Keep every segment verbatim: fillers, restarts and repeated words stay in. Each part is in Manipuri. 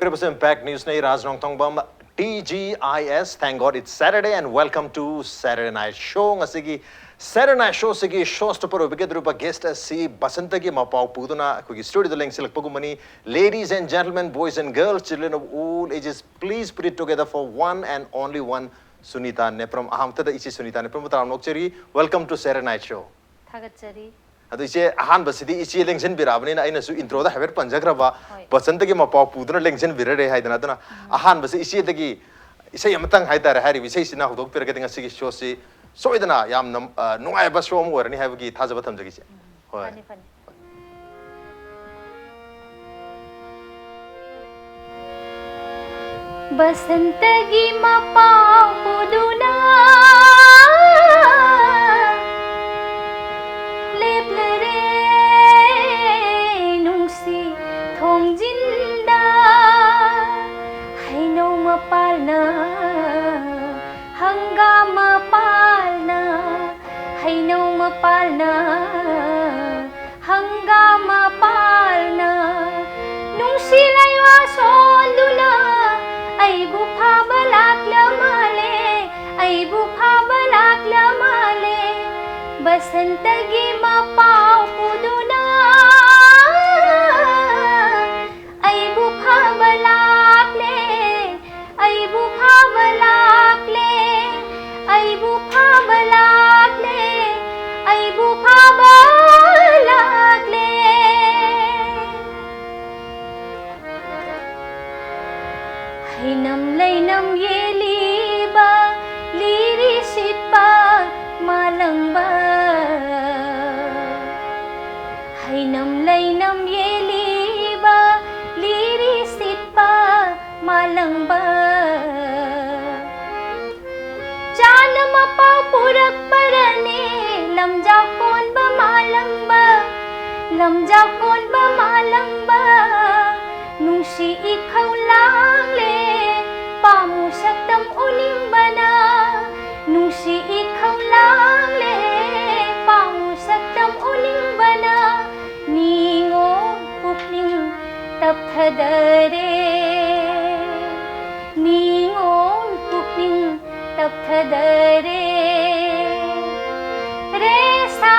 Represent Back News ꯅ ꯔꯥꯖ ꯅꯣꯡꯊꯣꯡꯕꯝ, T G I S. Thank God it's Saturday and welcome to Saturday Night Show. ꯉꯁꯤꯒꯤ Saturday Night Show ꯁꯤꯒꯤ show stopper ꯑꯣꯏꯕꯤꯒꯗꯧꯔꯤꯕ guest ꯑꯁꯤ ꯕꯁꯟꯇꯒꯤ ꯃꯄꯥꯎ ꯄꯨꯗꯨꯅ ꯑꯩꯈꯣꯏꯒꯤ studio the ꯂꯦꯡꯁꯤꯜꯂꯛꯄꯒꯨꯝꯕꯅꯤ꯫ Ladies and gentlemen, boys and girls, children of all ages, please put it together for one and only one, Sunita Nepram. ꯑꯍꯥꯟꯕꯗ ꯏꯆꯦ ꯁꯨꯅꯤꯇꯥ ꯅꯦꯄ꯭ꯔꯝꯕꯨ ꯇꯔꯥꯝꯅ ꯑꯣꯛꯆꯔꯤ꯫ Welcome to Saturday Night Show. ꯊꯥꯒꯠꯆꯔꯤ꯫ ꯑꯗꯣ ꯏꯆꯦ, ꯑꯍꯥꯟꯕꯁꯤꯗꯤ ꯏꯆꯦ ꯂꯦꯡꯁꯤꯟꯕꯤꯔꯛꯑꯕꯅꯤꯅ ꯑꯩꯅꯁꯨ intro ꯗ ꯍꯥꯏꯐꯦꯠ ꯄꯟꯖꯈ꯭ꯔꯕ ꯍꯣꯏ꯫ ꯕꯁꯟꯇꯒꯤ ꯃꯄꯥꯎ ꯄꯨꯗꯨꯅ ꯂꯦꯡꯁꯤꯟꯕꯤꯔꯔꯦ ꯍꯥꯏꯗꯅ꯫ ꯑꯗꯨꯅ ꯑꯍꯥꯟꯕꯁꯤ ꯏꯆꯦꯗꯒꯤ ꯏꯁꯩ ꯑꯃꯇꯪ ꯍꯥꯏꯇꯥꯔꯦ, ꯍꯥꯏꯔꯤꯕ ꯏꯁꯩꯁꯤꯅ ꯍꯧꯗꯣꯛꯄꯤꯔꯒꯗꯤ ꯉꯁꯤꯒꯤ show ꯁꯤ ꯁꯣꯏꯗꯅ ꯌꯥꯝꯅ, ꯑ, ꯅꯨꯡꯉꯥꯏꯕ show ꯑꯃ ꯑꯣꯏꯔꯅꯤ ꯍꯥꯏꯕꯒꯤ ꯊꯥꯖꯕ ꯊꯝꯖꯒꯦ ꯏꯆꯦ꯫ ꯍꯣꯏ꯫ ꯐꯅꯤ, ꯐꯅꯤ꯫ ꯕꯁꯟꯇꯒꯤ ꯃꯄꯥꯎ ꯄꯨꯗꯨꯅ ꯂꯦꯞꯂꯔꯦ ꯅꯨꯡꯁꯤ ꯊꯣꯡꯖꯤꯟꯗ꯫ ꯍꯩꯅꯧ ꯃꯄꯥꯜꯅ, ꯍꯪꯒꯥꯝ ꯃꯄꯥꯜꯅ, ꯍꯩꯅꯧ ꯃꯄꯥꯜꯅ, ꯍꯪꯒꯥꯝ ꯃꯄꯥꯜꯅ, ꯅꯨꯡꯁꯤ ꯂꯩꯋꯥ ꯁꯣꯟꯗꯨꯅ ꯑꯩꯕꯨ ꯐꯥꯕ ꯂꯥꯛꯂ ꯃꯥꯜꯂꯦ, ꯑꯩꯕꯨ ꯐꯥꯕ ꯂꯥꯛꯂ ꯃꯥꯜꯂꯦ꯫ ꯕꯁꯟꯇꯒꯤ ꯃꯄꯥꯎ ꯄꯨꯗꯨꯅ ꯑꯩꯕꯨ ꯐꯥꯕ ꯂꯥꯛꯂꯦ, ꯑꯩꯕꯨ ꯐꯥꯕ ꯂꯥꯛꯂꯦ, ꯑꯩꯕꯨ ꯐꯥꯕ ꯂꯥꯛꯂꯦ, ꯑꯩꯕꯨ ꯐꯥꯕ ꯂꯥꯛꯂꯦ꯫ ꯍꯩꯅꯝ ꯂꯩꯅꯝ ꯌꯦꯜꯂꯤꯕ ꯂꯤꯔꯤ ꯁꯤꯠꯄ ꯃꯥꯂꯪꯕ꯫ ꯍꯩꯅꯝ ꯂꯩꯅꯝ ꯌꯦꯜꯂꯤꯕ ꯂꯤꯔꯤ ꯁꯤꯠꯄ ꯃꯥꯂꯪꯕ꯫ ꯆꯥꯅ ꯃꯄꯥꯎ ꯄꯨꯔꯛꯄꯔꯅꯦ ꯂꯝꯖꯥꯎ ꯀꯣꯟꯕ ꯃꯥꯂꯪꯕ, ꯂꯝꯖꯥꯎ ꯀꯣꯟꯕ ꯃꯥꯂꯪꯕ꯫ ꯅꯨꯡꯁꯤ ꯏꯈꯧ ꯂꯥꯡꯂꯦ ꯄꯥꯝꯃꯨ ꯁꯛꯇꯝ ꯎꯅꯤꯡꯕꯅ, ꯅꯨꯡꯁꯤ ꯏꯈꯧ ꯂꯥꯡꯂꯦ ꯄꯥꯝꯃꯨ ꯁꯛꯇꯝ ꯎꯅꯤꯡꯕꯅ꯫ ꯅꯤꯉꯣꯜ ꯄꯨꯛꯅꯤꯡ ꯇꯞꯊꯗꯔꯦ꯫ ꯔꯦꯁꯥ,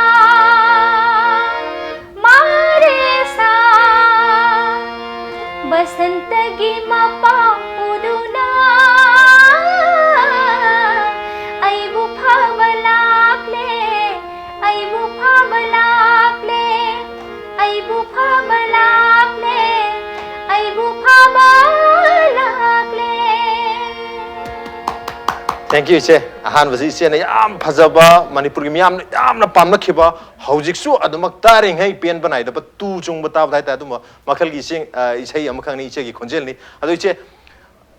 ꯃꯥꯔꯦꯁꯥ, ꯕꯁꯟꯇꯒꯤ ꯃꯄꯥ ꯄꯨꯗꯨꯅ ꯑꯩꯕꯨ ꯐꯕ ꯂꯥꯛꯂꯦ, ꯑꯩꯕꯨ ꯐꯕ ꯂꯥꯛꯂꯦ, ꯑꯩꯕꯨ ꯐꯕ ꯂꯥꯛꯂꯦ, ꯑꯩꯕꯨ ꯐꯕ ꯂꯥꯛꯂꯦ꯫ Thank you, ꯏꯆꯦ꯫ ꯑꯍꯥꯟꯕꯁꯤ ꯏꯆꯦꯅ ꯌꯥꯝ ꯐꯖꯕ, ꯃꯅꯤꯄꯨꯔꯒꯤ ꯃꯤꯌꯥꯝꯅ ꯌꯥꯝꯅ ꯄꯥꯝꯅꯈꯤꯕ, ꯍꯧꯖꯤꯛꯁꯨ ꯑꯗꯨꯃꯛ ꯇꯥꯔꯤꯉꯩ ꯄꯦꯟꯕ ꯅꯥꯏꯗꯕ, ꯇꯨ ꯆꯨꯡꯕ ꯇꯥꯕꯗ ꯍꯥꯏꯇꯥꯔꯦ, ꯑꯗꯨꯝꯕ ꯃꯈꯜꯒꯤ ꯏꯆꯦ, ꯑ, ꯏꯁꯩ ꯑꯃꯈꯛꯅꯤ ꯏꯆꯦꯒꯤ ꯈꯣꯟꯖꯦꯜꯅꯤ꯫ ꯑꯗꯣ ꯏꯆꯦ,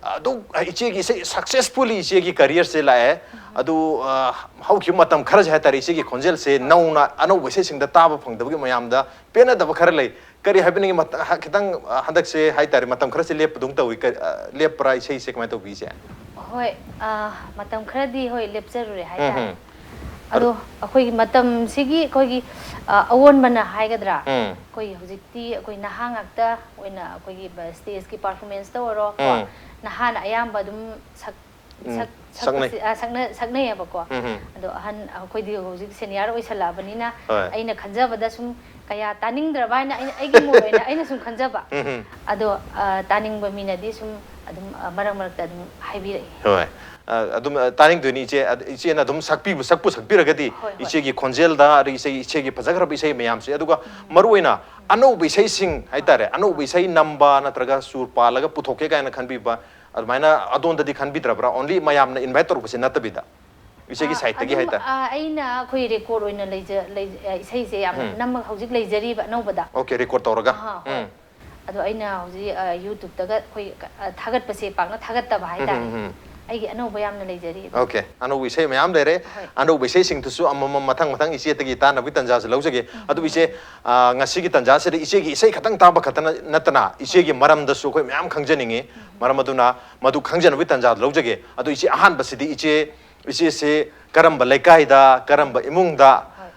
ꯑꯗꯨ ꯏꯆꯦꯒꯤ ꯏꯁꯩ successfully ꯏꯆꯦꯒꯤ career ꯁꯦ ꯂꯥꯛꯑꯦ꯫ ꯑꯗꯨ, ꯑ, ꯍꯧꯈꯤꯕ ꯃꯇꯝ ꯈꯔꯁꯦ ꯍꯥꯏꯇꯥꯔꯦ, ꯏꯆꯦꯒꯤ ꯈꯣꯟꯖꯦꯜꯁꯦ ꯅꯧꯅ ꯑꯅꯧꯕ ꯏꯁꯩꯁꯤꯡꯗ ꯇꯥꯕ ꯐꯪꯗꯕꯒꯤ ꯃꯌꯥꯝꯗ ꯄꯦꯟꯅꯗꯕ ꯈꯔ ꯂꯩ꯫ ꯀꯔꯤ ꯍꯥꯏꯕꯤꯅꯤꯡꯉꯤ? ꯃꯇ-, ꯍ-, ꯈꯤꯇꯪ, ꯑ, ꯍꯟꯗꯛꯁꯦ ꯍꯥꯏꯇꯥꯔꯦ, ꯃꯇꯝ ꯈꯔꯁꯦ ꯂꯦꯞꯄꯗꯧ ꯇꯧꯏ꯫ ꯀ-, ꯑ, ꯂꯦꯞꯄ꯭ꯔꯥ ꯏꯁꯩꯁꯦ? ꯀꯃꯥꯏꯅ ꯇꯧꯕꯤ ꯏꯆꯦ? ꯍꯣꯏ, ꯑ, ꯃꯇꯝ ꯈꯔꯗꯤ, ꯍꯣꯏ, ꯂꯦꯞꯆꯔꯨꯔꯦ ꯎꯝ, ꯍꯥꯏꯇꯥꯔꯦ꯫ ꯎꯝ꯫ ꯑꯗꯣ ꯑꯩꯈꯣꯏꯒꯤ ꯃꯇꯝꯁꯤꯒꯤ ꯑꯩꯈꯣꯏꯒꯤ, ꯑ, ꯑꯑꯣꯟꯕꯅ ꯍꯥꯏꯒꯗ꯭ꯔꯥ? ꯎꯝ꯫ ꯑꯩꯈꯣꯏ ꯍꯧꯖꯤꯛꯇꯤ ꯑꯩꯈꯣꯏ ꯅꯍꯥ ꯉꯥꯛꯇ ꯑꯣꯏꯅ ꯑꯩꯈꯣꯏꯒꯤ ꯕ-, stage ꯀꯤ performance ꯇ ꯑꯣꯏꯔꯣ, ꯀꯣ, ꯎꯝ꯫ ꯅꯍꯥꯅ ꯑꯌꯥꯝꯕ ꯑꯗꯨꯝ ꯁꯛ-, ꯎꯝ, ꯁꯛ-, ꯁꯛꯅꯩ꯫ ꯁꯛꯄꯁꯤ-, ꯑ, ꯁꯛꯅ-, ꯁꯛꯅꯩꯌꯦꯕꯀꯣ꯫ ꯎꯝ, ꯎꯝ꯫ ꯑꯗꯣ ꯑꯍꯟ, ꯑꯩꯈꯣꯏꯗꯤ ꯍꯧꯖꯤꯛ senior ꯑꯣꯏꯁꯜꯂꯛꯑꯕꯅꯤꯅ, ꯍꯣꯏ꯫ ꯑꯩꯅ ꯈꯟꯖꯕꯗ ꯁꯨꯝ ꯀꯌꯥ ꯇꯥꯅꯤꯡꯗ꯭ꯔꯕ ꯍꯥꯏꯅ ꯑꯩꯅ, ꯑꯩꯒꯤ ꯃꯣꯠ ꯑꯣꯏꯅ ꯑꯩꯅ ꯁꯨꯝ ꯈꯟꯖꯕ꯫ ꯎꯝ, ꯎꯝ꯫ ꯑꯗꯣ, ꯑ, ꯇꯥꯅꯤꯡꯕ ꯃꯤꯅꯗꯤ ꯁꯨꯝ ꯑꯗꯨꯝ, ꯑ, ꯃꯔꯛ ꯃꯔꯛꯇ ꯑꯗꯨꯝ ꯍꯥꯏꯕꯤꯔꯛꯏ꯫ ꯍꯣꯏ꯫ ꯑ, ꯑꯗꯨꯝ, ꯑ, ꯇꯥꯅꯤꯡꯗꯣꯏꯅꯤ ꯏꯆꯦ꯫ ꯑꯗ ꯏꯆꯦꯅ ꯑꯗꯨꯝ ꯁꯛꯄꯤꯕ, ꯁꯛꯄꯨ ꯁꯛꯄꯤꯔꯒꯗꯤ ꯍꯣꯏ, ꯍꯣꯏ꯫ ꯏꯆꯦꯒꯤ ꯈꯣꯟꯖꯦꯜꯗ, ꯑꯗꯒꯤ ꯏꯁꯩ, ꯏꯆꯦꯒꯤ ꯐꯖꯈ꯭ꯔꯕ ꯏꯁꯩ ꯃꯌꯥꯝꯁꯦ, ꯑꯗꯨꯒ ꯎꯝ꯫ ꯃꯔꯨꯑꯣꯏꯅ ꯑꯅꯧꯕ ꯏꯁꯩꯁꯤꯡ ꯍꯥꯏꯇꯥꯔꯦ, ꯑꯅꯧꯕ ꯏꯁꯩ ꯅꯝꯕ ꯅꯠꯇ꯭ꯔꯒ ꯁꯨꯔ ꯄꯥꯜꯂꯒ ꯄꯨꯊꯣꯛꯀꯦ ꯀꯥꯏꯅ ꯈꯟꯕꯤꯕ, ꯑꯗꯨꯃꯥꯏꯅ ꯑꯗꯣꯝꯗꯗꯤ ꯈꯟꯕꯤꯗ꯭ꯔꯕ꯭ꯔꯥ? Only ꯃꯌꯥꯝꯅ invite ꯇꯧꯔꯛꯄꯁꯦ ꯅꯠꯇꯕꯤꯗ, ꯏꯆꯦꯒꯤ ꯑ, side ꯇꯒꯤ ꯑꯗꯨꯝ, ꯍꯥꯏꯇꯥꯔꯦ꯫ ꯑ, ꯑꯩꯅ ꯑꯩꯈꯣꯏ record ꯑꯣꯏꯅ ꯂꯩꯖ-, ꯂꯩ-, ꯑ, ꯏꯁꯩꯁꯦ ꯌꯥꯝꯅ ꯎꯝ꯫ ꯅꯝꯃꯒ ꯍꯧꯖꯤꯛ ꯂꯩꯖꯔꯤꯕ ꯑꯅꯧꯕꯗ꯫ Okay, record ꯇꯧꯔꯒ꯫ ꯑꯍꯥ, ꯍꯣꯏ꯫ ꯎꯝ꯫ ꯑꯗꯣ ꯑꯩꯅ ꯍꯧꯖꯤꯛ, ꯑ, YouTube ꯇꯒ ꯑꯩꯈꯣꯏ, ꯑ, ꯊꯥꯒꯠꯄꯁꯦ ꯄꯥꯛꯅ ꯊꯥꯒꯠꯇꯕ ꯎꯝ, ꯍꯥꯏꯇꯥꯔꯦ꯫ ꯎꯝ, ꯎꯝ꯫ ꯑꯩꯒꯤ ꯑꯅꯧꯕ ꯌꯥꯝꯅ ꯂꯩꯖꯔꯤ ꯑꯗꯨꯝ꯫ Okay, ꯑꯅꯧꯕ ꯏꯁꯩ ꯃꯌꯥꯝ ꯂꯩꯔꯦ꯫ ꯍꯣꯏ꯫ ꯑꯅꯧꯕ ꯏꯁꯩꯁꯤꯡꯗꯨꯁꯨ ꯑꯃꯃꯝ ꯃꯊꯪ ꯃꯊꯪ ꯏꯆꯦꯗꯒꯤ ꯇꯥꯅꯕꯒꯤ ꯇꯥꯟꯖꯥꯁꯨ ꯂꯧꯖꯒꯦ꯫ ꯎꯝ꯫ ꯑꯗꯨꯕꯨ ꯏꯆꯦ, ꯑ, ꯉꯁꯤꯒꯤ ꯇꯥꯟꯖꯥꯁꯤꯗ ꯏꯆꯦꯒꯤ ꯏꯁꯩ ꯈꯛꯇꯪ ꯇꯥꯕ ꯈꯛꯇꯅ ꯅꯠꯇꯅ ꯏꯆꯦꯒꯤ ꯍꯣꯏ꯫ ꯃꯔꯝꯗꯁꯨ ꯑꯩꯈꯣꯏ ꯃꯌꯥꯝ ꯈꯪꯖꯅꯤꯡꯉꯤ꯫ ꯎꯝ꯫ ꯃꯔꯝ ꯑꯗꯨꯅ ꯃꯗꯨ ꯈꯪꯖꯅꯕꯒꯤ ꯇꯥꯟꯖꯥꯗꯨ ꯂꯧꯖꯒꯦ꯫ ꯑꯗꯨ ꯏꯆꯦ, ꯑꯍꯥꯟꯕꯁꯤꯗꯤ ꯏꯆꯦ, ꯏꯆꯦꯁꯦ ꯀꯔꯝꯕ ꯂꯩꯀꯥꯏꯗ, ꯀꯔꯝꯕ ꯏꯃꯨꯡꯗ ꯍꯣꯏ꯫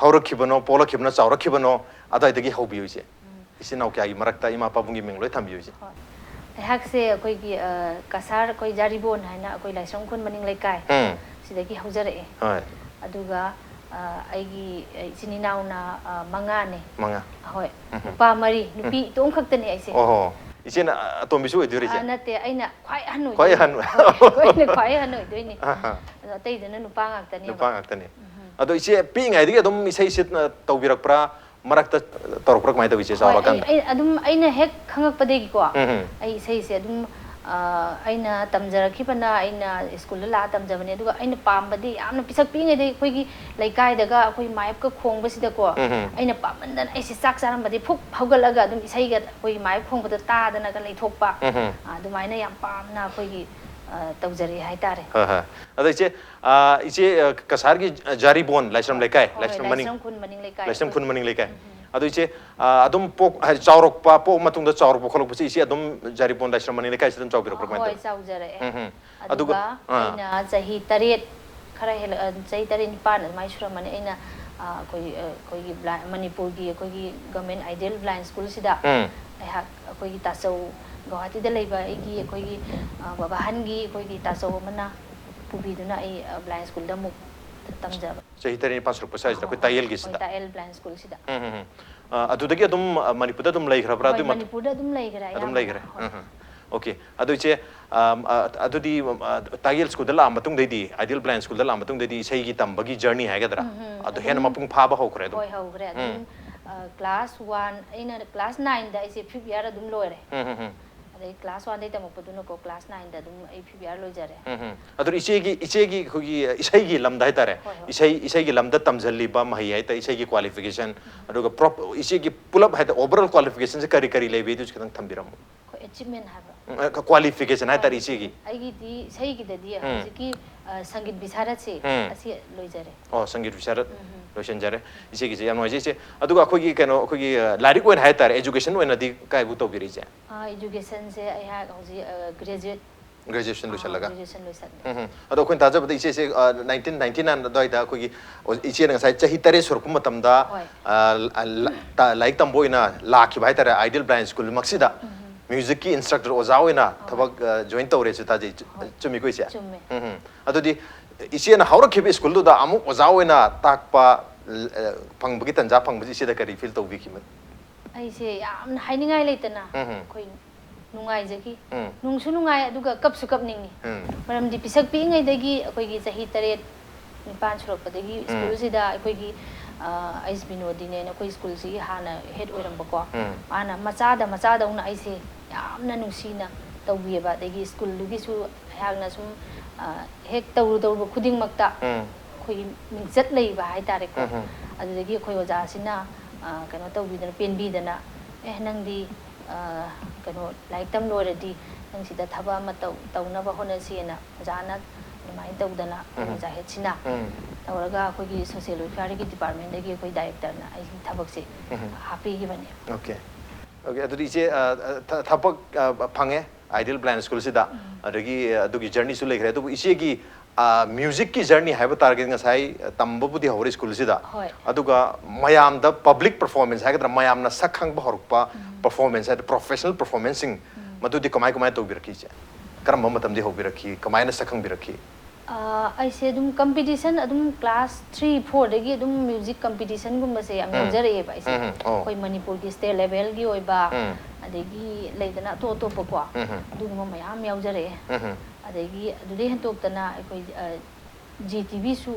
ꯍꯧꯔꯛꯈꯤꯕꯅꯣ, ꯄꯣꯛꯂꯛꯈꯤꯕꯅꯣ, ꯆꯥꯎꯔꯛꯈꯤꯕꯅꯣ, ꯑꯗꯨꯋꯥꯏꯗꯒꯤ ꯍꯧꯕꯤꯌꯨ ꯏꯆꯦ꯫ ꯎꯝ꯫ ꯏꯆꯤꯟ ꯏꯅꯥꯎ ꯀꯌꯥꯒꯤ ꯃꯔꯛꯇ ꯏꯃꯥ ꯄꯥꯕꯨꯡꯒꯤ ꯃꯤꯡ ꯂꯣꯏ ꯊꯝꯕꯤꯌꯨ ꯏꯆꯦ꯫ ꯍꯣꯏ꯫ ꯑꯩꯍꯥꯛꯁꯦ ꯑꯩꯈꯣꯏꯒꯤ, ꯑ, ꯀꯁꯥꯔ, ꯑꯩꯈꯣꯏ ꯖꯥꯔꯤꯕꯣꯟ ꯍꯥꯏꯅ ꯑꯩꯈꯣꯏ ꯂꯥꯏꯁ꯭ꯔꯝ ꯈꯨꯟ ꯃꯅꯤꯡ ꯂꯩꯀꯥꯏ ꯎꯝ꯫ ꯁꯤꯗꯒꯤ ꯍꯧꯖꯔꯛꯑꯦ꯫ ꯍꯣꯏ꯫ ꯑꯗꯨꯒ ꯑ, ꯑꯩꯒꯤ ꯏꯆꯤꯟ ꯏꯅꯥꯎꯅ ꯑ, ꯃꯉꯥꯅꯦ꯫ ꯃꯉꯥ꯫ ꯍꯣꯏ꯫ ꯅꯨꯄꯥ ꯃꯔꯤ, ꯅꯨꯄꯤ ꯏꯇꯣꯝ ꯈꯛꯇꯅꯦ ꯑꯩꯁꯦ꯫ ꯑꯣꯍꯣ꯫ ꯏꯆꯦꯅ ꯑꯇꯣꯝꯕꯤꯁꯨ ꯑꯣꯏꯗꯣꯏꯔꯣ, ꯏꯆꯦ? ꯑ, ꯅꯠꯇꯦ, ꯑꯩꯅ ꯈ꯭ꯋꯥꯏ ꯑꯍꯟ ꯈ꯭ꯋꯥꯏ ꯑꯣꯏꯗꯣꯏꯅꯦ꯫ ꯑꯍꯟ꯫ ꯑꯩꯈꯣꯏꯅ ꯈ꯭ꯋꯥꯏ ꯑꯍꯟ ꯑꯣꯏꯗꯣꯏꯅꯦ꯫ ꯑꯍꯥ꯫ ꯑꯗꯣ ꯑꯇꯩꯗꯨꯅ ꯅꯨꯄꯥ ꯉꯥꯛꯇꯅꯦꯕ꯫ ꯅꯨꯄꯥ ꯉꯥꯛꯇꯅꯦ꯫ ꯑꯗꯣ ꯏꯆꯦ ꯄꯤꯛꯏꯉꯩꯗꯒꯤ ꯑꯗꯨꯝ ꯏꯁꯩꯁꯦ ꯇꯧꯕꯤꯔꯛꯄ꯭ꯔꯥ? ꯃꯔꯛꯇ ꯇꯧꯔꯛꯄ꯭ꯔꯥ? ꯀꯃꯥꯏꯅ ꯇꯧꯏ, ꯏꯆꯦ, ꯍꯣꯏ, ꯆꯥꯎꯔꯀꯥꯟꯗ? ꯑꯩ, ꯑꯩ ꯑꯗꯨꯝ ꯑꯩꯅ ꯍꯦꯛ ꯈꯪꯉꯛꯄꯗꯒꯤꯀꯣ, ꯎꯝ, ꯎꯝ꯫ ꯑꯩ ꯏꯁꯩꯁꯦ ꯑꯗꯨꯝ, ꯑ, ꯑꯩꯅ ꯇꯝꯖꯔꯛꯈꯤꯕꯅ, ꯑꯩꯅ ꯁ꯭ꯀꯨꯜꯗ ꯂꯥꯛꯑ ꯇꯝꯖꯕꯅꯦ꯫ ꯑꯗꯨꯒ ꯑꯩꯅ ꯄꯥꯝꯕꯗꯤ ꯌꯥꯝꯅ ꯄꯤꯁꯛ ꯄꯤꯛꯏꯉꯩꯗꯒꯤ ꯑꯩꯈꯣꯏꯒꯤ ꯂꯩꯀꯥꯏꯗꯒ ꯑꯩꯈꯣꯏ ꯃꯥꯌꯦꯞꯀ ꯈꯣꯡꯕꯁꯤꯗꯀꯣ, ꯎꯝ, ꯎꯝ꯫ ꯑꯩꯅ ꯄꯥꯝꯃꯟꯗꯅ ꯑꯩꯁꯦ ꯆꯥꯛ ꯆꯥꯔꯝꯕꯗꯤ ꯐꯨꯛ ꯍꯧꯒꯠꯂꯒ ꯑꯗꯨꯝ ꯏꯁꯩꯒ ꯑꯩꯈꯣꯏꯒꯤ ꯃꯥꯌꯦꯞ ꯈꯣꯡꯕꯗꯣ ꯇꯥꯗꯅꯒ ꯂꯩꯊꯣꯛꯄ꯫ ꯎꯝ, ꯎꯝ꯫ ꯑ, ꯑꯗꯨꯃꯥꯏꯅ ꯌꯥꯝ ꯄꯥꯝꯅ ꯑꯩꯈꯣꯏꯒꯤ, ꯑ, ꯇꯧꯖꯔꯛꯑꯦ ꯍꯥꯏꯇꯥꯔꯦ꯫ ꯍꯣꯏ, ꯍꯣꯏ꯫ ꯑꯗꯣ ꯏꯆꯦ, ꯑ, ꯏꯆꯦ, ꯑ, ꯀꯁꯥꯔꯒꯤ ꯖꯥꯔꯤꯕꯣꯟ ꯂꯥꯏꯁ꯭ꯔꯝ ꯂꯩꯀꯥꯏ, ꯍꯣꯏ, ꯂꯥꯏꯁ꯭ꯔꯝ ꯃꯅꯤꯡ, ꯂꯥꯏꯁ꯭ꯔꯝ ꯈꯨꯟ ꯃꯅꯤꯡ ꯂꯩꯀꯥꯏ꯫ ꯂꯥꯏꯁ꯭ꯔꯝ ꯈꯨꯟ ꯃꯅꯤꯡ ꯂꯩꯀꯥꯏ꯫ ꯑꯗꯣ ꯏꯆꯦ, ꯑ, ꯑꯗꯨꯝ ꯄꯣꯛ-, ꯍꯥꯏꯗꯤ ꯆꯥꯎꯔꯛꯄ, ꯄꯣꯛꯑ ꯃꯇꯨꯡꯗ ꯆꯥꯎꯔꯛꯄ ꯈꯣꯠꯂꯛꯄꯁꯦ ꯏꯆꯦ ꯑꯗꯨꯝ ꯖꯥꯔꯤꯕꯣꯟ ꯂꯥꯏꯁ꯭ꯔꯝ ꯃꯅꯤꯡ ꯂꯩꯀꯥꯏꯁꯤꯗ ꯑꯗꯨꯝ ꯆꯥꯎꯕꯤꯔꯛꯄ꯭ꯔꯥ, ꯀꯃꯥꯏꯅ ꯍꯣꯏ, ꯇꯧꯏ? ꯆꯥꯎꯖꯔꯛꯑꯦ꯫ ꯎꯝ, ꯎꯝ꯫ ꯑꯗꯨꯒ ꯑꯥ꯫ ꯑꯩꯅ ꯆꯍꯤ ꯇꯔꯦꯠ, ꯈꯔ ꯍꯦꯜꯂꯛ-, ꯑ, ꯆꯍꯤ ꯇꯔꯦꯠ ꯅꯤꯄꯥꯟ ꯑꯗꯨꯃꯥꯏꯅ ꯁꯨꯔꯝꯃꯅꯤ꯫ ꯑꯩꯅ, ꯑ, ꯑꯩꯈꯣꯏ, ꯑ, ꯑꯩꯈꯣꯏꯒꯤ blind, ꯃꯅꯤꯄꯨꯔꯒꯤ ꯑꯩꯈꯣꯏꯒꯤ Government Ideal Blind School ꯁꯤꯗ ꯎꯝ꯫ ꯑꯩꯍꯥꯛ ꯑꯩꯈꯣꯏꯒꯤ ꯇꯥꯆꯧ, ꯒꯧꯍꯥꯇꯤꯗ ꯂꯩꯕ ꯑꯩꯒꯤ, ꯑꯩꯈꯣꯏꯒꯤ, ꯑ, ꯕꯕꯥ ꯑꯍꯟꯒꯤ ꯑꯩꯈꯣꯏꯒꯤ ꯇꯥꯆꯧ ꯑꯃꯅ ꯄꯨꯕꯤꯗꯨꯅ ꯑꯩ, ꯑ, blind school ꯗ ꯑꯃꯨꯛ ꯇꯝꯖꯕ꯫ ꯆꯍꯤ ꯇꯔꯦꯠ ꯅꯤꯄꯥꯟ ꯁꯨꯔꯛꯄ ꯁ꯭ꯋꯥꯏꯁꯤꯗ ꯑꯩꯈꯣꯏ ꯍꯣꯏ, ꯇꯥꯛꯌꯦꯜꯒꯤꯁꯤꯗ? ꯍꯣꯏ, ꯇꯥꯛꯌꯦꯜ blind school ꯁꯤꯗ꯫ ꯎꯝ, ꯎꯝ, ꯎꯝ꯫ ꯑ, ꯑꯗꯨꯗꯒꯤ ꯑꯗꯨꯝ, ꯑ, ꯃꯅꯤꯄꯨꯔꯗ ꯑꯗꯨꯝ ꯂꯩꯈ꯭ꯔꯕ꯭ꯔꯥ? ꯍꯣꯏ, ꯑꯗꯨꯏ ꯃꯠ-, ꯃꯅꯤꯄꯨꯔꯗ ꯑꯗꯨꯝ ꯂꯩꯈ꯭ꯔꯦ ꯑꯗꯨꯝ ꯑꯌꯥꯝꯕꯅ꯫ ꯂꯩꯈ꯭ꯔꯦ꯫ ꯍꯣꯏ꯫ ꯎꯝ, ꯎꯝ꯫ Okay꯫ ꯑꯗꯨ ꯏꯆꯦ, ꯑꯝ, ꯑ, ꯑꯗꯨꯗꯤ, ꯑ, ꯇꯥꯛꯌꯦꯜ school ꯗ ꯂꯥꯛꯑ ꯃꯇꯨꯡꯗꯩꯗꯤ, Ideal Blind School ꯗ ꯂꯥꯛꯑ ꯃꯇꯨꯡꯗꯩꯗꯤ ꯏꯁꯩꯒꯤ ꯇꯝꯕꯒꯤ journey ꯍꯥꯏꯒꯗ꯭ꯔꯥ? ꯎꯝ, ꯎꯝ꯫ ꯑꯗꯨ ꯑꯗꯨꯝ, ꯍꯦꯟꯅ ꯃꯄꯨꯡ ꯐꯥꯕ ꯍꯧꯈ꯭ꯔꯦ ꯑꯗꯨꯝ? ꯍꯣꯏ, ꯍꯧꯈ꯭ꯔꯦ꯫ ꯑꯗꯨꯝ, ꯎꯝ꯫ ꯑ, class one, ꯑꯩꯅ class nine ꯗ ꯑꯩꯁꯦ fifth year ꯑꯗꯨꯝ ꯂꯣꯏꯔꯦ꯫ ꯎꯝ, ꯎꯝ, ꯎꯝ꯫ ꯑꯗꯩ class one ꯗꯩ ꯇꯝꯃꯛꯄꯗꯨꯅꯀꯣ, class nine ꯗ ꯑꯗꯨꯝ ꯑꯩ fifth year ꯂꯣꯏꯖꯔꯦ꯫ ꯎꯝ, ꯎꯝ꯫ ꯑꯗꯨ ꯏꯆꯦꯒꯤ, ꯏꯆꯦꯒꯤ ꯑꯩꯈꯣꯏꯒꯤ ꯏꯁꯩꯒꯤ ꯂꯝꯗ ꯍꯥꯏꯇꯥꯔꯦ, ꯍꯣꯏ, ꯍꯣꯏ꯫ ꯏꯁꯩ, ꯏꯁꯩꯒꯤ ꯂꯝꯗ ꯇꯝꯁꯤꯜꯂꯤꯕ ꯃꯍꯩ ꯍꯥꯏꯇꯥꯔꯦ, ꯏꯁꯩꯒꯤ qualification, ꯑꯗꯨꯒ prop-, ꯏꯆꯦꯒꯤ ꯄꯨꯂꯞ ꯍꯥꯏꯇꯥꯔꯦ, overall qualification ꯁꯦ ꯀꯔꯤ ꯀꯔꯤ ꯂꯩꯕꯤ, ꯑꯗꯨꯁꯨ ꯈꯤꯇꯪ ꯊꯝꯕꯤꯔꯝꯃꯣ꯫ ꯑꯩꯈꯣꯏ achievement ꯍꯥꯏꯕ? ꯎꯝ, ꯑ, qualification ꯍꯥꯏꯇꯥꯔꯦ ꯏꯆꯦꯒꯤ꯫ ꯑꯩꯒꯤꯗꯤ ꯏꯁꯩꯒꯤꯗꯗꯤ ꯎꯝ꯫ ꯍꯧꯖꯤꯛꯀꯤ, ꯑ, ꯁꯪꯒꯤꯠ ꯕꯤꯁꯥꯔꯠꯁꯦ, ꯎꯝ꯫ ꯑꯁꯤ ꯂꯣꯏꯖꯔꯦ꯫ ꯑꯣ, ꯁꯪꯒꯤꯠ ꯕꯤꯁꯥꯔꯠ ꯎꯝ꯫ ꯂꯣꯏꯁꯤꯟꯖꯔꯦ꯫ ꯏꯆꯦꯒꯤꯁꯦ ꯌꯥꯝ ꯅꯨꯡꯉꯥꯏꯖꯩ, ꯏꯆꯦ꯫ ꯑꯗꯨꯒ ꯑꯩꯈꯣꯏꯒꯤ ꯀꯩꯅꯣ, ꯑꯩꯈꯣꯏꯒꯤ, ꯑ, ꯂꯥꯏꯔꯤꯛ ꯑꯣꯏꯅ ꯍꯥꯏꯇꯥꯔꯦ, education ꯑꯣꯏꯅꯗꯤ ꯀꯥꯏꯕꯨ ꯇꯧꯕꯤꯔꯤ, ꯏꯆꯦ? ꯑ, education ꯁꯦ ꯑꯩꯍꯥꯛ ꯍꯧꯖꯤꯛ, ꯑ, graduate Graduation ꯂꯣꯏꯁꯤꯜꯂꯒ? Graduation ꯂꯣꯏꯁꯜꯂꯦ꯫ ꯎꯝ, ꯎꯝ꯫ ꯑꯗꯣ ꯑꯩꯈꯣꯏꯅ ꯇꯥꯖꯕꯗ ꯏꯆꯦꯁꯦ, ꯑ, nineteen ninety nine ꯑꯗꯨꯋꯥꯏꯗ ꯑꯩꯈꯣꯏꯒꯤ, ꯑꯣ, ꯏꯆꯦꯅ ꯉꯁꯥꯏ ꯆꯍꯤ ꯇꯔꯦꯠ ꯁꯨꯔꯛꯄ ꯃꯇꯝꯗ, ꯍꯣꯏ꯫ ꯑ, ꯑ, ꯂ-, ꯇ-, ꯂꯥꯏꯔꯤꯛ ꯇꯝꯕ ꯑꯣꯏꯅ ꯂꯥꯛꯈꯤꯕ ꯍꯥꯏꯇꯥꯔꯦ, Ideal Blind School ꯃꯛꯁꯤꯗ꯫ ꯎꯝ, ꯎꯝ꯫ Music ꯀꯤ instructor, ꯑꯣꯖꯥ ꯑꯣꯏꯅ ꯍꯣꯏ꯫ ꯊꯕꯛ, ꯑ, join ꯇꯧꯔꯦꯁꯨ ꯇꯥꯖꯩ꯫ ꯆꯨ-, ꯍꯣꯏ꯫ ꯆꯨꯝꯃꯤꯀꯣ, ꯏꯆꯦ? ꯆꯨꯝꯃꯦ꯫ ꯎꯝ, ꯎꯝ꯫ ꯑꯗꯨꯗꯤ ꯏꯆꯦꯅ ꯍꯧꯔꯛꯈꯤꯕ ꯁ꯭ꯀꯨꯜꯗꯨꯗ ꯑꯃꯨꯛ ꯑꯣꯖꯥ ꯑꯣꯏꯅ ꯇꯥꯛꯄ, ꯑ, ꯐꯪꯕꯒꯤ ꯇꯟꯖꯥ ꯐꯪꯕꯁꯤ ꯏꯆꯦꯗ ꯀꯔꯤ ꯐꯤꯜ ꯇꯧꯕꯤꯈꯤꯕꯅꯣ? ꯑꯩꯁꯦ ꯌꯥꯝꯅ ꯍꯥꯏꯅꯤꯡꯉꯥꯏ ꯂꯩꯇꯅ ꯎꯝ꯫ ꯑꯩꯈꯣꯏ ꯅꯨꯡꯉꯥꯏꯖꯈꯤ꯫ ꯎꯝ꯫ ꯅꯨꯡꯁꯨ ꯅꯨꯡꯉꯥꯏ, ꯑꯗꯨꯒ ꯀꯞꯁꯨ ꯀꯞꯅꯤꯡꯉꯤ꯫ ꯎꯝ꯫ ꯃꯔꯝꯗꯤ ꯄꯤꯁꯛ ꯄꯤꯛꯏꯉꯩꯗꯒꯤ ꯑꯩꯈꯣꯏꯒꯤ ꯆꯍꯤ ꯇꯔꯦꯠ ꯅꯤꯄꯥꯟ ꯁꯨꯔꯛꯄꯗꯒꯤ ꯁ꯭ꯀꯨꯜꯁꯤꯗ ꯑꯩꯈꯣꯏꯒꯤ, ꯑ, ꯑꯩꯁ ꯕꯤꯅꯣꯗꯤꯅꯦꯅ ꯑꯩꯈꯣꯏ ꯁ꯭ꯀꯨꯜꯁꯤꯒꯤ ꯍꯥꯟꯅ ꯍꯦꯗ ꯑꯣꯏꯔꯝꯕꯀꯣ꯫ ꯎꯝ꯫ ꯃꯥꯅ ꯃꯆꯥꯗ ꯃꯆꯥꯗꯧꯅ ꯑꯩꯁꯦ ꯌꯥꯝꯅ ꯅꯨꯡꯁꯤꯅ ꯇꯧꯕꯤꯑꯕ꯫ ꯑꯗꯒꯤ ꯁ꯭ꯀꯨꯜꯗꯨꯒꯤꯁꯨ ꯑꯩꯍꯥꯛꯅ ꯁꯨꯝ, ꯑ, ꯍꯦꯛ ꯇꯧꯔꯨ ꯇꯧꯔꯨꯕ ꯈꯨꯗꯤꯡꯃꯛꯇ ꯎꯝ꯫ ꯑꯩꯈꯣꯏꯒꯤ ꯃꯤꯡꯆꯠ ꯂꯩꯕ ꯍꯥꯏꯇꯥꯔꯦꯀꯣ꯫ ꯎꯝ꯫ ꯑꯗꯨꯗꯒꯤ ꯑꯩꯈꯣꯏ ꯑꯣꯖꯥꯁꯤꯅ, ꯑ, ꯀꯩꯅꯣ ꯇꯧꯕꯤꯗꯅ, ꯄꯦꯟꯕꯤꯗꯅ, "ꯑꯦ, ꯅꯪꯗꯤ, ꯑ, ꯀꯩꯅꯣ, ꯂꯥꯏꯔꯤꯛ ꯇꯝ ꯂꯣꯏꯔꯗꯤ ꯅꯪ ꯁꯤꯗ ꯊꯕꯛ ꯑꯃ ꯇꯧ-, ꯇꯧꯅꯕ ꯍꯣꯠꯅꯁꯤꯅ" ꯑꯣꯖꯥꯅ ꯑꯗꯨꯃꯥꯏꯅ ꯇꯧꯗꯅ ꯑꯩꯈꯣꯏ ꯎꯝ꯫ ꯑꯣꯖꯥ ꯍꯦꯠꯁꯤꯅ ꯎꯝ꯫ ꯇꯧꯔꯒ ꯑꯩꯈꯣꯏꯒꯤ ꯁꯣꯁꯤꯌꯦꯜ ꯋꯦꯜꯐꯤꯌꯥꯔꯒꯤ ꯗꯤꯄꯥꯔꯠꯃꯦꯟꯗꯒꯤ ꯑꯩꯈꯣꯏ ꯗꯥꯏꯔꯦꯛꯇꯔꯅ ꯑꯩꯒꯤ ꯊꯕꯛꯁꯦ ꯎꯝ꯫ ꯍꯥꯞꯄꯤꯈꯤꯕꯅꯦ꯫ ꯑꯣꯀꯦ꯫ ꯑꯣꯀꯦ, ꯑꯗꯨꯗꯤ ꯏꯆꯦ, ꯑ, ꯑ, ꯊ-, ꯊꯕꯛ, ꯑ, ꯐꯪꯉꯦ, ꯑꯥꯏꯗꯤꯌꯦꯜ ꯕ꯭ꯂꯥꯏꯟ ꯁ꯭ꯀꯨꯜꯁꯤꯗ꯫ ꯑꯗꯒꯤ, ꯑ, ꯑꯗꯨꯒꯤ ꯖꯔꯅꯤꯁꯨ ꯂꯩꯈ꯭ꯔꯦ꯫ ꯑꯗꯨꯕꯨ ꯏꯆꯦꯒꯤ, ꯑ, ꯃ꯭ꯌꯨꯖꯤꯛꯀꯤ ꯖꯔꯅꯤ ꯍꯥꯏꯕ ꯇꯥꯔꯒꯗꯤ ꯉꯁꯥꯏ, ꯑ, ꯇꯝꯕꯕꯨꯗꯤ ꯍꯧꯔꯦ ꯁ꯭ꯀꯨꯜꯁꯤꯗ꯫ ꯍꯣꯏ꯫ ꯑꯗꯨꯒ ꯃꯌꯥꯝꯗ ꯄꯕ꯭ꯂꯤꯛ ꯄꯔꯐꯣꯔꯃꯦꯟꯁ ꯍꯥꯏꯒꯗ꯭ꯔꯥ, ꯃꯌꯥꯝꯅ ꯁꯛ ꯈꯪꯕ ꯍꯧꯔꯛꯄ ꯄꯔꯐꯣꯔꯃꯦꯟꯁ ꯍꯥꯏꯗꯤ ꯄ꯭ꯔꯣꯐꯦꯁꯅꯦꯜ ꯄꯔꯐꯣꯔꯃꯦꯟꯁꯁꯤꯡ, ꯃꯗꯨꯗꯤ ꯀꯃꯥꯏ ꯀꯃꯥꯏꯅ ꯇꯧꯕꯤꯔꯛꯈꯤ ꯏꯆꯦ? ꯀꯔꯝꯕ ꯃꯇꯝꯗꯒꯤ ꯍꯧꯕꯤꯔꯛꯈꯤ? ꯀꯃꯥꯏꯅ ꯁꯛ ꯈꯪꯕꯤꯔꯛꯈꯤ? ꯑ, ꯑꯩꯁꯦ ꯑꯗꯨꯝ ꯀꯝꯄꯤꯇꯤꯁꯟ ꯑꯗꯨꯝ ꯀ꯭ꯂꯥꯁ ꯊ꯭ꯔꯤ, ꯐꯣꯔꯗꯒꯤ ꯑꯗꯨꯝ ꯃ꯭ꯌꯨꯖꯤꯛ ꯀꯝꯄꯤꯇꯤꯁꯟꯒꯨꯝꯕꯁꯦ ꯌꯥꯝ ꯎꯝ꯫ ꯌꯥꯎꯖꯔꯛꯑꯦꯕ ꯑꯩꯁꯦ꯫ ꯎꯝ, ꯎꯝ, ꯑꯣ꯫ ꯑꯩꯈꯣꯏ ꯃꯅꯤꯄꯨꯔꯒꯤ ꯁ꯭ꯇꯦꯠ ꯂꯦꯚꯦꯜꯒꯤ ꯑꯣꯏꯕ, ꯎꯝ꯫ ꯑꯗꯒꯤ ꯂꯩꯗꯅ ꯑꯇꯣꯞ ꯑꯇꯣꯞꯄꯀꯣ, ꯎꯝ, ꯎꯝ꯫ ꯑꯗꯨꯒꯨꯝꯕ ꯃꯌꯥꯝ ꯌꯥꯎꯖꯔꯛꯑꯦ꯫ ꯎꯝ, ꯎꯝ꯫ ꯑꯗꯒꯤ ꯑꯗꯨꯗꯩ ꯍꯦꯟꯇꯣꯛꯇꯅ ꯑꯩꯈꯣꯏ, ꯑ, ꯖꯤ ꯇꯤ ꯚꯤꯁꯨ,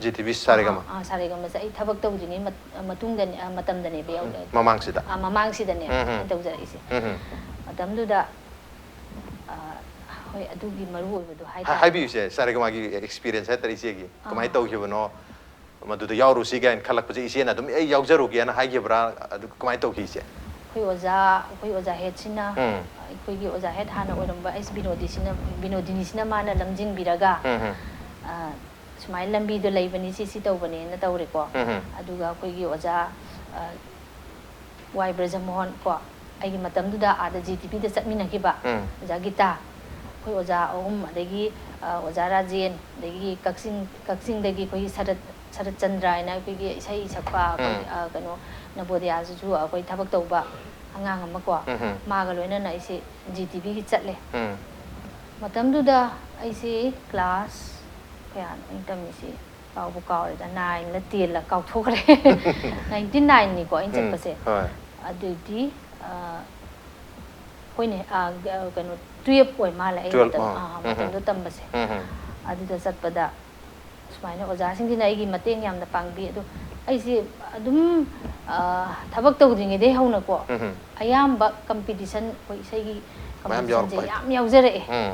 ꯖꯤ ꯇꯤ ꯚꯤ ꯁꯥꯔꯦꯒꯥꯃꯥ꯫ ꯑꯥ, ꯑꯥ, ꯁꯥꯔꯦꯒꯥꯃꯥꯁꯦ ꯑꯩ ꯊꯕꯛ ꯇꯧꯗ꯭ꯔꯤꯉꯩ ꯃꯠ-, ꯑ, ꯃꯇꯨꯡꯗꯅꯦ, ꯑ, ꯃꯇꯝꯗꯅꯦꯕ ꯌꯥꯎ-, ꯎꯝ, ꯃꯃꯥꯡꯁꯤꯗ꯫ ꯑ, ꯃꯃꯥꯡꯁꯤꯗꯅꯦ ꯎꯝ, ꯎꯝ꯫ ꯑꯩꯅ ꯇꯧꯖꯔꯛꯏꯁꯦ꯫ ꯎꯝ, ꯎꯝ꯫ ꯃꯇꯝꯗꯨꯗ, ꯑ, ꯍꯣꯏ, ꯑꯗꯨꯒꯤ ꯃꯔꯨ ꯑꯣꯏꯕꯗꯣ ꯍꯥꯏ-, ꯍꯥꯏꯇꯥꯔꯦ꯫ ꯍꯥꯏꯕꯤꯌꯨ ꯏꯆꯦ, ꯁꯥꯔꯦꯒꯥꯃꯥꯒꯤ ꯑꯦꯛꯁꯄꯤꯔꯤꯌꯦꯟꯁ ꯍꯥꯏꯇꯥꯔꯦ ꯏꯆꯦꯒꯤ꯫ ꯀꯃꯥꯏꯅ ꯑꯥ꯫ ꯇꯧꯈꯤꯕꯅꯣ? ꯃꯗꯨꯗ ꯌꯥꯎꯔꯨꯁꯤ ꯀꯥꯏꯅ ꯈꯜꯂꯛꯄꯁꯦ ꯏꯆꯦꯅ ꯑꯗꯨꯝ "ꯑꯩ ꯌꯥꯎꯖꯔꯨꯒꯦꯅ" ꯍꯥꯏꯈꯤꯕ꯭ꯔꯥ? ꯑꯗꯨ ꯀꯃꯥꯏꯅ ꯇꯧꯈꯤ ꯏꯆꯦ? ꯑꯩꯈꯣꯏ ꯑꯣꯖꯥ, ꯑꯩꯈꯣꯏ ꯑꯣꯖꯥ ꯍꯦꯠꯁꯤꯅ, ꯎꯝ꯫ ꯑꯩꯈꯣꯏꯒꯤ ꯑꯣꯖꯥ ꯍꯦꯠ ꯍꯥꯟꯅ ꯑꯣꯏꯔꯝꯕ ꯑꯩꯁ ꯕꯤꯅꯣꯗꯤꯁꯤꯅ, ꯕꯤꯅꯣꯗꯤꯅꯤꯁꯤꯅ ꯃꯥꯅ ꯂꯝꯖꯤꯡꯕꯤꯔꯒ, ꯎꯝ, ꯎꯝ꯫ ꯑ, ꯁꯨꯃꯥꯏꯅ ꯂꯝꯕꯤꯗꯣ ꯂꯩꯕꯅꯤ, ꯁꯤ, ꯁꯤ ꯇꯧꯕꯅꯦꯅ ꯇꯧꯔꯦꯀꯣ꯫ ꯎꯝ, ꯎꯝ꯫ ꯑꯗꯨꯒ ꯑꯩꯈꯣꯏꯒꯤ ꯑꯣꯖꯥ, ꯑ, ꯋꯥꯏ ꯕ꯭ꯔꯖꯃꯣꯍꯟ ꯀꯣ, ꯑꯩꯒꯤ ꯃꯇꯝꯗꯨꯗ ꯑꯥꯗ ꯖꯤ ꯇꯤ ꯚꯤꯗ ꯆꯠꯃꯤꯟꯅꯈꯤꯕ ꯎꯝ꯫ ꯑꯣꯖꯥ ꯒꯤꯇꯥ, ꯑꯩꯈꯣꯏ ꯑꯣꯖꯥ ꯑꯍꯨꯝ, ꯑꯗꯒꯤ, ꯑ, ꯑꯣꯖꯥ ꯔꯥꯖꯦꯟ, ꯑꯗꯒꯤ ꯀꯛꯆꯤꯡ, ꯀꯛꯆꯤꯡꯗꯒꯤ ꯑꯩꯈꯣꯏꯒꯤ ꯁꯔꯠ, ꯁꯔꯠ ꯆꯟꯗ꯭ꯔ ꯍꯥꯏꯅ ꯑꯩꯈꯣꯏꯒꯤ ꯏꯁꯩ ꯁꯛꯄ, ꯑꯩꯈꯣꯏ, ꯎꯝ꯫ ꯑ, ꯀꯩꯅꯣ, ꯅꯕꯣꯗꯤꯌꯥꯁꯤꯁꯨ ꯑꯩꯈꯣꯏ ꯊꯕꯛ ꯇꯧꯕ ꯑꯉꯥꯡ ꯑꯃꯀꯣ, ꯎꯝ, ꯎꯝ꯫ ꯃꯥꯒ ꯂꯣꯏꯅꯅ ꯑꯩꯁꯦ ꯖꯤ ꯇꯤ ꯚꯤꯒꯤ ꯆꯠꯂꯦ꯫ ꯎꯝ꯫ ꯃꯇꯝꯗꯨꯗ ꯑꯩꯁꯦ ꯀ꯭ꯂꯥꯁ ꯀꯌꯥꯅꯣ ꯑꯩꯅ ꯇꯝꯃꯤꯁꯤ? ꯀꯥꯎꯕꯨ ꯀꯥꯎꯔꯦꯗ, ꯅꯥꯏꯟꯂ ꯇꯦꯟꯂ ꯀꯥꯎꯊꯣꯛꯈ꯭ꯔꯦ꯫ ꯅꯥꯏꯟꯇꯤꯟ ꯅꯥꯏꯟꯅꯤꯀꯣ ꯑꯩꯅ ꯆꯠꯄꯁꯦ꯫ ꯑꯗꯨꯗꯤ ꯑ, ꯍꯣꯏꯅꯦ, ꯑ, ꯀꯩꯅꯣ, ꯇꯨꯌꯦꯜꯞ ꯑꯣꯏ ꯃꯥꯜꯂꯦ ꯑꯩ ꯃꯇꯝ, ꯑ, ꯃꯇꯝꯗꯣ ꯇꯝꯕꯁꯦ꯫ ꯑꯗꯨꯗ ꯆꯠꯄꯗ ꯁꯨꯃꯥꯏꯅ ꯑꯣꯖꯥꯁꯤꯡꯁꯤꯅ ꯑꯩꯒꯤ ꯃꯇꯦꯡ ꯌꯥꯝꯅ ꯄꯥꯡꯕꯤ꯫ ꯑꯗꯣ ꯑꯩꯁꯦ ꯑꯗꯨꯝ, ꯑ, ꯊꯕꯛ ꯇꯧꯗ꯭ꯔꯤꯉꯩꯗꯩ ꯍꯧꯅꯀꯣ, ꯑꯌꯥꯝꯕ ꯀꯝꯄꯤꯇꯤꯁꯟ, ꯑꯩꯈꯣꯏ ꯏꯁꯩꯒꯤ ꯃꯌꯥꯝ ꯀꯝꯄꯤꯇꯤꯁꯟꯁꯦ ꯌꯥꯎꯔꯛꯄ ꯍꯥꯏ- ꯌꯥꯝ ꯌꯥꯎꯖꯔꯛꯑꯦ꯫ ꯎꯝ꯫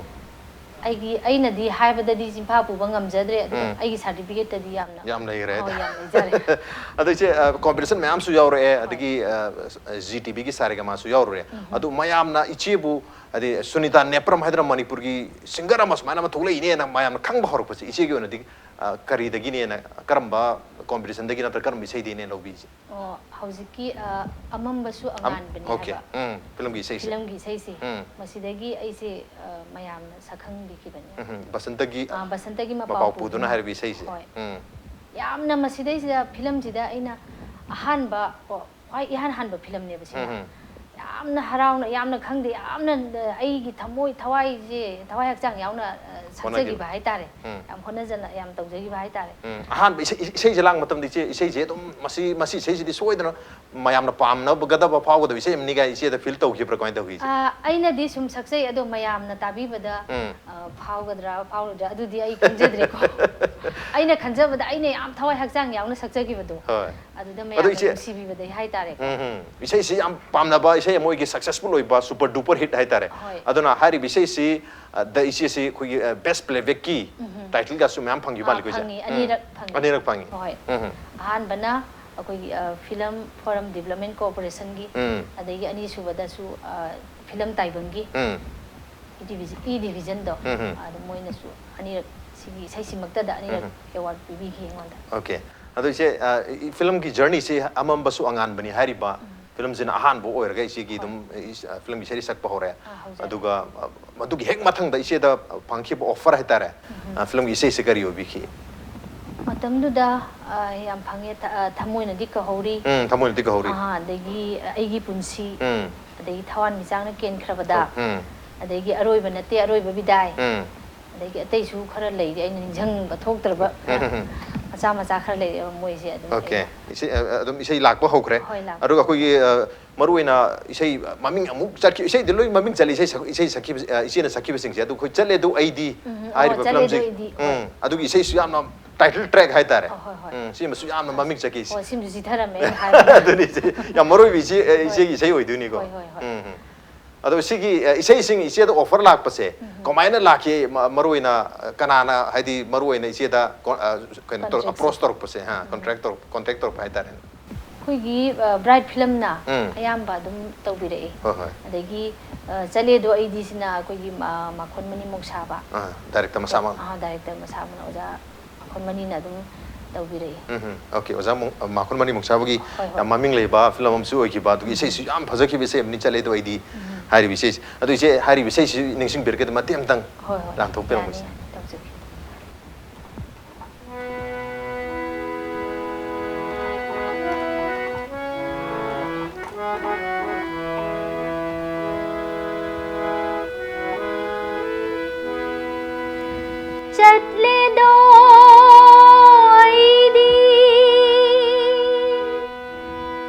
ꯑꯩꯒꯤ, ꯑꯩꯅꯗꯤ ꯍꯥꯏꯕꯗꯗꯤ ꯆꯤꯟꯐꯥ ꯄꯨꯕ ꯉꯝꯖꯗ꯭ꯔꯦ, ꯑꯗꯨꯒ ꯎꯝ꯫ ꯑꯩꯒꯤ ꯁꯥꯔꯇꯤꯐꯤꯀꯦꯠꯇꯗꯤ ꯌꯥꯝꯅ, ꯌꯥꯝ ꯂꯩꯈ꯭ꯔꯦ ꯍꯣꯏ, ꯍꯥꯏꯇꯥꯔꯦ꯫ ꯌꯥꯝ ꯂꯩꯖꯔꯦ꯫ ꯑꯗꯣ ꯏꯆꯦ, ꯑ, ꯀꯣꯝꯄꯤꯇꯤꯁꯟ ꯃꯌꯥꯝꯁꯨ ꯌꯥꯎꯔꯛꯑꯦ, ꯍꯣꯏ꯫ ꯑꯗꯒꯤ, ꯑ, ꯖꯤ ꯇꯤ ꯚꯤꯒꯤ ꯁꯥꯔꯦꯒꯃꯥꯁꯨ ꯌꯥꯎꯔꯨꯔꯦ꯫ ꯎꯝ꯫ ꯑꯗꯨ ꯃꯌꯥꯝꯅ ꯏꯆꯦꯕꯨ, ꯍꯥꯏꯗꯤ, ꯁꯨꯅꯤꯇꯥ ꯅꯦꯄ꯭ꯔꯝ ꯍꯥꯏꯗꯅ ꯃꯅꯤꯄꯨꯔꯒꯤ ꯁꯤꯡꯒꯔ ꯑꯃ ꯁꯨꯃꯥꯏꯅ ꯑꯃ ꯊꯣꯛꯂꯛꯏꯅꯦꯅ ꯃꯌꯥꯝꯅ ꯈꯪꯕ ꯍꯧꯔꯛꯄꯁꯦ, ꯏꯆꯦꯒꯤ ꯑꯣꯏꯅꯗꯤ, ꯑ, ꯀꯔꯤꯗꯒꯤꯅꯦꯅ, ꯀꯔꯝꯕ ꯀꯣꯝꯄꯤꯇꯤꯁꯟꯗꯒꯤ ꯅꯠꯇ꯭ꯔꯒ ꯀꯔꯝꯕ ꯏꯁꯩꯗꯒꯤꯅꯦ ꯂꯧꯕꯤꯁꯦ? ꯑꯣ, ꯍꯧꯖꯤꯛꯀꯤ, ꯑ, ꯑꯃꯝꯕꯁꯨ ꯑꯝ-, ꯑꯉꯥꯟꯕꯅꯤ ꯑꯣꯀꯦ꯫ ꯍꯥꯏꯕ ꯎꯝ, ꯐꯤꯂꯝꯒꯤ ꯏꯁꯩꯁꯦ꯫ ꯐꯤꯂꯝꯒꯤ ꯏꯁꯩꯁꯦ, ꯎꯝ꯫ ꯃꯁꯤꯗꯒꯤ ꯑꯩꯁꯦ, ꯑ, ꯃꯌꯥꯝꯅ ꯁꯛꯈꯪꯕꯤꯈꯤꯕꯅꯤ꯫ ꯎꯝ, ꯕꯁꯟꯇꯒꯤ ꯑ, ꯕꯁꯟꯇꯒꯤ ꯃꯄꯥꯎ ꯃꯄꯥꯎ ꯄꯨꯗꯨꯅ ꯄꯨꯗꯨꯅ꯫ ꯍꯥꯏꯔꯤꯕ ꯏꯁꯩꯁꯦ꯫ ꯍꯣꯏ꯫ ꯎꯝ꯫ ꯌꯥꯝꯅ ꯃꯁꯤꯗꯩꯁꯤꯗ, ꯐꯤꯂꯝꯁꯤꯗ ꯑꯩꯅ ꯑꯍꯥꯟꯕ, ꯀꯣ, ꯈ꯭ꯋꯥꯏ ꯏꯍꯥꯟ ꯍꯥꯟꯕ ꯐꯤꯂꯝꯅꯦꯕ ꯁꯤꯅ꯫ ꯎꯝ, ꯎꯝ꯫ ꯌꯥꯝꯅ ꯍꯔꯥꯎꯅ, ꯌꯥꯝꯅ ꯈꯪꯗꯦ, ꯌꯥꯝꯅ, ꯑ, ꯑꯩꯒꯤ ꯊꯃꯣꯏ, ꯊꯋꯥꯏꯁꯦ, ꯊꯋꯥꯏ ꯍꯛꯆꯥꯡ ꯌꯥꯎꯅ, ꯑ, ꯍꯣꯠꯅꯈꯤꯕ꯫ ꯁꯛꯆꯈꯤꯕ ꯍꯥꯏꯇꯥꯔꯦ꯫ ꯎꯝ꯫ ꯌꯥꯝ ꯍꯣꯠꯅꯖꯅ, ꯌꯥꯝ ꯇꯧꯖꯈꯤꯕ ꯍꯥꯏꯇꯥꯔꯦ꯫ ꯎꯝ, ꯑꯍꯥꯟꯕ ꯏꯁꯩ, ꯏꯁꯩꯁꯦ ꯂꯥꯡꯕ ꯃꯇꯝꯗ ꯏꯆꯦ, ꯏꯁꯩꯁꯦ ꯑꯗꯨꯝ ꯃꯁꯤ, ꯃꯁꯤ ꯏꯁꯩꯁꯤꯗꯤ ꯁꯣꯏꯗꯅ ꯃꯌꯥꯝꯅ ꯄꯥꯝꯅꯒꯗꯕ, ꯐꯥꯎꯒꯗꯕ ꯏꯁꯩ ꯑꯃꯅꯤ ꯀꯥꯏ ꯏꯆꯦꯗ ꯐꯤꯜ ꯇꯧꯈꯤꯕ꯭ꯔꯥ? ꯀꯃꯥꯏꯅ ꯇꯧꯈꯤ ꯏꯆꯦ? ꯑ, ꯑꯩꯅꯗꯤ ꯁꯨꯝ ꯁꯛꯆꯩ, ꯑꯗꯣ ꯃꯌꯥꯝꯅ ꯇꯥꯕꯤꯕꯗ, ꯎꯝ꯫ ꯑ, ꯐꯥꯎꯒꯗ꯭ꯔꯥ ꯐꯥꯎꯔꯣꯏꯗ꯭ꯔꯥ ꯑꯗꯨꯗꯤ ꯑꯩ ꯈꯪꯖꯗ꯭ꯔꯦꯀꯣ꯫ ꯑꯩꯅ ꯈꯟꯖꯕꯗ ꯑꯩꯅ ꯌꯥꯝ ꯊꯋꯥꯏ ꯍꯛꯆꯥꯡ ꯌꯥꯎꯅ ꯁꯛꯆꯈꯤꯕꯗꯣ꯫ ꯍꯣꯏ꯫ ꯑꯗꯨꯗ ꯑꯗꯣ ꯃꯌꯥꯝꯅ ꯏꯆꯦ, ꯅꯨꯡꯁꯤꯕꯤꯕꯗꯩ ꯍꯥꯏꯇꯥꯔꯦꯀꯣ꯫ ꯎꯝ, ꯎꯝ꯫ ꯏꯁꯩꯁꯤ ꯌꯥꯝ ꯄꯥꯝꯅꯕ, ꯏꯁꯩ ꯑꯃ ꯑꯣꯏꯒꯤ ꯁꯛꯁꯦꯁꯐꯨꯜ ꯑꯣꯏꯕ, ꯁꯨꯄꯔ ꯗꯨꯄꯔ ꯍꯤꯠ ꯍꯥꯏꯇꯥꯔꯦ꯫ ꯍꯣꯏ꯫ ꯑꯗꯨꯅ ꯍꯥꯏꯔꯤꯕ ꯏꯁꯩꯁꯤ, ꯑ, ꯗ ꯏꯆꯦꯁꯤ ꯑꯩꯈꯣꯏꯒꯤ, ꯑ, ꯕꯦꯁ ꯄ꯭ꯂꯦꯕꯦꯛꯀꯤ ꯎꯝ, ꯎꯝ꯫ ꯇꯥꯏꯇꯜꯒꯁꯨ ꯃꯌꯥꯝ ꯐꯪꯈꯤꯕ ꯑꯥ, ꯃꯥꯜꯂꯤꯀꯣ ꯏꯆꯦ? ꯐꯪꯉꯤ, ꯎꯝ꯫ ꯑꯅꯤꯔꯛ ꯐꯪꯉꯤ꯫ ꯑꯅꯤꯔꯛ ꯐꯪꯉꯤ꯫ ꯍꯣꯏ꯫ ꯎꯝ, ꯎꯝ꯫ ꯑꯍꯥꯟꯕꯅ ꯑꯩꯈꯣꯏꯒꯤ, ꯑ, ꯐꯤꯂꯝ ꯐꯣꯔꯝ ꯗꯤꯕ꯭ꯂꯞꯃꯦꯟ ꯀꯣꯑꯣꯄꯔꯦꯁꯟꯒꯤ, ꯎꯝ꯫ ꯑꯗꯒꯤ ꯑꯅꯤꯁꯨꯕꯗꯁꯨ, ꯑ, ꯐꯤꯂꯝ ꯇꯥꯏꯕꯪꯒꯤ ꯎꯝ꯫ ꯏ ꯗꯤꯚꯤꯖꯟ, ꯏ ꯗꯤꯚꯤꯖꯟꯗꯣ, ꯎꯝ, ꯎꯝ꯫ ꯑꯗꯨ ꯃꯣꯏꯅꯁꯨ ꯑꯅꯤꯔꯛ ꯁꯤꯒꯤ ꯏꯁꯩꯁꯤꯃꯛꯇꯗ ꯑꯅꯤꯔꯛ ꯎꯝ, ꯎꯝ꯫ ꯑꯦꯋꯥꯔꯗ ꯄꯤꯕꯤꯈꯤ ꯑꯩꯉꯣꯟꯗ꯫ ꯑꯣꯀꯦ꯫ ꯑꯗꯣ ꯏꯆꯦ, ꯑ, ꯏ-, ꯐꯤꯂꯝꯒꯤ ꯖꯔꯅꯤꯁꯤ ꯑꯃꯝꯕꯁꯨ ꯑꯉꯥꯟꯕꯅꯤ ꯍꯥꯏꯔꯤꯕ ꯎꯝ꯫ ꯐꯤꯂꯝꯁꯤꯅ ꯑꯍꯥꯟꯕ ꯑꯣꯏꯔꯒ ꯏꯆꯦꯒꯤ ꯍꯣꯏ꯫ ꯑꯗꯨꯝ ꯏꯁ-, ꯑ, ꯐꯤꯂꯝꯒꯤ ꯏꯁꯩ ꯁꯛꯄ ꯍꯧꯔꯦ꯫ ꯑꯥ, ꯍꯧꯖꯔꯦ꯫ ꯑꯗꯨꯒ, ꯑ, ꯃꯗꯨꯒꯤ ꯍꯦꯛ ꯃꯊꯪꯗ ꯏꯆꯦꯗ ꯐꯪꯈꯤꯕ ꯑꯣꯐꯔ ꯍꯥꯏꯇꯥꯔꯦ, ꯎꯝ꯫ ꯑ, ꯐꯤꯂꯝꯒꯤ ꯏꯁꯩꯁꯤ ꯀꯔꯤ ꯑꯣꯏꯕꯤꯈꯤ? ꯃꯇꯝꯗꯨꯗ, ꯑ, ꯌꯥꯝ ꯐꯪꯉꯦ, ꯊ-, ꯑ, ꯊꯃꯣꯏꯅꯗꯤ ꯀꯧꯍꯧꯔꯤ꯫ ꯎꯝ, ꯊꯃꯣꯏꯅꯗꯤ ꯀꯧꯍꯧꯔꯤ꯫ ꯑꯍꯥ, ꯑꯗꯒꯤ ꯑꯩꯒꯤ ꯄꯨꯟꯁꯤ, ꯎꯝ꯫ ꯑꯗꯒꯤ ꯊꯋꯥꯟꯃꯤꯆꯥꯛꯅ ꯀꯦꯟꯈ꯭ꯔꯕꯗ, ꯎꯝ꯫ ꯑꯗꯒꯤ ꯑꯔꯣꯏꯕ ꯅꯠꯇꯦ, ꯑꯔꯣꯏꯕ ꯕꯤꯗꯥꯏ꯫ ꯎꯝ꯫ ꯑꯗꯒꯤ ꯑꯇꯩꯁꯨ ꯈꯔ ꯂꯩꯔꯤ, ꯑꯩꯅ ꯅꯤꯡꯁꯤꯡꯕ ꯊꯣꯛꯇ꯭ꯔꯕ ꯃꯆꯥ ꯃꯆꯥ ꯈꯔ ꯂꯩꯔꯦꯕ ꯃꯣꯏꯁꯦ ꯑꯗꯨꯝ ꯑꯣꯀꯦ ꯑꯩꯅ ꯏꯁꯩ ꯑ, ꯑꯗꯨꯝ ꯏꯁꯩ ꯂꯥꯛꯄ ꯍꯧꯈ꯭ꯔꯦ꯫ ꯍꯣꯏ, ꯂꯥꯛꯄ ꯑꯗꯨꯒ ꯑꯩꯈꯣꯏꯒꯤ ꯑ, ꯃꯔꯨ ꯑꯣꯏꯅ ꯏꯁꯩ ꯃꯃꯤꯡ ꯑꯃꯨꯛ ꯆꯠꯈꯤ, ꯏꯁꯩꯗꯤ ꯂꯣꯏ ꯃꯃꯤꯡ ꯆꯠꯂꯤ, ꯏꯁꯩ ꯁꯛ- ꯏꯁꯩ ꯁꯛꯈꯤꯕ ꯑ, ꯏꯆꯦꯅ ꯁꯛꯈꯤꯕꯁꯤꯡꯁꯦ꯫ ꯑꯗꯨ ꯑꯩꯈꯣꯏ ꯆꯠꯂꯦ ꯑꯗꯨ ꯑꯩꯗꯤ ꯎꯝ, ꯑꯣ, ꯍꯥꯏꯔꯤꯕ ꯆꯠꯂꯦ ꯐꯤꯂꯝꯁꯤ ꯑꯗꯨ ꯑꯩꯗꯤ, ꯍꯣꯏ꯫ ꯎꯝ ꯑꯗꯨꯒꯤ ꯏꯁꯩꯁꯨ ꯌꯥꯝꯅ ꯇꯥꯏꯇꯜ ꯇ꯭ꯔꯦꯛ ꯍꯥꯏꯇꯥꯔꯦ꯫ ꯑꯣ, ꯍꯣꯏ, ꯍꯣꯏ꯫ ꯎꯝ ꯁꯤꯃꯁꯨ ꯌꯥꯝꯅ ꯃꯃꯤꯡ ꯆꯠꯈꯤ꯫ ꯑꯣ, ꯁꯤꯃꯁꯨ ꯆꯤꯊꯔꯝꯃꯦ ꯑꯩꯅ ꯍꯥꯏꯕꯗ꯫ ꯑꯗꯨꯅꯤ ꯏꯆꯦ, ꯌꯥꯝ ꯃꯔꯨ ꯑꯣꯏꯕ ꯏꯆꯦ ꯑ, ꯏꯆꯦꯒꯤ ꯏꯁꯩ ꯑꯣꯏꯗꯣꯏꯅꯤꯀꯣ꯫ ꯍꯣꯏ, ꯍꯣꯏ, ꯍꯣꯏ꯫ ꯎꯝ ꯎꯝ꯫ ꯑꯗꯣ ꯁꯤꯒꯤ ꯑ, ꯏꯁꯩꯁꯤꯡ ꯏꯆꯦꯗ ꯑꯣꯐꯔ ꯂꯥꯛꯄꯁꯦ ꯀꯃꯥꯏꯅ ꯂꯥꯛꯈꯤ? ꯃ- ꯃꯔꯨ ꯑꯣꯏꯅ ꯑ, ꯀꯅꯥꯅ, ꯍꯥꯏꯗꯤ ꯃꯔꯨ ꯑꯣꯏꯅ ꯏꯆꯦꯗ ꯀꯣ- ꯑ, ꯀꯩꯅꯣ Contact ꯑꯄ꯭ꯔꯣꯁ ꯇꯧꯔꯛꯄꯁꯦ, ꯍꯥ, ꯀꯣꯟꯇ꯭ꯔꯦꯛ ꯇꯧꯔꯛ ꯀꯣꯟꯇꯦꯛ ꯇꯧꯔꯛꯄ ꯍꯥꯏꯇꯥꯔꯦꯅꯦ꯫ ꯑꯩꯈꯣꯏꯒꯤ ꯕ꯭ꯔꯥꯏꯠ ꯐꯤꯂꯝꯅ ꯎꯝ꯫ ꯑꯌꯥꯝꯕ ꯑꯗꯨꯝ ꯇꯧꯕꯤꯔꯛꯑꯦ꯫ ꯍꯣꯏ ꯍꯣꯏ꯫ ꯑꯗꯒꯤ ꯑ, ꯆꯠꯂꯦꯗꯣ ꯑꯩꯗꯤ ꯁꯤꯅ ꯑꯩꯈꯣꯏꯒꯤ ꯑ, ꯃꯥꯈꯣꯟ ꯃꯅꯤ ꯃꯣꯛꯁꯥꯕ꯫ ꯑꯥ, ꯗꯥꯏꯔꯦꯛꯇꯔ ꯃꯁꯥꯃꯛ꯫ ꯑꯥ, ꯗꯥꯏꯔꯦꯛꯇꯔ ꯃꯁꯥꯃꯛꯅ ꯑꯣꯖꯥ ꯃꯥꯈꯣꯟ ꯃꯅꯤꯅ ꯑꯗꯨꯝ ꯇꯧꯕꯤꯔꯛꯏ꯫ ꯎꯝ ꯎꯝ꯫ ꯑꯣꯀꯦ, ꯑꯣꯖꯥ ꯃꯣ- ꯃꯥꯈꯣꯟ ꯃꯅꯤ ꯃꯣꯛꯁꯥꯕꯒꯤ ꯍꯣꯏ, ꯍꯣꯏ꯫ ꯌꯥꯝ ꯃꯃꯤꯡ ꯂꯩꯕ ꯐꯤꯂꯝ ꯑꯃꯁꯨ ꯑꯣꯏꯈꯤꯕ, ꯑꯗꯨꯒꯤ ꯏꯁꯩꯁꯨ ꯌꯥꯝ ꯐꯖꯈꯤꯕ ꯏꯁꯩ ꯑꯃꯅꯤ ꯆꯠꯂꯦꯗꯣ ꯑꯩꯗꯤ ꯍꯥꯏꯔꯤꯕ ꯏꯁꯩꯁꯦ꯫ ꯑꯗꯣ ꯏꯆꯦ, ꯍꯥꯏꯔꯤꯕ ꯏꯁꯩꯁꯤ ꯅꯤꯡꯁꯤꯡꯕꯤꯔꯒꯗꯤ ꯃꯇꯦꯛ ꯑꯃꯇꯪ ꯍꯣꯏ, ꯍꯣꯏ꯫ ꯂꯥꯡꯊꯣꯛꯄꯤꯔꯝꯃꯣ ꯌꯥꯅꯤ, ꯏꯆꯦ꯫ ꯇꯧꯖꯒꯦ꯫ ꯆꯠꯂꯦꯗꯣ ꯑꯩꯗꯤ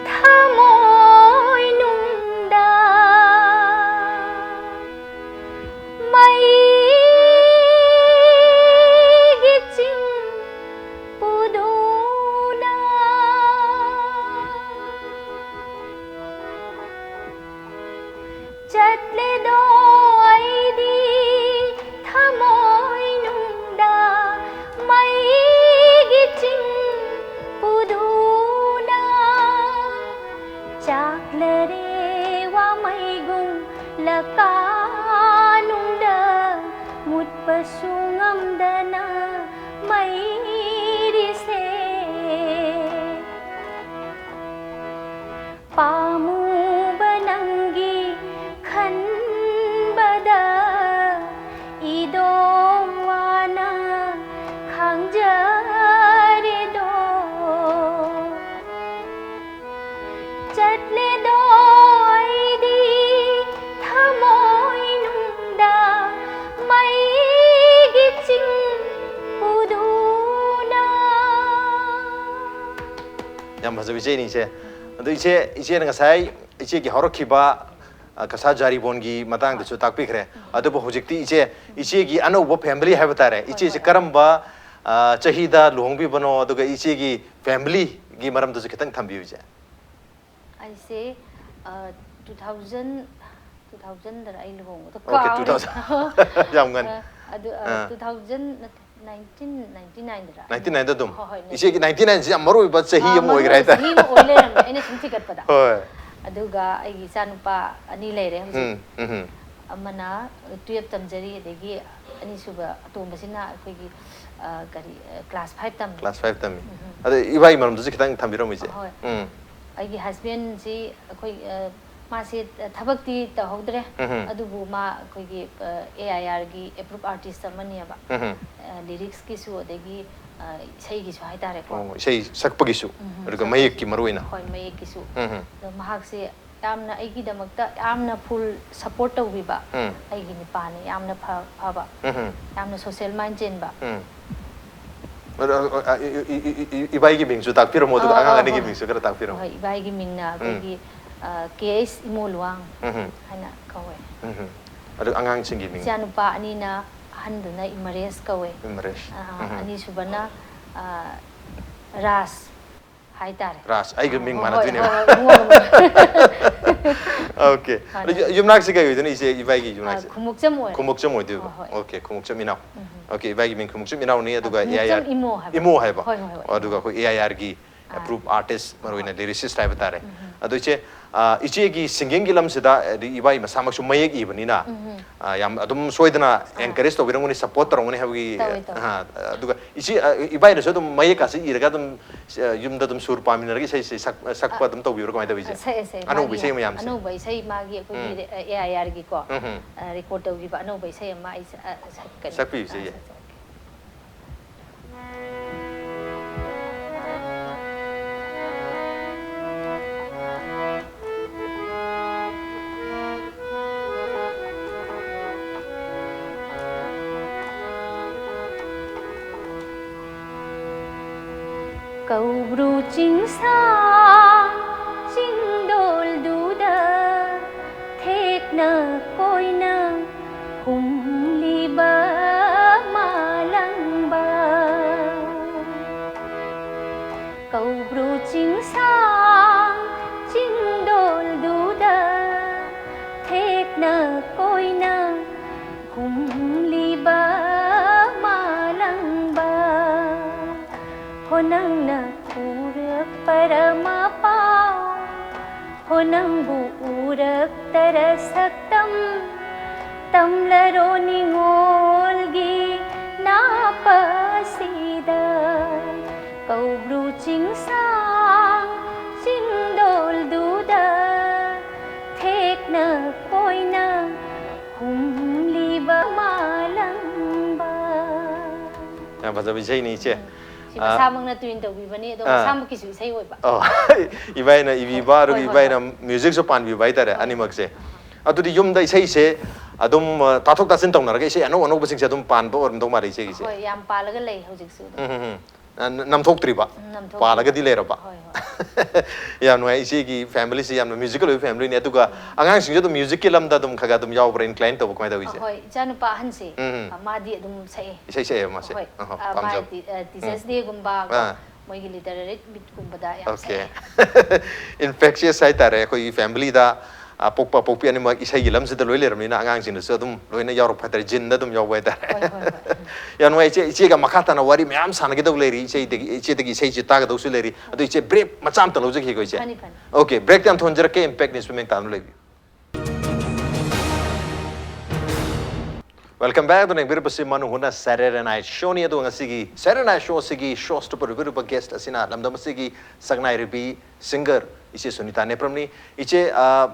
ꯊꯃꯣꯏꯅꯨꯡꯗ ꯃꯩꯒꯤ ꯆꯤꯡ ꯄꯨꯗꯨꯅ꯫ ꯆꯠꯂꯦꯗꯣ ꯑꯩꯗꯤ ꯊꯃꯣꯏꯅꯨꯡꯗ ꯃꯩꯒꯤ ꯆꯤꯡ ꯄꯨꯗꯨꯅ꯫ ꯆꯥꯛꯂꯔꯦ ꯋꯥꯃꯩꯒꯨꯝ ꯂꯀꯥꯅꯨꯡꯗ ꯃꯨꯠꯄꯁꯨ ꯉꯝꯗꯅ ꯃꯩꯔꯤꯁꯦ꯫ ꯄꯥꯝꯃꯨꯕ ꯅꯪꯒꯤ ꯈꯟꯕꯗ ꯏꯗꯣꯝ ꯋꯥꯅ ꯈꯥꯡꯖꯔꯦꯗꯣ꯫ ꯆꯠꯂꯦꯗꯣ ꯑꯩꯗꯤ ꯊꯃꯣꯏ ꯌꯥꯝ ꯐꯖꯕ ꯏꯆꯦꯅꯤ, ꯏꯆꯦ꯫ ꯑꯗꯣ ꯏꯆꯦ, ꯏꯆꯦꯅ ꯉꯁꯥꯏ ꯏꯆꯦꯒꯤ ꯍꯧꯔꯛꯈꯤꯕ, ꯑ, ꯀꯁꯥ ꯖꯥꯔꯤꯕꯣꯟꯒꯤ ꯃꯇꯥꯡꯗꯁꯨ ꯇꯥꯛꯄꯤꯈ꯭ꯔꯦ꯫ ꯑꯗꯨꯕꯨ ꯍꯧꯖꯤꯛꯇꯤ ꯏꯆꯦ, ꯏꯆꯦꯒꯤ ꯑꯅꯧꯕ family ꯍꯥꯏꯕ ꯇꯥꯔꯦ, ꯍꯣꯏ, ꯏꯆꯦꯁꯦ ꯍꯣꯏ꯫ ꯀꯔꯝꯕ, ꯑ, ꯆꯍꯤꯗ ꯂꯨꯍꯣꯡꯕꯤꯕꯅꯣ, ꯑꯗꯨꯒ ꯏꯆꯦꯒꯤ family ꯒꯤ ꯃꯔꯝꯗꯁꯨ ꯈꯤꯇꯪ ꯊꯝꯕꯤꯌꯨ, ꯏꯆꯦ꯫ ꯑꯩꯁꯦ, ꯑ, two thousand, two thousand ꯗꯔ ꯑꯩ ꯂꯨꯍꯣꯡꯕꯗꯣ ꯑꯣꯀꯦ, ꯀꯥꯎꯔꯦ꯫ Two thousand꯫ ꯌꯥꯝ ꯉꯟ-, ꯑ, ꯑꯗꯨ, ꯑ, ꯑꯥ꯫ Two thousand ꯅꯠꯇꯦ, nineteen ninety nine ꯗꯔ? Ninety nine ꯗ ꯑꯗꯨꯝ? ꯍꯣꯏ, ꯍꯣꯏ, ꯏꯆꯦꯒꯤ ninety nine ꯁꯤ ꯌꯥꯝ ꯃꯔꯨ ꯑꯣꯏꯕ ꯆꯍꯤ ꯑꯥ, ꯑꯃ ꯃꯔꯨ ꯑꯣꯏꯈ꯭ꯔꯦ ꯑꯣꯏꯕ ꯍꯥꯏꯇꯥꯔꯦ꯫ ꯆꯍꯤ ꯑꯃ ꯑꯣꯏ ꯂꯩꯔꯝꯃꯦ, ꯑꯩꯅ ꯁꯨꯝ ꯊꯤꯒꯠꯄꯗ꯫ ꯍꯣꯏ꯫ ꯑꯗꯨꯒ ꯑꯩꯒꯤ ꯏꯆꯥꯅꯨꯄꯥ ꯑꯅꯤ ꯂꯩꯔꯦ ꯍꯧꯖꯤꯛ꯫ ꯎꯝ, ꯎꯝ, ꯎꯝ꯫ ꯑꯃꯅ twelve ꯇꯝꯖꯔꯤ, ꯑꯗꯒꯤ ꯑꯅꯤꯁꯨꯕ ꯑꯇꯣꯝꯕꯁꯤꯅ ꯑꯩꯈꯣꯏꯒꯤ, ꯑ, ꯀꯔꯤ, ꯑ, class five ꯇꯝꯃꯤ꯫ Class five ꯇꯝꯃꯤ꯫ ꯎꯝ꯫ ꯑꯗ ꯏꯕꯥꯏꯒꯤ ꯃꯔꯝꯗꯁꯨ ꯈꯤꯇꯪ ꯊꯝꯕꯤꯔꯝꯃꯣ, ꯏꯆꯦ꯫ ꯍꯣꯏ꯫ ꯎꯝ꯫ ꯑꯩꯒꯤ husband ꯁꯤ ꯑꯩꯈꯣꯏ, ꯑ, ꯃꯥꯁꯦ ꯊꯕꯛꯇꯤ ꯇꯧꯍꯧꯗ꯭ꯔꯦ꯫ ꯎꯝ꯫ ꯑꯗꯨꯕꯨ ꯃꯥ ꯑꯩꯈꯣꯏꯒꯤ, ꯑ, A I R ꯒꯤ approved artist ꯑꯃꯅꯦꯕ꯫ ꯎꯝ꯫ ꯑ, lyrics ꯀꯤꯁꯨ ꯑꯗꯒꯤ, ꯑ, ꯏꯁꯩꯒꯤꯁꯨ ꯍꯥꯏꯇꯥꯔꯦꯀꯣ꯫ ꯑꯣ, ꯏꯁꯩ ꯁꯛꯄꯒꯤꯁꯨ, ꯎꯝ, ꯑꯗꯨꯒ ꯁꯛꯄ-, ꯃꯌꯦꯛꯀꯤ ꯃꯔꯨ ꯑꯣꯏꯅ? ꯍꯣꯏ, ꯃꯌꯦꯛꯀꯤꯁꯨ꯫ ꯎꯝ꯫ ꯑꯗꯣ ꯃꯍꯥꯛꯁꯦ ꯌꯥꯝꯅ ꯑꯩꯒꯤꯗꯃꯛꯇ ꯌꯥꯝꯅ full support ꯇꯧꯕꯤꯕ ꯎꯝ꯫ ꯑꯩꯒꯤ ꯅꯨꯄꯥꯅꯤ, ꯌꯥꯝꯅ ꯐ-, ꯐꯕ, ꯎꯝ꯫ ꯌꯥꯝꯅ social mind ꯆꯦꯟꯕ꯫ ꯎꯝ꯫ ꯑꯗꯣ, ꯑ, ꯑ, E-, E-, E-, E-, E-, ꯏꯕꯥꯏꯒꯤ ꯃꯤꯡꯁꯨ ꯇꯥꯛꯄꯤꯔꯝꯃꯣ, ꯑꯗꯨꯒ ꯑ, ꯑꯉꯥꯡ ꯑ, ꯑꯅꯤꯒꯤ ꯍꯣꯏ꯫ ꯃꯤꯡꯁꯨ ꯈꯔ ꯇꯥꯛꯄꯤꯔꯝꯃꯣ꯫ ꯍꯣꯏ, ꯏꯕꯥꯏꯒꯤ ꯃꯤꯡꯅ ꯎꯝ꯫ ꯑꯩꯈꯣꯏꯒꯤ, ꯑ, K H ꯏꯃꯣꯂꯨꯋꯥꯡ ꯎꯝ꯫ ꯍꯥꯏꯅ ꯀꯧꯋꯦ꯫ ꯎꯝ꯫ ꯑꯗꯨ ꯑꯉꯥꯡꯁꯤꯡꯒꯤ ꯃꯤꯡ? ꯏꯆꯥꯅꯨꯄꯥ ꯑꯅꯤꯅ, ꯑꯍꯟꯗꯨꯅ ꯏꯃꯔꯦꯁ ꯀꯧꯋꯦ꯫ ꯏꯃꯔꯦꯁ꯫ ꯑ, ꯎꯝ꯫ ꯑꯅꯤꯁꯨꯕꯅ, ꯑ, ꯔꯥꯖ ꯍꯥꯏꯇꯥꯔꯦ꯫ ꯔꯥꯖ, ꯑꯩꯒ ꯃꯤꯡ ꯑ, ꯍꯣꯏ, ꯃꯥꯟꯅꯗꯣꯏꯅꯦ꯫ ꯍꯣꯏ, ꯍꯣꯏ, ꯏꯕꯨꯡꯉꯣ꯫ ꯑꯣꯀꯦ꯫ ꯃꯥꯟꯅꯩ꯫ ꯑꯗꯨ ꯌꯨꯝꯅꯥꯛꯁꯦ ꯀꯩ ꯑꯣꯏꯗꯣꯏꯅꯣ, ꯏꯆꯦ, ꯏꯕꯥꯏꯒꯤ ꯑ, ꯌꯨꯝꯅꯥꯛꯁꯦ? ꯈꯨꯃꯨꯛꯆꯝ ꯑꯣꯏꯔꯦ꯫ ꯈꯨꯃꯨꯛꯆꯝ ꯑꯣꯏꯗꯣꯏꯕ? ꯍꯣꯏ, ꯍꯣꯏ꯫ ꯑꯣꯀꯦ, ꯈꯨꯃꯨꯛꯆꯝ ꯏꯅꯥꯎ꯫ ꯎꯝ꯫ ꯑꯣꯀꯦ, ꯏꯕꯥꯏꯒꯤ ꯃꯤꯡ ꯈꯨꯃꯨꯛꯆꯝ ꯏꯅꯥꯎꯅꯤ, ꯑ, ꯑꯗꯨꯒ Khumukcham A I R Imo ꯍꯥꯏꯕ? ꯏꯃꯣ ꯍꯥꯏꯕ? ꯍꯣꯏ, ꯍꯣꯏ, ꯍꯣꯏ, ꯑꯣ, ꯑꯗꯨꯒ ꯏꯃꯣ꯫ ꯑꯩꯈꯣꯏ A I R ꯒꯤ ꯑꯥ꯫ Approved artist, ꯃꯔꯨ ꯑꯣꯏꯅ ꯍꯣꯏ꯫ Lyricist ꯍꯥꯏꯕ ꯇꯥꯔꯦ꯫ ꯎꯝ꯫ ꯑꯗꯣ ꯏꯆꯦ, ꯑ, ꯏꯆꯦꯒꯤ singing ꯒꯤ ꯂꯝꯁꯤꯗ, ꯑꯗꯩ ꯏꯕꯥꯏ ꯃꯁꯥꯃꯛꯁꯨ ꯃꯌꯦꯛ ꯏꯕꯅꯤꯅ, ꯎꯝ꯫ ꯑ, ꯌꯥꯝ ꯑꯗꯨꯝ ꯁꯣꯏꯗꯅ ꯑꯥ꯫ Encourage ꯇꯧꯕꯤꯔꯝꯒꯅꯤ, support ꯇꯧꯔꯝꯒꯅꯤ ꯍꯥꯏꯕꯒꯤ, ꯇꯧꯋꯦ, ꯇꯧꯋꯦ꯫ ꯑ, ꯑꯗꯨꯒ ꯏꯆꯦ, ꯑ, ꯏꯕꯥꯏꯅꯁꯨ ꯑꯗꯨꯝ ꯃꯌꯦꯛꯀꯥꯁꯦ ꯏꯔꯒ ꯑꯗꯨꯝ, ꯑ, ꯌꯨꯝꯗ ꯑꯗꯨꯝ ꯁꯨꯔ ꯄꯥꯃꯤꯟꯅꯔꯒ ꯏꯁꯩꯁꯦ ꯁꯛ-, ꯁꯛꯄ ꯑ, ꯑꯗꯨꯝ ꯇꯧꯕꯤꯕ꯭ꯔꯣ, ꯀꯃꯥꯏꯅ ꯇꯧꯋꯤ, ꯏꯆꯦ? ꯑ, ꯁꯛꯑꯦ, ꯁꯛꯑꯦ꯫ ꯑꯅꯧꯕ ꯃꯥꯒꯤ ꯏꯁꯩ ꯃꯌꯥꯝꯁꯦ? ꯑꯅꯧꯕ ꯏꯁꯩ ꯃꯥꯒꯤ ꯑꯩꯈꯣꯏꯒꯤ ꯎꯝ꯫ ꯔꯦ-, ꯑ, A I R ꯒꯤꯀꯣ, ꯎꯝ, ꯎꯝ꯫ ꯑ, record ꯇꯧꯈꯤꯕ ꯑꯅꯧꯕ ꯏꯁꯩ ꯑꯃ ꯑꯩ ꯁ-, ꯑ, ꯁꯛꯀꯅꯤ꯫ ꯁꯛꯄꯤꯌꯨ, ꯏꯆꯦ, ꯑ, ꯌꯥꯏ꯫ ꯁꯛꯆꯔꯛꯀꯦ꯫ ꯀꯧꯕ꯭ꯔꯨ ꯆꯤꯡꯁꯥꯡ ꯆꯤꯡꯗꯣꯜꯗꯨꯗ ꯊꯦꯛꯅ ꯀꯣꯏꯅ ꯍꯨꯝꯂꯤꯕ ꯃꯥꯂꯪꯕ꯫ ꯀꯧꯕ꯭ꯔꯨ ꯆꯤꯡꯁꯥꯡ ꯆꯤꯡꯗꯣꯜꯗꯨꯗ ꯊꯦꯛꯅ ꯀꯣꯏꯅ ꯍꯨꯝꯂꯤꯕ ꯃꯥꯂꯪꯕ꯫ ꯍꯣ ꯅꯪꯅ ꯎꯔꯛꯄꯔ ꯃꯄꯥꯎ, ꯍꯣ ꯅꯪꯕꯨ ꯎꯔꯛꯇꯔ ꯁꯛꯇꯝ, ꯇꯝꯂꯔꯣ ꯅꯤꯉꯣꯜꯒꯤ ꯅꯥꯄꯁꯤꯗ꯫ ꯀꯧꯕ꯭ꯔꯨ ꯆꯤꯡꯁꯥꯡ ꯆꯤꯡꯗꯣꯜꯗꯨꯗ ꯊꯦꯛꯅ ꯀꯣꯏꯅ ꯍꯨꯝꯂꯤꯕ ꯃꯥꯂꯪꯕ꯫ ꯌꯥꯝ ꯐꯖꯕ ꯏꯁꯩꯅꯤ, ꯏꯆꯦ꯫ ꯁꯤ ꯑꯥ꯫ ꯃꯁꯥꯃꯛꯅ ꯇ꯭ꯌꯨꯟ ꯇꯧꯕꯤꯕꯅꯤ, ꯑꯗꯣ ꯑꯥ꯫ ꯃꯁꯥꯃꯛꯀꯤꯁꯨ ꯏꯁꯩ ꯑꯣꯏꯕ꯫ ꯑꯣ, ꯏꯕꯥꯏꯅ ꯏꯕꯤꯕ, ꯍꯣꯏ, ꯑꯗꯨꯒ ꯍꯣꯏ, ꯍꯣꯏ, ꯏꯕꯥꯏꯅ ꯍꯣꯏ꯫ ꯃ꯭ꯌꯨꯖꯤꯛꯁꯨ ꯄꯥꯟꯕꯤꯕ ꯍꯥꯏꯇꯥꯔꯦ, ꯍꯣꯏ, ꯍꯣꯏ꯫ ꯑꯅꯤꯃꯛꯁꯦ꯫ ꯑꯗꯨꯗꯤ ꯌꯨꯝꯗ ꯏꯁꯩꯁꯦ ꯑꯗꯨꯝ, ꯑ, ꯇꯥꯊꯣꯛ ꯇꯥꯁꯤꯟ ꯇꯧꯅꯔꯒ ꯏꯁꯩ ꯑꯅꯧ ꯑꯅꯧꯕꯁꯤꯡꯁꯦ ꯑꯗꯨꯝ ꯄꯥꯟꯕ ꯑꯣꯏꯔꯝꯗꯧ ꯃꯥꯜꯂꯦ ꯏꯆꯦꯒꯤꯁꯦ꯫ ꯍꯣꯏ, ꯌꯥꯝ ꯄꯥꯜꯂꯒ ꯂꯩ ꯍꯧꯖꯤꯛꯁꯨ ꯑꯗꯨꯝ꯫ ꯎꯝ, ꯎꯝ, ꯎꯝ꯫ ꯑ, ꯅ-, ꯅꯝꯊꯣꯛꯇ꯭ꯔꯤꯕ? ꯎꯝ, ꯅꯝꯊꯣꯛꯇ꯭ꯔꯤ꯫ ꯄꯥꯜꯂꯒꯗꯤ ꯂꯩꯔꯕ? ꯍꯣꯏ, ꯍꯣꯏ꯫ ꯌꯥꯝ ꯅꯨꯡꯉꯥꯏ꯫ ꯏꯆꯦꯒꯤ ꯐꯦꯃꯤꯂꯤꯁꯤ ꯌꯥꯝꯅ ꯃ꯭ꯌꯨꯖꯤꯀꯦꯜ ꯑꯣꯏꯕ ꯐꯦꯃꯤꯂꯤꯅꯤ꯫ ꯑꯗꯨꯒ ꯎꯝ꯫ ꯑꯉꯥꯡꯁꯤꯡꯁꯨ ꯑꯗꯨꯝ ꯃ꯭ꯌꯨꯖꯤꯛꯀꯤ ꯂꯝꯗ ꯑꯗꯨꯝ ꯈꯔ ꯈꯔ ꯑꯗꯨꯝ ꯌꯥꯎꯕ꯭ꯔꯥ, ꯏꯟꯀ꯭ꯂꯥꯏꯟ ꯇꯧꯕ, ꯀꯃꯥꯏꯅ ꯇꯧꯋꯤ ꯏꯆꯦ? ꯑꯍꯣꯏ, ꯏꯆꯥꯅꯨꯄꯥ ꯑꯍꯟꯁꯦ, ꯎꯝ, ꯎꯝ꯫ ꯑ, ꯃꯥꯗꯤ ꯑꯗꯨꯝ ꯁꯛꯑꯦ꯫ ꯏꯁꯩ ꯁꯛꯑꯦꯕ ꯃꯥꯁꯦ? ꯍꯣꯏ꯫ ꯑꯍꯣ, ꯑ, ꯃꯥ ꯄꯥꯝꯖꯕ꯫ ꯇꯤ-, ꯑ, ꯇꯤꯆꯔꯁ ꯎꯝ꯫ ꯗꯦꯒꯨꯝꯕ ꯀꯣ, ꯑꯥ꯫ ꯃꯣꯏꯒꯤ ꯂꯤꯇꯔꯦꯔꯤ ꯃꯤꯠꯀꯨꯝꯕꯗ ꯌꯥꯝ ꯑꯣꯀꯦ꯫ ꯁꯛꯑꯦ꯫ ꯏꯟꯐꯦꯛꯁꯤꯌꯁ ꯍꯥꯏꯇꯥꯔꯦ, ꯑꯩꯈꯣꯏꯒꯤ ꯐꯦꯃꯤꯂꯤꯗ, ꯑ, ꯄꯣꯛꯄ ꯄꯣꯛꯄꯤ ꯑꯅꯤꯃꯛ ꯏꯁꯩꯒꯤ ꯂꯝꯁꯤꯗ ꯂꯣꯏ ꯂꯩꯔꯕꯅꯤꯅ ꯑꯉꯥꯡꯁꯤꯡꯗꯁꯨ ꯑꯗꯨꯝ ꯂꯣꯏꯅ ꯌꯥꯎꯔꯛꯄ ꯍꯥꯏꯇꯥꯔꯦ, ꯖꯤꯟꯗ ꯑꯗꯨꯝ ꯌꯥꯎꯕ ꯍꯥꯏꯇꯥꯔꯦ꯫ ꯍꯣꯏ, ꯍꯣꯏ, ꯍꯣꯏ꯫ ꯎꯝ꯫ ꯌꯥꯝ ꯅꯨꯡꯉꯥꯏ ꯏꯆꯦ, ꯏꯆꯦꯒ ꯃꯈꯥ ꯇꯥꯅ ꯋꯥꯔꯤ ꯃꯌꯥꯝ ꯁꯥꯟꯅꯒꯗꯧ ꯂꯩꯔꯤ, ꯏꯆꯦꯗꯒꯤ, ꯏꯆꯦꯗꯒꯤ ꯏꯁꯩꯁꯤ ꯇꯥꯒꯗꯧꯁꯨ ꯂꯩꯔꯤ꯫ ꯑꯗꯣ ꯏꯆꯦ, ꯕ꯭ꯔꯦꯛ ꯃꯆꯥ ꯑꯝꯇ ꯂꯧꯖꯈꯤꯀꯣ ꯏꯆꯦ꯫ ꯐꯅꯤ, ꯐꯅꯤ꯫ ꯑꯣꯀꯦ, ꯕ꯭ꯔꯦꯛꯇꯤ ꯌꯥꯝ ꯊꯣꯟꯖꯔꯛꯀꯦ, ꯏꯝꯄꯦꯛ ꯅ꯭ꯌꯨꯁ ꯃꯃꯦꯡ ꯇꯥꯅ ꯂꯩꯕꯤꯌꯨ꯫ Welcome back. ꯑꯗꯨꯅ ꯌꯦꯡꯕꯤꯔꯤꯕꯁꯤ ꯃꯅꯨ ꯍꯨꯅ Saturday Night Show ꯅꯤ꯫ ꯑꯗꯨꯒ ꯉꯁꯤꯒꯤ Saturday Night Show ꯑꯁꯤꯒꯤ ꯁꯣ ꯁ꯭ꯇꯣꯄꯔ ꯑꯣꯏꯕꯤꯔꯤꯕ ꯒꯦꯁ꯭ꯠ ꯑꯁꯤꯅ ꯂꯝꯗꯝ ꯑꯁꯤꯒꯤ ꯁꯛꯅꯥꯏꯔꯤꯕꯤ ꯁꯤꯡꯒꯔ ꯏꯆꯦ ꯁꯨꯅꯤꯇꯥ ꯅꯦꯄ꯭ꯔꯝꯅꯤ꯫ ꯏꯆꯦ, ꯑ,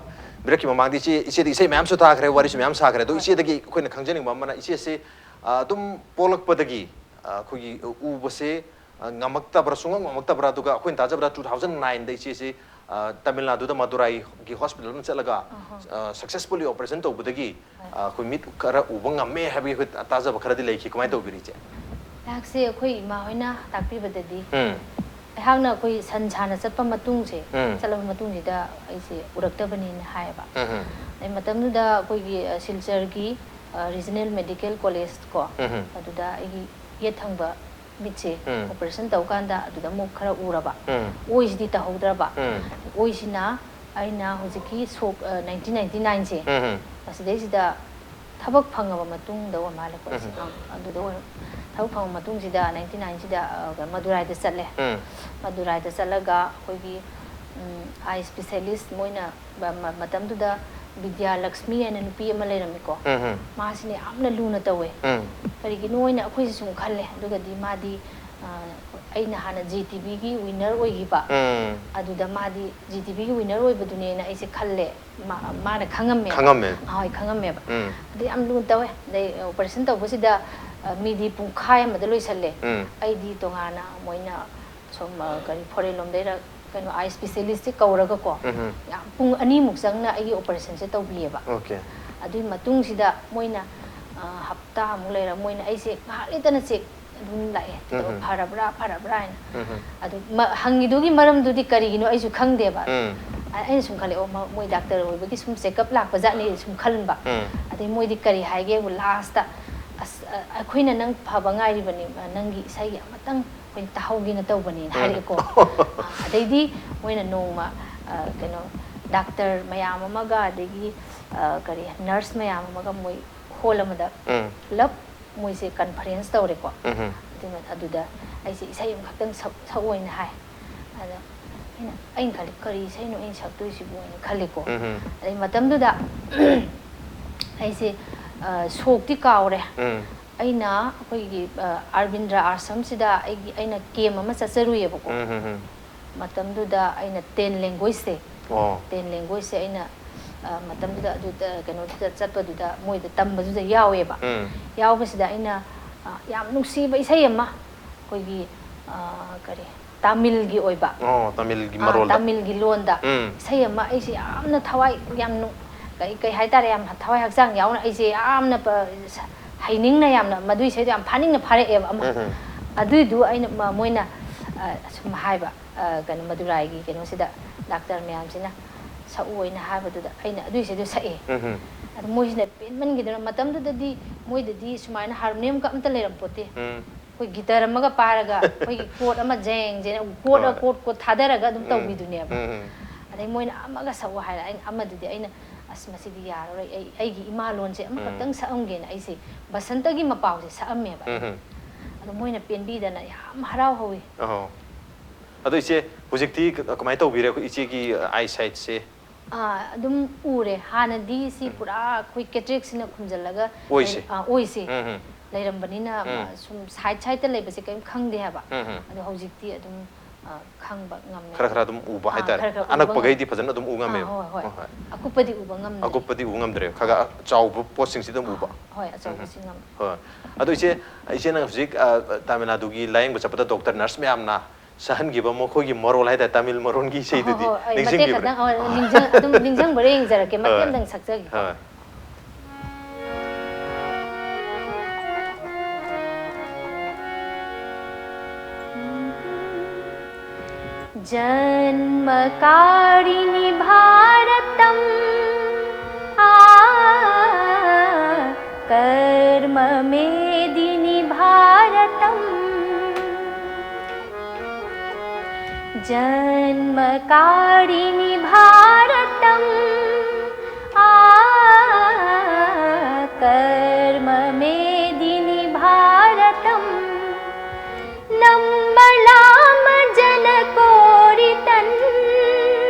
ꯕ꯭ꯔꯦꯛꯀꯤ ꯃꯃꯥꯡꯗ ꯏꯆꯦ, ꯏꯆꯦꯗꯤ ꯏꯁꯩ ꯃꯌꯥꯝꯁꯨ ꯇꯥꯈ꯭ꯔꯦ, ꯋꯥꯔꯤꯁꯨ ꯃꯌꯥꯝ ꯁꯥꯈ꯭ꯔꯦ꯫ ꯑꯗꯣ ꯍꯣꯏ꯫ ꯏꯆꯦꯗꯒꯤ ꯑꯩꯈꯣꯏꯅ ꯈꯪꯖꯅꯤꯡꯕ ꯑꯃꯅ, ꯏꯆꯦꯁꯦ, ꯑ, ꯑꯗꯨꯝ ꯄꯣꯛꯂꯛꯄꯗꯒꯤ, ꯑ, ꯑꯩꯈꯣꯏꯒꯤ ꯎꯕꯁꯦ, ꯑ, ꯉꯝꯃꯛꯇꯕ꯭ꯔꯥ, ꯁꯨꯡꯉꯝ ꯉꯝꯃꯛꯇꯕ꯭ꯔꯥ? ꯑꯗꯨꯒ ꯑꯩꯈꯣꯏꯅ ꯇꯥꯖꯕꯗ two thousand nine ꯗ ꯏꯆꯦꯁꯦ, ꯑ, ꯇꯥꯃꯤꯜ ꯅꯥꯗꯨꯗ ꯃꯗꯨꯔꯥꯏꯒꯤ ꯍꯣꯁꯄꯤꯇꯥꯜ ꯑꯃ ꯆꯠꯂꯒ, ꯑꯍꯣ꯫ ꯑ, ꯁꯛꯁꯦꯁꯐꯨꯜꯂꯤ ꯑꯣꯄꯔꯦꯁꯟ ꯇꯧꯕꯗꯒꯤ, ꯍꯣꯏ꯫ ꯑ, ꯑꯩꯈꯣꯏ ꯃꯤꯠ ꯈꯔ ꯎꯕ ꯉꯝꯃꯦ ꯍꯥꯏꯕꯒꯤ ꯑꯩꯈꯣꯏ ꯇꯥꯖꯕ ꯈꯔꯗꯤ ꯂꯩꯈꯤ꯫ ꯀꯃꯥꯏꯅ ꯇꯧꯕꯤꯔꯤ, ꯏꯆꯦ? ꯑꯩꯍꯥꯛꯁꯦ ꯑꯩꯈꯣꯏ ꯏꯃꯥ ꯍꯣꯏꯅ ꯇꯥꯛꯄꯤꯕꯗꯗꯤ, ꯎꯝ꯫ ꯑꯩꯍꯥꯛꯅ ꯑꯩꯈꯣꯏ ꯁꯟ ꯁꯥꯟꯅ ꯆꯠꯄ ꯃꯇꯨꯡꯁꯦ, ꯎꯝ. ꯆꯠꯂꯕ ꯃꯇꯨꯡꯁꯤꯗ ꯑꯩꯁꯦ ꯎꯔꯛꯇꯕꯅꯤꯅ ꯍꯥꯏꯌꯦꯕ꯫ ꯎꯝ. ꯑꯗꯩ ꯃꯇꯝꯗꯨꯗ ꯑꯩꯈꯣꯏꯒꯤ, ꯑ, ꯁꯤꯜꯆꯔꯒꯤ, ꯑ, ꯔꯤꯖꯅꯦꯜ ꯃꯦꯗꯤꯀꯦꯜ ꯀꯣꯂꯦꯖ ꯀꯣ, ꯎꯝ. ꯑꯗꯨꯗ ꯑꯩꯒꯤ ꯌꯦꯠ ꯊꯪꯕ ꯃꯤꯠꯁꯦ ꯎꯝ. ꯑꯣꯄꯔꯦꯁꯟ ꯇꯧꯀꯥꯟꯗ ꯑꯗꯨꯗ ꯑꯃꯨꯛ ꯈꯔ ꯎꯔꯕ꯫ ꯎꯝ. ꯑꯣꯏꯁꯤꯗꯤ ꯇꯧꯍꯧꯗ꯭ꯔꯕ꯫ ꯎꯝ. ꯑꯣꯏꯁꯤꯅ ꯑꯩꯅ ꯍꯧꯖꯤꯛꯀꯤ ꯁꯣꯛ, ꯑ, ꯅꯥꯏꯟꯇꯤꯟ ꯅꯥꯏꯟꯇꯤ ꯅꯥꯏꯟꯁꯦ, ꯎꯝ. ꯃꯁꯤꯗꯩꯁꯤꯗ ꯊꯕꯛ ꯐꯪꯉꯕ ꯃꯇꯨꯡꯗ ꯑꯣꯏ ꯃꯥꯜꯂꯦꯀꯣ ꯑꯩꯁꯦ꯫ ꯎꯝ. ꯑꯪ, ꯑꯗꯨꯗ ꯑꯣꯏ-, ꯊꯕꯛ ꯐꯪꯉꯕ ꯃꯇꯨꯡꯁꯤꯗ ꯅꯥꯏꯟꯇꯤ ꯅꯥꯏꯟꯁꯤꯗ, ꯑ, ꯃꯗꯨꯔꯥꯏꯗ ꯆꯠꯂꯦ꯫ ꯎꯝ. ꯃꯗꯨꯔꯥꯏꯗ ꯆꯠꯂꯒ ꯑꯩꯈꯣꯏꯒꯤ, ꯎꯝ, ꯑꯥꯏ ꯏꯁꯄꯤꯁꯦꯂꯤꯁ ꯃꯣꯏꯅ ꯕ-, ꯃ-, ꯃꯇꯝꯗꯨꯗ ꯕꯤꯗ꯭ꯌꯥ ꯂꯛꯁꯃꯤ ꯍꯥꯏꯅ ꯅꯨꯄꯤ ꯑꯃ ꯂꯩꯔꯝꯃꯤꯀꯣ꯫ ꯎꯝ. ꯃꯥꯁꯤꯅ ꯌꯥꯝꯅ ꯂꯨꯅ ꯇꯧꯋꯦ꯫ ꯎꯝ. ꯀꯔꯤꯒꯤꯅꯣ ꯍꯥꯏꯅ ꯑꯩꯈꯣꯏꯁꯦ ꯁꯨꯝ ꯈꯜꯂꯦ꯫ ꯑꯗꯨꯒꯗꯤ ꯃꯥꯗꯤ, ꯑ, ꯑꯩꯅ ꯍꯥꯟꯅ ꯖꯤ ꯇꯤ ꯚꯤꯒꯤ ꯋꯤꯟꯅꯔ ꯑꯣꯏꯈꯤꯕ꯫ ꯎꯝ. ꯑꯗꯨꯗ ꯃꯥꯗꯤ ꯖꯤ ꯇꯤ ꯚꯤꯒꯤ ꯋꯤꯟꯅꯔ ꯑꯣꯏꯕꯗꯨꯅꯦꯅ ꯑꯩꯁꯦ ꯈꯜꯂꯦ꯫ ꯃꯥ-, ꯃꯥꯅ ꯈꯪꯉꯝꯃꯦꯕ꯫ ꯈꯪꯉꯝꯃꯦ꯫ ꯍꯣꯏ, ꯈꯪꯉꯝꯃꯦꯕ꯫ ꯎꯝ. ꯑꯗꯨ ꯌꯥꯝ ꯂꯨꯅ ꯇꯧꯋꯦ꯫ ꯑꯗꯩ ꯑꯣꯄꯔꯦꯁꯟ ꯇꯧꯕꯁꯤꯗ, ꯑ, ꯃꯤꯗꯤ ꯄꯨꯡꯈꯥꯏ ꯑꯃꯗ ꯂꯣꯏꯁꯜꯂꯦ꯫ ꯎꯝ. ꯑꯩꯗꯤ ꯇꯣꯉꯥꯟꯅ ꯃꯣꯏꯅ ꯁꯣꯝ, ꯑ, ꯀꯔꯤ, ꯐꯣꯔꯦꯟ ꯂꯣꯝꯗꯩꯔ ꯀꯩꯅꯣ, ꯑꯥꯏ ꯏꯁꯄꯤꯁꯦꯂꯤꯁꯇꯤ ꯀꯧꯔꯒꯀꯣ, ꯎꯝ. ꯌꯥꯝ ꯄꯨꯡ ꯑꯅꯤꯃꯨꯛ ꯆꯪꯅ ꯑꯩꯒꯤ ꯑꯣꯄꯔꯦꯁꯟꯁꯦ ꯇꯧꯕꯤꯌꯦꯕ꯫ ꯑꯣꯀꯦ꯫ ꯑꯗꯨꯒꯤ ꯃꯇꯨꯡꯁꯤꯗ ꯃꯣꯏꯅ, ꯑ, ꯍꯞꯇꯥꯃꯨꯛ ꯂꯩꯔ ꯃꯣꯏꯅ ꯑꯩꯁꯦ ꯉꯥꯏꯍꯥꯛ ꯂꯩꯇꯅ ꯆꯦꯛ ꯑꯗꯨꯝ ꯂꯥꯛꯑꯦ꯫ ꯎꯝ. ꯐꯔꯕ꯭ꯔꯥ, ꯐꯔꯕ꯭ꯔꯥ ꯍꯥꯏꯅ꯫ ꯎꯝ. ꯑꯗꯨ ꯃ-, ꯍꯪꯉꯤꯗꯨꯒꯤ ꯃꯔꯝꯗꯨꯗꯤ ꯀꯔꯤꯒꯤꯅꯣ ꯑꯩꯁꯨ ꯈꯪꯗꯦꯕ꯫ ꯎꯝ. ꯑ-, ꯑꯩꯅ ꯁꯨꯝ ꯈꯜꯂꯦ, "ꯑꯣ, ꯃ-, ꯃꯣꯏ ꯗꯥꯛꯇꯔ ꯑꯣꯏꯕꯒꯤ ꯁꯨꯝ ꯆꯦꯛꯑꯞ ꯂꯥꯛꯄ ꯖꯥꯠꯅꯤ" ꯁꯨꯝ ꯈꯟꯕ꯫ ꯎꯝ. ꯑꯗꯩ ꯃꯣꯏꯗꯤ ꯀꯔꯤ ꯍꯥꯏꯒꯦꯕꯨ, ꯂꯥꯁꯇ, "ꯑꯁ, ꯑ, ꯑꯩꯈꯣꯏꯅ ꯅꯪ ꯐꯕ ꯉꯥꯏꯔꯤꯕꯅꯤ, ꯑ, ꯅꯪꯒꯤ ꯏꯁꯩ ꯑꯃꯇꯪ ꯑꯩꯈꯣꯏꯅ ꯇꯥꯍꯧꯒꯦꯅ ꯇꯧꯕꯅꯦꯅ" ꯎꯝ. ꯍꯥꯏꯔꯛꯑꯦꯀꯣ꯫ ꯑ, ꯑꯗꯩꯗꯤ ꯃꯣꯏꯅ ꯅꯣꯡꯃ, ꯑ, ꯀꯩꯅꯣ, ꯗꯥꯛꯇꯔ ꯃꯌꯥꯝ ꯑꯃꯒ, ꯑꯗꯒꯤ, ꯑ, ꯀꯔꯤ, ꯅꯔꯁ ꯃꯌꯥꯝ ꯑꯃꯒ ꯃꯣꯏ ꯍꯣꯜ ꯑꯃꯗ ꯎꯝ. ꯄꯨꯂꯞ ꯃꯣꯏꯁꯦ ꯀꯟꯐꯔꯦꯟꯁ ꯇꯧꯔꯦꯀꯣ꯫ ꯎꯝ. ꯑꯗꯨꯅ, ꯑꯗꯨꯗ ꯑꯩꯁꯦ ꯏꯁꯩ ꯑꯃꯈꯛꯇꯪ ꯁꯛ-, ꯁꯛꯑꯣꯏꯅ ꯍꯥꯏ꯫ ꯑꯗ ꯑꯩꯅ, ꯑꯩꯅ ꯈꯜꯂꯤ, "ꯀꯔꯤ ꯏꯁꯩꯅꯣ ꯑꯩꯅ ꯁꯛꯇꯣꯏꯁꯤꯕꯨ?" ꯍꯥꯏꯅ ꯈꯜꯂꯤꯀꯣ꯫ ꯎꯝ. ꯑꯗꯩ ꯃꯇꯝꯗꯨꯗ ꯑꯩꯁꯦ, ꯑ, ꯁꯣꯛꯇꯤ ꯀꯥꯎꯔꯦ꯫ ꯎꯝ. ꯑꯩꯅ ꯑꯩꯈꯣꯏꯒꯤ, ꯑ, ꯑꯔꯕꯤꯟꯗ꯭ꯔ ꯑꯥꯁ꯭ꯔꯝꯁꯤꯗ ꯑꯩꯒꯤ, ꯑꯩꯅ ꯀꯦꯝ ꯑꯃ ꯆꯠꯆꯔꯨꯏꯌꯦꯕꯀꯣ꯫ ꯎꯝ, ꯎꯝ, ꯎꯝ. ꯃꯇꯝꯗꯨꯗ ꯑꯩꯅ ꯇꯦꯟ ꯂꯦꯡꯒ꯭ꯋꯦꯖꯁꯦ, ꯑꯣ. ꯇꯦꯟ ꯂꯦꯡꯒ꯭ꯋꯦꯖꯁꯦ ꯑꯩꯅ, ꯑ, ꯃꯇꯝꯗꯨꯗ ꯑꯗꯨꯗ ꯀꯩꯅꯣꯗꯨꯗ ꯆꯠꯄꯗꯨꯗ ꯃꯣꯏꯗ ꯇꯝꯕꯗꯨꯗ ꯌꯥꯎꯋꯦꯕ꯫ ꯎꯝ. ꯌꯥꯎꯕꯁꯤꯗ ꯑꯩꯅ, ꯑ, ꯌꯥꯝ ꯅꯨꯡꯁꯤꯕ ꯏꯁꯩ ꯑꯃ, ꯑꯩꯈꯣꯏꯒꯤ, ꯑ, ꯀꯔꯤ, ꯇꯥꯃꯤꯜꯒꯤ ꯑꯣꯏꯕ, ꯑꯣ, ꯇꯥꯃꯤꯜꯒꯤ ꯑ, ꯃꯔꯣꯜꯗ. ꯇꯥꯃꯤꯜꯒꯤ ꯂꯣꯟꯗ ꯎꯝ. ꯏꯁꯩ ꯑꯃ, ꯑꯩꯁꯦ ꯌꯥꯝꯅ ꯊꯋꯥꯏ ꯌꯥꯝ ꯅꯨꯡ-, ꯀꯩ, ꯀꯩ ꯍꯥꯏꯇꯥꯔꯦ, ꯌꯥꯝ ꯊꯋꯥꯏ ꯍꯛꯆꯥꯡ ꯌꯥꯎꯅ ꯑꯩꯁꯦ ꯌꯥꯝꯅ ꯄ-, ꯍꯩꯅꯤꯡꯅ, ꯌꯥꯝꯅ ꯃꯗꯨꯏ ꯏꯁꯩꯗꯣ ꯌꯥꯝ ꯐꯥꯅꯤꯡꯅ ꯐꯥꯔꯛꯑꯦꯕ ꯑꯃ꯫ ꯎꯝ, ꯎꯝ. ꯑꯗꯨꯏꯗꯨ ꯑꯩꯅ ꯃ-, ꯃꯣꯏꯅ, ꯑ, ꯑꯁꯨꯝ ꯍꯥꯏꯕ, ꯑ, ꯀꯩꯅꯣ, ꯃꯗꯨꯔꯥꯏꯒꯤ ꯀꯩꯅꯣꯁꯤꯗ ꯗꯥꯛꯇꯔ ꯃꯌꯥꯝꯁꯤꯅ ꯁꯛꯎ ꯍꯥꯏꯅ ꯍꯥꯏꯕꯗꯨꯗ ꯑꯩꯅ ꯑꯗꯨꯏꯁꯤꯗ ꯁꯛꯑꯦ꯫ ꯎꯝ, ꯎꯝ꯫ ꯑꯗꯨ ꯃꯣꯏꯁꯤꯅ ꯄꯦꯟꯃꯟꯈꯤꯗꯅ, ꯃꯇꯝꯗꯨꯗꯗꯤ ꯃꯣꯏꯗꯗꯤ ꯁꯨꯃꯥꯏꯅ ꯍꯥꯔꯃꯣꯅꯤꯌꯝꯒ ꯑꯝꯇ ꯂꯩꯔꯝꯄꯣꯠꯇꯦ꯫ ꯎꯝ꯫ ꯑꯩꯈꯣꯏ ꯒꯤꯇꯔ ꯑꯃꯒ ꯄꯥꯏꯔꯒ ꯑꯩꯈꯣꯏꯒꯤ ꯀꯣꯔꯠ ꯑꯃ ꯖꯦꯡ ꯖꯦꯡ, ꯀꯣꯔꯠ ꯍꯣꯏ꯫ ꯀꯣꯔꯠ ꯀꯣꯔꯠ ꯊꯥꯗꯔꯒ ꯑꯗꯨꯝ ꯎꯝ, ꯇꯧꯕꯤꯗꯨꯅꯦꯕ꯫ ꯎꯝ, ꯎꯝ꯫ ꯑꯗꯩ ꯃꯣꯏꯅ ꯑꯃꯒ ꯁꯛꯎ ꯍꯥꯏꯔꯦ, ꯑꯩꯅ ꯑꯃꯗꯨꯗꯤ ꯑꯩꯅ, "ꯑꯁ, ꯃꯁꯤꯗꯤ ꯌꯥꯔꯔꯣꯏ, ꯑꯩ, ꯑꯩꯒꯤ ꯏꯃꯥ ꯂꯣꯟꯁꯦ ꯑꯃꯈꯛꯇꯪ ꯎꯝ꯫ ꯁꯛꯑꯝꯒꯦꯅ" ꯑꯩꯁꯦ ꯕꯁꯟꯇꯒꯤ ꯃꯄꯥꯎꯁꯦ ꯁꯛꯑꯝꯃꯦꯕ꯫ ꯎꯝ, ꯎꯝ꯫ ꯑꯗꯣ ꯃꯣꯏꯅ ꯄꯦꯟꯕꯤꯗꯅ ꯌꯥꯝ ꯍꯔꯥꯎꯍꯧꯋꯤ꯫ ꯑꯍꯣ꯫ ꯑꯗꯣ ꯏꯆꯦ, ꯍꯧꯖꯤꯛꯇꯤ ꯀ-, ꯀꯃꯥꯏꯅ ꯇꯧꯕꯤꯔꯦ ꯑꯩꯈꯣꯏ ꯏꯆꯦꯒꯤ, ꯑ, eyesight ꯁꯦ? ꯑꯥ, ꯑꯗꯨꯝ ꯎꯔꯦ꯫ ꯍꯥꯟꯅꯗꯤ ꯁꯤ ꯎꯝ꯫ ꯄꯨꯔꯥ ꯑꯩꯈꯣꯏ ꯀꯦꯇ꯭ꯔꯦꯛꯁꯤꯅ ꯈꯨꯝꯖꯤꯜꯂꯒ ꯑꯣꯏꯁꯦ꯫ ꯂꯩ-, ꯑꯥ, ꯑꯣꯏꯁꯦ꯫ ꯎꯝ, ꯎꯝ꯫ ꯂꯩꯔꯝꯕꯅꯤꯅ, ꯎꯝ꯫ ꯑ, ꯁꯨꯝ ꯁꯥꯏꯠ ꯁꯥꯏꯠꯇ ꯂꯩꯕꯁꯦ ꯀꯔꯤꯝ ꯈꯪꯗꯦ ꯍꯥꯏꯕ꯫ ꯎꯝ, ꯎꯝ꯫ ꯑꯗꯣ ꯍꯧꯖꯤꯛꯇꯤ ꯑꯗꯨꯝ, ꯑ, ꯈꯪꯕ ꯉꯝꯃꯦ꯫ ꯈꯔ ꯈꯔ ꯑꯗꯨꯝ ꯎꯕ ꯑꯥ, ꯍꯥꯏꯇꯥꯔꯦ꯫ ꯈꯔ ꯈꯔ ꯎꯕ ꯑꯅꯛꯄꯈꯩꯗꯤ ꯉꯝꯃꯦ꯫ ꯐꯖꯅ ꯑꯗꯨꯝ ꯎ ꯑꯥ, ꯉꯝꯃꯦꯕ꯫ ꯍꯣꯏ, ꯍꯣꯏ꯫ ꯍꯣꯏ, ꯍꯣꯏ꯫ ꯑꯀꯨꯞꯄꯗꯤ ꯎꯕ ꯉꯝꯗ꯭ꯔꯦ꯫ ꯑꯀꯨꯞꯄꯗꯤ ꯎꯕ ꯉꯝꯗ꯭ꯔꯦ꯫ ꯈꯔ ꯈꯔ ꯆꯥꯎꯕ ꯄꯣꯠꯁꯤꯡꯁꯤꯗ ꯑꯗꯨꯝ ꯎꯕ꯫ ꯍꯣꯏ, ꯎꯝ, ꯎꯝ꯫ ꯑꯆꯧꯕꯁꯤ ꯉꯝꯃꯦ꯫ ꯍꯣꯏ꯫ ꯑꯗꯣ ꯏꯆꯦ, ꯏꯆꯦꯅ ꯍꯧꯖꯤꯛ, ꯑ, ꯇꯥꯃꯤꯜ ꯅꯥꯗꯨꯒꯤ ꯂꯥꯌꯦꯡꯕ ꯆꯠꯄꯗ ꯗꯣꯛꯇꯔ ꯅꯔꯁ ꯃꯌꯥꯝꯅ ꯁꯛꯍꯟꯈꯤꯕ ꯃꯈꯣꯏꯒꯤ ꯃꯔꯣꯜ ꯍꯥꯏꯇꯥꯔꯦ, ꯇꯥꯃꯤꯜ ꯃꯔꯣꯜꯒꯤ ꯏꯁꯩꯗꯨꯗꯤ ꯍꯣꯏ, ꯍꯣꯏ, ꯑꯩ ꯃꯇꯦꯛ ꯅꯤꯡꯁꯤꯡꯕꯤꯕ꯭ꯔꯥ? ꯈꯛꯇꯪ, ꯑ, ꯅꯤꯡꯁꯤꯡ-, ꯑꯗꯨꯝ ꯅꯤꯡꯁꯤꯡꯕ꯭ꯔꯥ ꯌꯦꯡꯖꯔꯛꯀꯦ, ꯃꯇꯦꯛ ꯍꯣꯏ꯫ ꯑꯝꯇꯪ ꯁꯛꯆꯒꯦꯀꯣ꯫ ꯍꯣꯏ꯫ जन्मकारिणि भारतम्, आ, कर्ममेदिनि भारतम्। जन्मकारिणि भारतम्, आ, कर्ममेदिनि भारतम्। नम्मलाम जनकोरितन्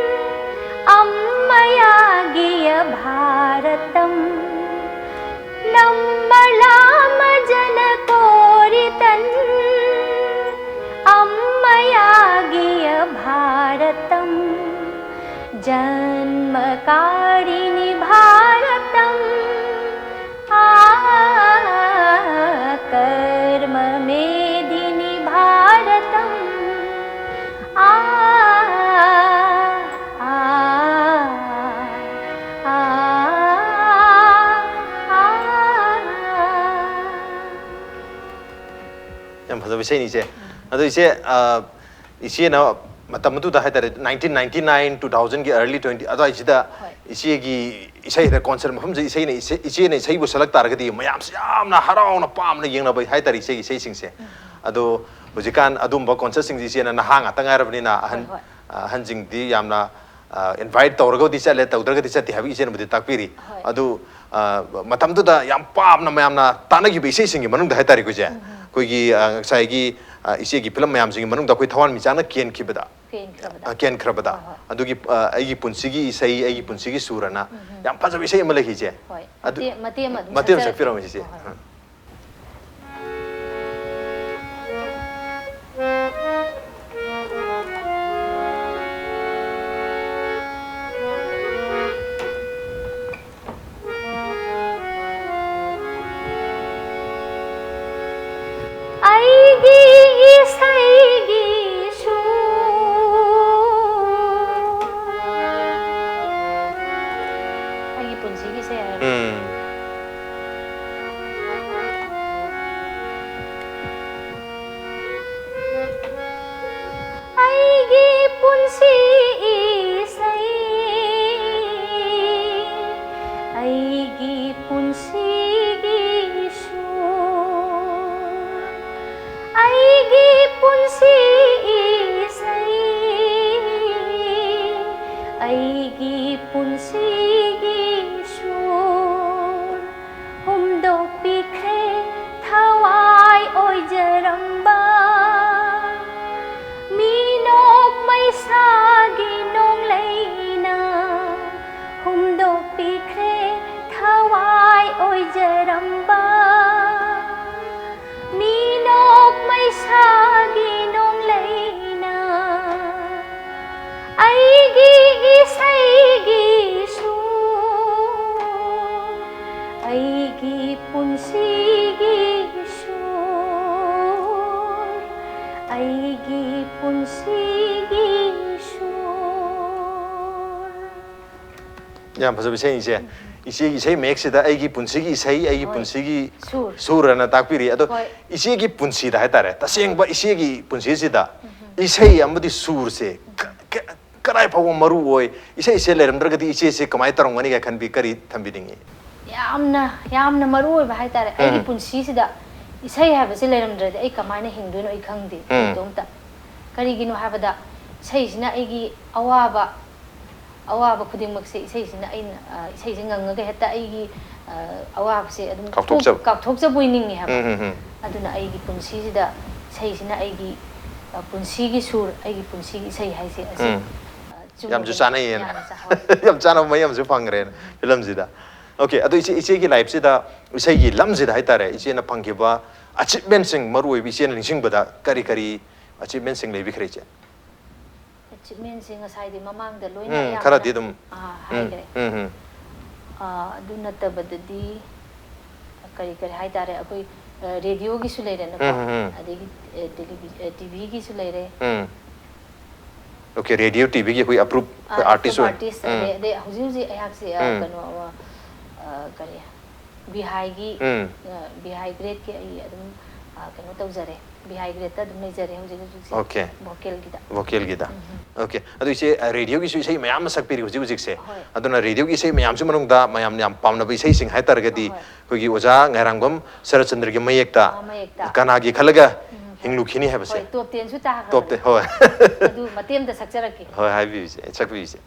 अम्मयागिय भारतम्। नम्मलाम जनकोरितन् अम्मयागिय भारतम्। जन्मकारिणि भारतम्, आ, कर्ममेदिनि भारतम्, आ, आ, आ, आ। ꯌꯥꯝ ꯐꯖꯕ ꯏꯁꯩꯅꯤ, ꯏꯆꯦ꯫ ꯑꯗꯣ ꯏꯆꯦ, ꯑ, ꯏꯆꯦꯅ ꯃꯇꯝ ꯑꯗꯨꯗ ꯍꯥꯏꯇꯥꯔꯦ, nineteen ninety nine, two thousand ꯒꯤ early twenty ꯑꯗꯨꯋꯥꯏꯁꯤꯗ, ꯍꯣꯏ꯫ ꯏꯆꯦꯒꯤ ꯏꯁꯩꯗ concert ꯃꯐꯝꯁꯤ ꯏꯁꯩꯅ ꯏꯆꯦ- ꯏꯆꯦꯅ ꯏꯁꯩꯕꯨ ꯁꯛꯂꯛ ꯇꯥꯔꯒꯗꯤ ꯃꯌꯥꯝꯁꯤ ꯌꯥꯝꯅ ꯍꯔꯥꯎꯅ ꯄꯥꯝꯅ ꯌꯦꯡꯅꯕ ꯍꯥꯏꯇꯥꯔꯦ ꯏꯆꯦꯒꯤ ꯏꯁꯩꯁꯤꯡꯁꯦ꯫ ꯑꯗꯣ ꯍꯧꯖꯤꯛꯀꯥꯟ ꯑꯗꯨꯝꯕ concertꯁꯤꯡꯁꯤ ꯏꯆꯦꯅ ꯅꯍꯥ ꯉꯥꯛꯇ ꯉꯥꯏꯔꯕꯅꯤꯅ ꯑꯍꯟ ꯍꯣꯏ, ꯍꯣꯏ꯫ ꯑꯍꯟꯁꯤꯡꯗꯤ ꯌꯥꯝꯅ invite ꯇꯧꯔꯒꯕꯨꯗꯤ ꯆꯠꯂꯦ, ꯇꯧꯗ꯭ꯔꯒꯗꯤ ꯆꯠꯇꯦ ꯍꯥꯏꯕꯒꯤ ꯏꯆꯦꯅꯕꯨꯗꯤ ꯇꯥꯛꯄꯤꯔꯤ꯫ ꯍꯣꯏ꯫ ꯑꯗꯨ ꯃꯇꯝꯗꯨꯗ ꯌꯥꯝ ꯄꯥꯝꯅ ꯃꯌꯥꯝꯅ ꯇꯥꯅꯈꯤꯕ ꯏꯁꯩꯁꯤꯡꯒꯤ ꯃꯅꯨꯡꯗ ꯍꯥꯏꯇꯥꯔꯦꯀꯣ ꯏꯆꯦ, ꯑꯩꯈꯣꯏꯒꯤ ꯉꯁꯥꯏꯒꯤ ꯏꯆꯦꯒꯤ ꯐꯤꯂꯝ ꯃꯌꯥꯝꯁꯤꯡꯒꯤ ꯃꯅꯨꯡꯗ ꯑꯩꯈꯣꯏ ꯊꯋꯥꯟꯃꯤꯆꯥꯛꯅ ꯀꯦꯟꯈꯤꯕꯗ ꯀꯦꯟꯈ꯭ꯔꯕꯗ꯫ ꯑ, ꯀꯦꯟꯈ꯭ꯔꯕꯗ꯫ ꯍꯣꯏ, ꯍꯣꯏ꯫ ꯑꯗꯨꯒꯤ ꯑ, ꯑꯩꯒꯤ ꯄꯨꯟꯁꯤꯒꯤ ꯏꯁꯩ, ꯑꯩꯒꯤ ꯄꯨꯟꯁꯤꯒꯤ ꯁꯨꯔ ꯑꯅ ꯌꯥꯝ ꯐꯖꯕ ꯏꯁꯩ ꯑꯃ ꯂꯩꯈꯤꯁꯦ꯫ ꯍꯣꯏ꯫ ꯑꯗꯨ ꯃꯇꯦꯛ- ꯃꯇꯦꯛ ꯑꯃ ꯑꯗꯨꯝ ꯃꯇꯦꯛ ꯑꯃ ꯁꯛꯆꯔꯛꯀꯦ꯫ ꯁꯛꯄꯤꯔꯝꯃꯣ ꯏꯆꯦ꯫ ꯍꯣꯏ, ꯍꯣꯏ꯫ ꯑ꯫ ꯑꯩꯒꯤ ꯏꯁꯩꯒꯤꯁꯨ ꯑꯩꯒꯤ ꯄꯨꯟꯁꯤꯒꯤꯁꯦ ꯍꯥꯏꯔꯣ꯫ ꯎꯝ꯫ ꯑꯩꯒꯤ ꯄꯨꯟꯁꯤ ꯏꯁꯩ, ꯑꯩꯒꯤ ꯄꯨꯟꯁꯤꯒꯤ ꯁꯨꯔ, ꯑꯩꯒꯤ ꯄꯨꯟꯁꯤ ꯏꯁꯩ, ꯑꯩꯒꯤ ꯄꯨꯟꯁꯤꯒꯤ ꯁꯨꯔ, ꯍꯨꯝꯗꯣꯛꯄꯤꯈ꯭ꯔꯦ ꯊꯋꯥꯏ ꯑꯣꯏꯖꯔꯝꯕ꯫ ꯃꯤꯅꯣꯛ ꯃꯩꯁꯥꯒꯤ ꯅꯣꯡꯂꯩꯅ ꯍꯨꯝꯗꯣꯛꯄꯤꯈ꯭ꯔꯦ ꯊꯋꯥꯏ ꯑꯣꯏꯖꯔꯝꯕ꯫ ꯃꯤꯅꯣꯛ ꯃꯩꯁꯥꯒꯤ ꯅꯣꯡꯂꯩꯅ ꯑꯩꯒꯤ ꯏꯁꯩꯒꯤꯁꯨ, ꯑꯩꯒꯤ ꯄꯨꯟꯁꯤꯒꯤꯁꯨ, ꯑꯩꯒꯤ ꯄꯨꯟꯁꯤꯒꯤꯁꯨ꯫ ꯌꯥꯝ ꯐꯖꯕ ꯏꯁꯩꯅꯤ ꯏꯆꯦ꯫ ꯏꯆꯦꯒꯤ ꯏꯁꯩ ꯃꯌꯦꯛꯁꯤꯗ ꯑꯩꯒꯤ ꯄꯨꯟꯁꯤꯒꯤ ꯏꯁꯩ, ꯑꯩꯒꯤ ꯍꯣꯏ꯫ ꯄꯨꯟꯁꯤꯒꯤ ꯁꯨꯔ꯫ ꯁꯨꯔ ꯑꯅ ꯇꯥꯛꯄꯤꯔꯤ꯫ ꯑꯗꯣ ꯍꯣꯏ꯫ ꯏꯆꯦꯒꯤ ꯄꯨꯟꯁꯤꯗ ꯍꯥꯏꯇꯥꯔꯦ, ꯇꯁꯦꯡꯕ ꯏꯆꯦꯒꯤ ꯄꯨꯟꯁꯤꯁꯤꯗ ꯏꯁꯩ ꯑꯃꯗꯤ ꯁꯨꯔꯁꯦ ꯀ- ꯀ- ꯀꯗꯥꯏ ꯐꯥꯎꯕ ꯃꯔꯨ ꯑꯣꯏ? ꯏꯁꯩꯁꯦ ꯂꯩꯔꯝꯗ꯭ꯔꯒꯗꯤ ꯏꯆꯦꯁꯦ ꯀꯃꯥꯏꯅ ꯇꯧꯔꯝꯒꯅꯤ ꯀꯥꯏ ꯈꯟꯕꯤ, ꯀꯔꯤ ꯊꯝꯕꯤꯅꯤꯡꯉꯤ? ꯌꯥꯝꯅ ꯌꯥꯝꯅ ꯃꯔꯨ ꯑꯣꯏꯕ ꯍꯥꯏꯇꯥꯔꯦ꯫ ꯑꯩꯒꯤ ꯎꯝ꯫ ꯄꯨꯟꯁꯤꯁꯤꯗ ꯏꯁꯩ ꯍꯥꯏꯕꯁꯦ ꯂꯩꯔꯝꯗ꯭ꯔꯗꯤ ꯑꯩ ꯀꯃꯥꯏꯅ ꯍꯤꯡꯗꯣꯏꯅꯣ ꯑꯩ ꯈꯪꯗꯦ ꯎꯝ꯫ ꯏꯇꯣꯝꯇ꯫ ꯀꯔꯤꯒꯤꯅꯣ ꯍꯥꯏꯕꯗ ꯏꯁꯩꯁꯤꯅ ꯑꯩꯒꯤ ꯑꯋꯥꯕ ꯑꯋꯥꯕ ꯈꯨꯗꯤꯡꯃꯛꯁꯦ ꯏꯁꯩꯁꯤꯅ ꯑꯩꯅ ꯑ, ꯏꯁꯩꯁꯦ ꯉꯪꯉꯒ ꯍꯦꯛꯇ ꯑꯩꯒꯤ ꯑ, ꯑꯋꯥꯕꯁꯦ ꯑꯗꯨꯝ ꯀꯥꯎꯊꯣꯛꯆꯕ꯫ ꯀꯥꯎꯊꯣꯛꯆꯕꯣꯏ ꯅꯤꯡꯉꯦ ꯍꯥꯏꯕ꯫ ꯎꯝ, ꯎꯝ, ꯎꯝ꯫ ꯑꯗꯨꯅ ꯑꯩꯒꯤ ꯄꯨꯟꯁꯤꯁꯤꯗ ꯏꯁꯩꯁꯤꯅ ꯑꯩꯒꯤ ꯑ, ꯄꯨꯟꯁꯤꯒꯤ ꯁꯨꯔ, ꯑꯩꯒꯤ ꯄꯨꯟꯁꯤꯒꯤ ꯏꯁꯩ ꯍꯥꯏꯁꯦ ꯑꯁꯤ ꯎꯝ꯫ ꯑ, ꯆꯨꯝꯕ ꯌꯥꯝꯁꯨ ꯆꯥꯅꯩꯌꯦꯅ꯫ ꯌꯥꯝꯅ ꯆꯥ-, ꯍꯣꯏ꯫ ꯌꯥꯝ ꯆꯥꯅꯕ ꯃꯌꯥꯝꯁꯨ ꯐꯪꯈ꯭ꯔꯦꯅ ꯐꯤꯂꯝꯁꯤꯗ꯫ ꯑꯣꯀꯦ, ꯑꯗꯣ ꯏꯆꯦ, ꯏꯆꯦꯒꯤ ꯂꯥꯏꯐꯁꯤꯗ, ꯏꯁꯩꯒꯤ ꯂꯝꯁꯤꯗ ꯍꯥꯏꯇꯥꯔꯦ, ꯏꯆꯦꯅ ꯐꯪꯈꯤꯕ ꯑꯆꯤꯞꯃꯦꯟꯁꯤꯡ, ꯃꯔꯨ ꯑꯣꯏꯕ ꯏꯆꯦꯅ ꯅꯤꯡꯁꯤꯡꯕꯗ ꯀꯔꯤ ꯀꯔꯤ ꯑꯆꯤꯞꯃꯦꯟꯁꯤꯡ ꯂꯩꯕꯤꯈ꯭ꯔꯦ, ꯏꯆꯦ? ꯑꯆꯤꯞꯃꯦꯟꯁꯦ ꯉꯁꯥꯏꯗꯤ ꯃꯃꯥꯡꯗ ꯂꯣꯏꯅ ꯎꯝ, ꯑꯌꯥꯝꯕꯅ, ꯈꯔꯗꯤ ꯑꯗꯨꯝ, ꯑꯥ, ꯎꯝ, ꯍꯥꯏꯈ꯭ꯔꯦ꯫ ꯎꯝ, ꯎꯝ꯫ ꯑꯥ, ꯑꯗꯨ ꯅꯠꯇꯕꯗꯗꯤ ꯀꯔꯤ ꯀꯔꯤ ꯍꯥꯏꯇꯥꯔꯦ, ꯑꯩꯈꯣꯏ ꯑ, ꯔꯦꯗꯤꯑꯣꯒꯤꯁꯨ ꯂꯩꯔꯦꯅꯀꯣ, ꯎꯝ, ꯎꯝ, ꯎꯝ꯫ ꯑꯗꯒꯤ ꯑꯦ, ꯇꯦꯂꯤꯚꯤ-, ꯑꯦ, ꯇꯤꯚꯤꯒꯤꯁꯨ ꯂꯩꯔꯦ꯫ ꯎꯝ꯫ ꯑꯣꯀꯦ, ꯔꯦꯗꯤꯑꯣ, ꯇꯤꯚꯤꯒꯤ ꯑꯩꯈꯣꯏ ꯑꯄ꯭ꯔꯨꯞ ꯑꯩꯈꯣꯏ ꯑꯥꯔꯇꯤꯁ ꯑꯣꯏ-, ꯑꯥꯔꯇꯤꯁ ꯎꯝ꯫ ꯑꯗꯩ ꯑꯗꯩ ꯍꯧꯖꯤꯛ ꯍꯧꯖꯤꯛ ꯑꯩꯍꯥꯛꯁꯦ ꯑ, ꯎꯝ꯫ ꯀꯩꯅꯣ ꯑꯃ, ꯑ, ꯀꯔꯤ, ꯕꯤꯍꯥꯏꯒꯤ ꯎꯝ꯫ ꯑ, ꯕꯤꯍꯥꯏ ꯒ꯭ꯔꯦꯠꯀꯤ ꯑꯩ ꯑꯗꯨꯝ ꯑ, ꯀꯩꯅꯣ ꯇꯧꯖꯔꯦ, ꯕꯤꯍꯥꯏ ꯒ꯭ꯔꯦꯠꯇ ꯑꯗꯨꯝ ꯂꯩꯖꯔꯦ ꯍꯧꯖꯤꯛ ꯍꯧꯖꯤꯛꯁꯦ ꯑꯣꯀꯦ꯫ ꯚꯣꯀꯦꯜꯒꯤꯗ꯫ ꯚꯣꯀꯦꯜꯒꯤꯗ꯫ ꯎꯝ꯫ ꯑꯣꯀꯦ, ꯑꯗꯨ ꯏꯆꯦ, ꯑ, ꯔꯦꯗꯤꯑꯣꯒꯤꯁꯨ ꯏꯁꯩ ꯃꯌꯥꯝ ꯑꯃ ꯁꯛꯄꯤꯔꯤ ꯍꯧꯖꯤꯛ ꯍꯧꯖꯤꯛꯁꯦ꯫ ꯍꯣꯏ꯫ ꯑꯗꯨꯅ ꯔꯦꯗꯤꯑꯣꯒꯤ ꯏꯁꯩ ꯃꯌꯥꯝꯁꯤ ꯃꯅꯨꯡꯗ ꯃꯌꯥꯝꯅ ꯌꯥꯝ ꯄꯥꯝꯅꯕ ꯏꯁꯩꯁꯤꯡ ꯍꯥꯏꯇꯥꯔꯒꯗꯤ ꯍꯣꯏ꯫ ꯑꯩꯈꯣꯏꯒꯤ ꯑꯣꯖꯥ ꯉꯥꯏꯔꯥꯡꯕꯝ ꯁꯔꯠꯆꯟꯗ꯭ꯔꯒꯤ ꯃꯌꯦꯛꯇ ꯑ, ꯃꯌꯦꯛꯇ꯫ ꯀꯅꯥꯒꯤ ꯈꯜꯂꯒ ꯎꯝ, ꯍꯣꯏ꯫ ꯍꯤꯡꯂꯨꯈꯤꯅꯤ ꯍꯥꯏꯕꯁꯦ꯫ ꯍꯣꯏ, ꯇꯣꯞ ꯇꯦꯟꯁꯨ ꯇꯥꯈ꯭ꯔꯕꯅꯦ꯫ ꯇꯣꯞ ꯇꯦꯟ, ꯍꯣꯏ꯫ ꯑꯗꯨ ꯃꯇꯦꯛ ꯑꯃꯇ ꯁꯛꯆꯔꯛꯀꯦ꯫ ꯍꯣꯏ, ꯍꯥꯏꯕꯤꯌꯨꯁꯦ, ꯁꯛꯄꯤꯌꯨꯁꯦ꯫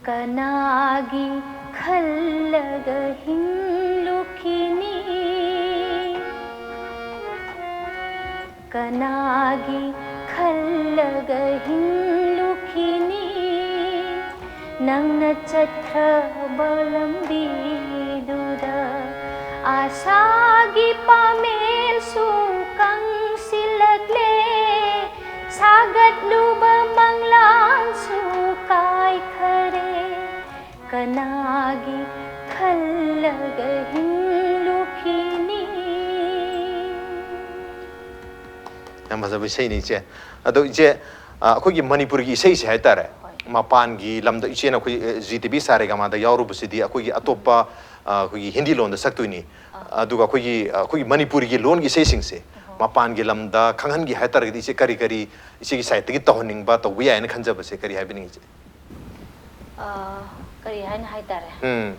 ꯀꯅꯥꯒꯤ ꯈꯜꯂꯒ ꯍꯤꯡꯂꯨꯈꯤꯅꯤ? ꯀꯅꯥꯒꯤ ꯈꯜꯂꯒ ꯍꯤꯡꯂꯨꯈꯤꯅꯤ? ꯅꯪꯅ ꯆꯠꯈ꯭ꯔꯕ ꯂꯝꯕꯤꯗꯨꯗ ꯑꯥꯁꯥꯒꯤ ꯄꯥꯃꯦꯜꯁꯨ ꯀꯪꯁꯤꯜꯂꯛꯂꯦ, ꯁꯥꯒꯠꯂꯨꯕ ꯃꯪꯂꯥꯟꯁꯨ ꯀꯥꯏꯈꯔꯦ꯫ ꯀꯅꯥꯒꯤ ꯈꯜꯂꯒ ꯍꯤꯡꯂꯨꯈꯤꯅꯤ? ꯌꯥꯝ ꯐꯖꯕ ꯏꯁꯩꯅꯤ, ꯏꯆꯦ꯫ ꯑꯗꯣ ꯏꯆꯦ, ꯑ, ꯑꯩꯈꯣꯏꯒꯤ ꯃꯅꯤꯄꯨꯔꯒꯤ ꯏꯁꯩꯁꯦ ꯍꯥꯏꯇꯥꯔꯦ, ꯍꯣꯏ꯫ ꯃꯄꯥꯟꯒꯤ ꯂꯝꯗ ꯏꯆꯦꯅ ꯑꯩꯈꯣꯏ, ꯑ, ꯖꯤ ꯇꯤ ꯚꯤ ꯁꯥꯔꯦꯒꯥꯃꯥꯗ ꯌꯥꯎꯔꯨꯕꯁꯤꯗꯤ ꯑꯩꯈꯣꯏꯒꯤ ꯑꯇꯣꯞꯄ, ꯑ, ꯑꯩꯈꯣꯏꯒꯤ ꯍꯤꯟꯗꯤ ꯂꯣꯟꯗ ꯁꯛꯇꯣꯏꯅꯤ꯫ ꯑꯥ꯫ ꯑꯗꯨꯒ ꯑꯩꯈꯣꯏꯒꯤ, ꯑ, ꯑꯩꯈꯣꯏꯒꯤ ꯃꯅꯤꯄꯨꯔꯤꯒꯤ ꯂꯣꯟꯒꯤ ꯏꯁꯩꯁꯤꯡꯁꯦ ꯑꯍꯣ꯫ ꯃꯄꯥꯟꯒꯤ ꯂꯝꯗ ꯈꯪꯍꯟꯒꯦ ꯍꯥꯏ ꯇꯥꯔꯒꯗꯤ ꯏꯆꯦ ꯀꯔꯤ ꯀꯔꯤ ꯏꯆꯦꯒꯤ ꯁꯥꯏꯠꯇꯒꯤ ꯇꯧꯍꯟꯅꯤꯡꯕ, ꯇꯧꯕ ꯌꯥꯏꯅ ꯈꯟꯖꯕꯁꯦ ꯀꯔꯤ ꯍꯥꯏꯕꯤꯅꯤꯡꯉꯤ ꯏꯆꯦ? ꯑ, ꯀꯔꯤ ꯍꯥꯏꯅ ꯍꯥꯏ ꯇꯥꯔꯦ? ꯎꯝ꯫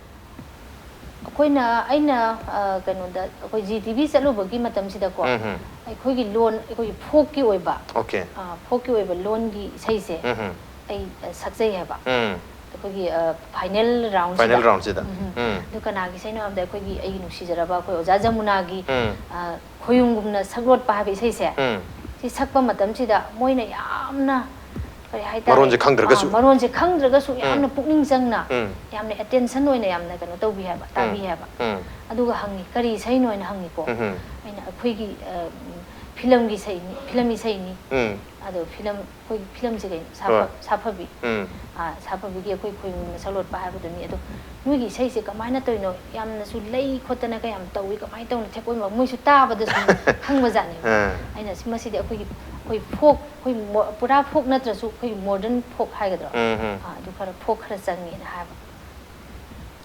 ꯑꯩꯈꯣꯏꯅ, ꯑꯩꯅ, ꯑ, ꯀꯩꯅꯣꯗ, ꯑꯩꯈꯣꯏ ꯖꯤ ꯇꯤ ꯚꯤ ꯆꯠꯂꯨꯕꯒꯤ ꯃꯇꯝꯁꯤꯗꯀꯣ, ꯎꯝ ꯍꯝ꯫ ꯑꯩꯈꯣꯏꯒꯤ ꯂꯣꯟ, ꯑꯩꯈꯣꯏꯒꯤ ꯐꯣꯛꯀꯤ ꯑꯣꯏꯕ, ꯑꯣꯀꯦ꯫ ꯑ, ꯐꯣꯛꯀꯤ ꯑꯣꯏꯕ ꯂꯣꯟꯒꯤ ꯏꯁꯩꯁꯦ ꯎꯝ ꯍꯝ꯫ ꯑꯩ, ꯑ, ꯁꯛꯆꯩ ꯍꯥꯏꯕ꯫ ꯎꯝ꯫ ꯑꯩꯈꯣꯏꯒꯤ, ꯑ, ꯐꯥꯏꯅꯦꯜ ꯔꯥꯎꯟꯁꯤꯗ꯫ ꯐꯥꯏꯅꯦꯜ ꯔꯥꯎꯟꯁꯤꯗ꯫ ꯎꯝ ꯍꯝ꯫ ꯎꯝ꯫ ꯑꯗꯨ ꯀꯅꯥꯒꯤ ꯏꯁꯩꯅꯣ ꯍꯥꯏꯕꯗ ꯑꯩꯈꯣꯏꯒꯤ, ꯑꯩꯒꯤ ꯅꯨꯡꯁꯤꯖꯔꯕ ꯑꯩꯈꯣꯏ ꯑꯣꯖꯥ ꯖꯃꯨꯅꯥꯒꯤ, ꯎꯝ꯫ ꯑ, ꯈꯣꯌꯨꯝꯒꯨꯝꯅ ꯁꯛꯂꯣꯠꯄ ꯍꯥꯏꯕ ꯏꯁꯩꯁꯦ, ꯎꯝ꯫ ꯁꯤ ꯁꯛꯄ ꯃꯇꯝꯁꯤꯗ ꯃꯣꯏꯅ ꯌꯥꯝꯅ, ꯀꯔꯤ ꯍꯥꯏꯇꯥꯔꯦ? ꯃꯔꯣꯟꯁꯦ ꯈꯪꯗ꯭ꯔꯒꯁꯨ꯫ ꯑꯥ, ꯃꯔꯣꯟꯁꯦ ꯈꯪꯗ꯭ꯔꯒꯁꯨ ꯎꯝ꯫ ꯌꯥꯝꯅ ꯄꯨꯛꯅꯤꯡ ꯆꯪꯅ, ꯎꯝ꯫ ꯌꯥꯝꯅ ꯑꯦꯇꯦꯟꯁꯟ ꯑꯣꯏꯅ ꯌꯥꯝꯅ ꯀꯩꯅꯣ ꯇꯧꯕꯤ ꯍꯥꯏꯕ, ꯎꯝ꯫ ꯇꯥꯕꯤ ꯍꯥꯏꯕ꯫ ꯎꯝ꯫ ꯑꯗꯨꯒ ꯍꯪꯉꯤ, "ꯀꯔꯤ ꯏꯁꯩꯅꯣ?" ꯍꯥꯏꯅ ꯍꯪꯉꯤꯀꯣ꯫ ꯎꯝ ꯍꯝ꯫ ꯑꯩꯅ, "ꯑꯩꯈꯣꯏꯒꯤ, ꯑ, ꯐꯤꯂꯝꯒꯤ ꯏꯁꯩꯅꯤ, ꯐꯤꯂꯝ ꯏꯁꯩꯅꯤ"꯫ ꯎꯝ꯫ ꯑꯗꯣ ꯐꯤꯂꯝ, ꯑꯩꯈꯣꯏꯒꯤ ꯐꯤꯂꯝꯁꯦ ꯀꯩꯅꯣ? ꯁꯥꯐ-, ꯍꯣꯏ꯫ ꯁꯥꯐꯕꯤ꯫ ꯎꯝ꯫ ꯑꯥ, ꯁꯥꯐꯕꯤꯒꯤ ꯑꯩꯈꯣꯏ ꯈꯣꯌꯨꯝꯒꯨꯝꯅ ꯁꯛꯂꯣꯠꯄ ꯍꯥꯏꯕꯗꯨꯅꯤ꯫ ꯑꯗꯣ ꯅꯣꯏꯒꯤ ꯏꯁꯩꯁꯦ ꯀꯃꯥꯏꯅ ꯇꯧꯔꯤꯅꯣ? ꯌꯥꯝꯅꯁꯨ ꯂꯩ ꯈꯣꯠꯇꯅꯒ ꯌꯥꯝ ꯇꯧꯏ, ꯀꯃꯥꯏꯅ ꯇꯧꯅꯣ? ꯊꯦꯛ ꯑꯣꯏꯃ-, ꯃꯣꯏꯁꯨ ꯇꯥꯕꯗ ꯁꯨꯝ ꯈꯪꯕꯖꯥꯠꯅꯦꯕ꯫ ꯑꯥ꯫ ꯑꯩꯅ ꯁꯤ, ꯃꯁꯤꯗꯤ ꯑꯩꯈꯣꯏꯒꯤ, ꯑꯩꯈꯣꯏ ꯐꯣꯛ, ꯑꯩꯈꯣꯏ ꯃꯣ-, ꯄꯨꯔꯥ ꯐꯣꯛ ꯅꯠꯇ꯭ꯔꯁꯨ ꯑꯩꯈꯣꯏꯒꯤ ꯃꯣꯗꯔꯟ ꯐꯣꯛ ꯍꯥꯏꯒꯗ꯭ꯔꯣ? ꯎꯝ, ꯎꯝ꯫ ꯑꯥ, ꯑꯗꯨ ꯈꯔ, ꯐꯣꯛ ꯈꯔ ꯆꯪꯉꯦꯅ ꯍꯥꯏꯕ꯫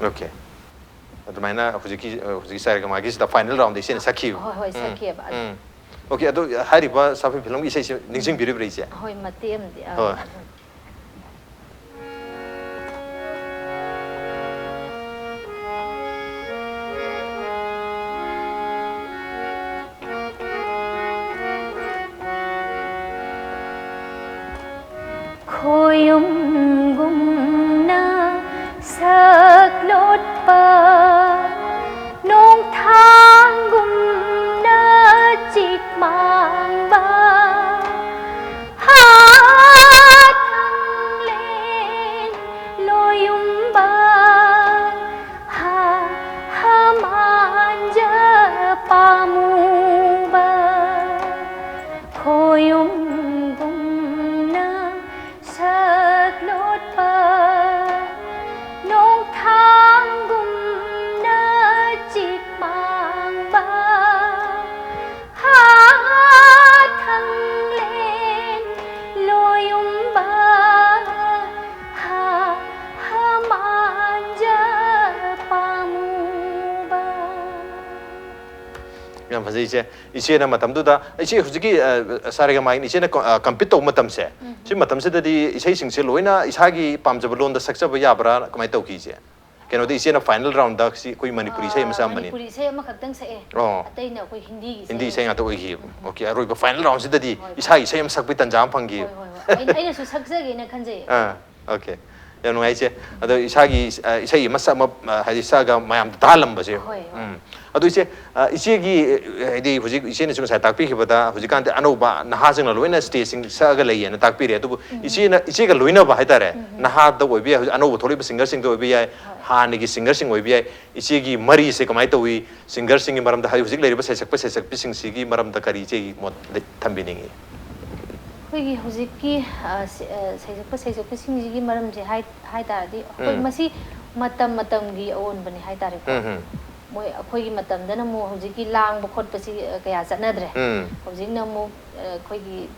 ꯑꯣꯀꯦ꯫ ꯑꯗꯨꯃꯥꯏꯅ ꯍꯧꯖꯤꯛꯀꯤ, ꯑ, ꯍꯧꯖꯤꯛꯀꯤ ꯁꯥꯔꯦꯒꯥꯃꯥꯒꯤꯁꯤꯗ ꯐꯥꯏꯅꯦꯜ ꯔꯥꯎꯟꯗ ꯏꯆꯦꯅ ꯁꯛꯈꯤꯕ꯫ ꯍꯣꯏ, ꯍꯣꯏ, ꯎꯝ, ꯁꯛꯈꯤꯑꯕ꯫ ꯎꯝ꯫ ꯑꯣꯀꯦ, ꯑꯗꯣ ꯍꯥꯏꯔꯤꯕ ꯁꯥꯐꯕꯤ ꯐꯤꯂꯝꯒꯤ ꯏꯁꯩꯁꯦ ꯅꯤꯡꯁꯤꯡꯕꯤꯔꯤꯕ꯭ꯔꯥ ꯏꯆꯦ? ꯍꯣꯏ, ꯃꯇꯦꯛ ꯑꯃꯗꯤ, ꯑ, ꯍꯣꯏ꯫ ꯈꯣꯌꯨꯝꯒꯨꯝꯅ ꯁꯛꯂꯣꯠꯄ, ꯅꯣꯡꯊꯥꯡꯒꯨꯝꯅ ꯆꯤꯛ ꯃꯥꯡꯕ, ꯍꯥ ꯊꯥꯡꯂꯦꯟ ꯂꯣꯌꯨꯝꯕ, ꯍꯥ, ꯍꯥ ꯃꯥꯟꯖ ꯄꯥꯝꯃꯨꯕ, ꯈꯣꯌꯨꯝꯒꯨꯝꯅ ꯁꯛ ꯌꯥꯝ ꯐꯖꯩ ꯏꯆꯦ꯫ ꯏꯆꯦꯅ ꯃꯇꯝꯗꯨꯗ, ꯏꯆꯦ ꯍꯧꯖꯤꯛꯀꯤ, ꯑ, ꯁꯥꯔꯦꯒꯃꯥꯒꯤ ꯏꯆꯦꯅ ꯀ-, ꯑ, compete ꯇꯧꯕ ꯃꯇꯝꯁꯦ, ꯎꯝ꯫ ꯁꯤ ꯃꯇꯝꯁꯤꯗꯗꯤ ꯏꯁꯩꯁꯤꯡꯁꯦ ꯂꯣꯏꯅ ꯏꯁꯥꯒꯤ ꯄꯥꯝꯖꯕ ꯂꯣꯟꯗ ꯁꯛꯆꯕ ꯌꯥꯕ꯭ꯔꯥ? ꯀꯃꯥꯏꯅ ꯇꯧꯈꯤ ꯏꯆꯦ? ꯀꯩꯅꯣꯗ ꯏꯆꯦꯅ final round ꯁꯤ ꯑꯩꯈꯣꯏ ꯃꯅꯤꯄꯨꯔꯤ ꯏꯁꯩ ꯑꯃ ꯑ, ꯁꯛꯑꯝꯕꯅꯤ꯫ ꯃꯅꯤꯄꯨꯔꯤ ꯏꯁꯩ ꯑꯃꯈꯛꯇꯪ ꯁꯛꯑꯦ꯫ ꯑꯣ꯫ ꯑꯇꯩꯅ ꯑꯩꯈꯣꯏ ꯍꯤꯟꯗꯤꯒꯤ ꯏꯁꯩ ꯍꯤꯟꯗꯤ ꯏꯁꯩ ꯑꯣꯏꯅ ꯉꯥꯛꯇ ꯑꯣꯏꯈꯤ꯫ ꯎꯝ꯫ OK, ꯑꯔꯣꯏꯕ final round ꯁꯤꯗꯗꯤ ꯍꯣꯏ, ꯍꯣꯏ꯫ ꯏꯁꯥꯒꯤ ꯏꯁꯩ ꯑꯃ ꯁꯛꯄꯒꯤ ꯇꯟꯖꯥ ꯑꯃ ꯐꯪꯈꯤ꯫ ꯍꯣꯏ, ꯍꯣꯏ, ꯍꯣꯏ꯫ ꯑꯩꯅ, ꯑꯩꯅꯁꯨ ꯁꯛꯆꯒꯦꯅ ꯈꯟꯖꯩꯌꯦ꯫ ꯑꯥ, OK꯫ ꯌꯥꯝ ꯅꯨꯡꯉꯥꯏ ꯏꯆꯦ꯫ ꯑꯗꯣ ꯏꯁꯥꯒꯤ, ꯑ, ꯏꯁꯩ ꯑꯃ ꯁꯛ-, ꯑꯃ, ꯑ, ꯍꯥꯏꯗꯤ ꯁꯛꯑꯒ ꯃꯌꯥꯝꯗ ꯇꯥꯍꯜꯂꯝꯕꯁꯦ꯫ ꯍꯣꯏ, ꯍꯣꯏ꯫ ꯎꯝ꯫ ꯑꯗꯣ ꯏꯆꯦ, ꯑ, ꯏꯆꯦꯒꯤ, ꯑ, ꯍꯥꯏꯗꯤ ꯍꯧꯖꯤꯛ ꯏꯆꯦꯅꯁꯨ ꯉꯁꯥꯏ ꯇꯥꯛꯄꯤꯈꯤꯕꯗ ꯍꯧꯖꯤꯛꯀꯥꯟꯗꯤ ꯑꯅꯧꯕ ꯅꯍꯥꯁꯤꯡꯅ ꯂꯣꯏꯅ stageꯁꯤꯡ ꯁꯛꯑꯒ ꯂꯩꯌꯦꯅ ꯇꯥꯛꯄꯤꯔꯦ꯫ ꯑꯗꯨꯕꯨ ꯎꯝ꯫ ꯏꯆꯦꯅ, ꯏꯆꯦꯒ ꯂꯣꯏꯅꯕ ꯍꯥꯏꯇꯥꯔꯦ, ꯎꯝ, ꯎꯝ꯫ ꯅꯍꯥꯗ ꯑꯣꯏꯕ ꯌꯥꯏ, ꯍꯧꯖꯤꯛ ꯑꯅꯧꯕ ꯊꯣꯛꯂꯛꯏꯕ singerꯁꯤꯡꯗ ꯑꯣꯏꯕ ꯌꯥꯏ, ꯍꯣꯏ꯫ ꯍꯥꯟꯅꯒꯤ singerꯁꯤꯡ ꯑꯣꯏꯕ ꯌꯥꯏ, ꯏꯆꯦꯒꯤ ꯃꯔꯤꯁꯦ ꯀꯃꯥꯏꯅ ꯇꯧꯏ? Singerꯁꯤꯡꯒꯤ ꯃꯔꯝꯗ, ꯍꯥꯏꯗꯤ ꯍꯧꯖꯤꯛ ꯂꯩꯔꯤꯕ ꯁꯩꯁꯛꯄ ꯁꯩꯁꯛꯄꯤꯁꯤꯡꯁꯤꯒꯤ ꯃꯔꯝꯗ ꯀꯔꯤ ꯏꯆꯦꯒꯤ ꯃꯣꯠ ꯂꯩ-, ꯊꯝꯕꯤꯅꯤꯡꯉꯤ? ꯑꯩꯈꯣꯏꯒꯤ ꯍꯧꯖꯤꯛꯀꯤ, ꯑ, ꯁ-, ꯑ, ꯁꯩꯁꯛꯄ ꯁꯩꯁꯛꯄꯤꯁꯤꯡꯁꯤꯒꯤ ꯃꯔꯝꯁꯦ ꯍꯥꯏ-, ꯍꯥꯏ ꯇꯥꯔꯗꯤ, ꯑꯩꯈꯣꯏ ꯎꯝ꯫ ꯃꯁꯤ ꯃꯇꯝ ꯃꯇꯝꯒꯤ ꯑꯑꯣꯟꯕꯅꯤ ꯍꯥꯏ ꯇꯥꯔꯦꯀꯣ꯫ ꯎꯝ, ꯎꯝ꯫ ꯃꯣꯏ ꯑꯩꯈꯣꯏꯒꯤ ꯃꯇꯝꯗꯅ ꯑꯃꯨꯛ ꯍꯧꯖꯤꯛꯀꯤ ꯂꯥꯡꯕ ꯈꯣꯠꯄꯁꯤ, ꯑ, ꯀꯌꯥ ꯆꯠꯅꯗ꯭ꯔꯦ꯫ ꯎꯝ꯫ ꯍꯧꯖꯤꯛꯅ ꯑꯃꯨꯛ, ꯑ, ꯑꯩꯈꯣꯏꯒꯤ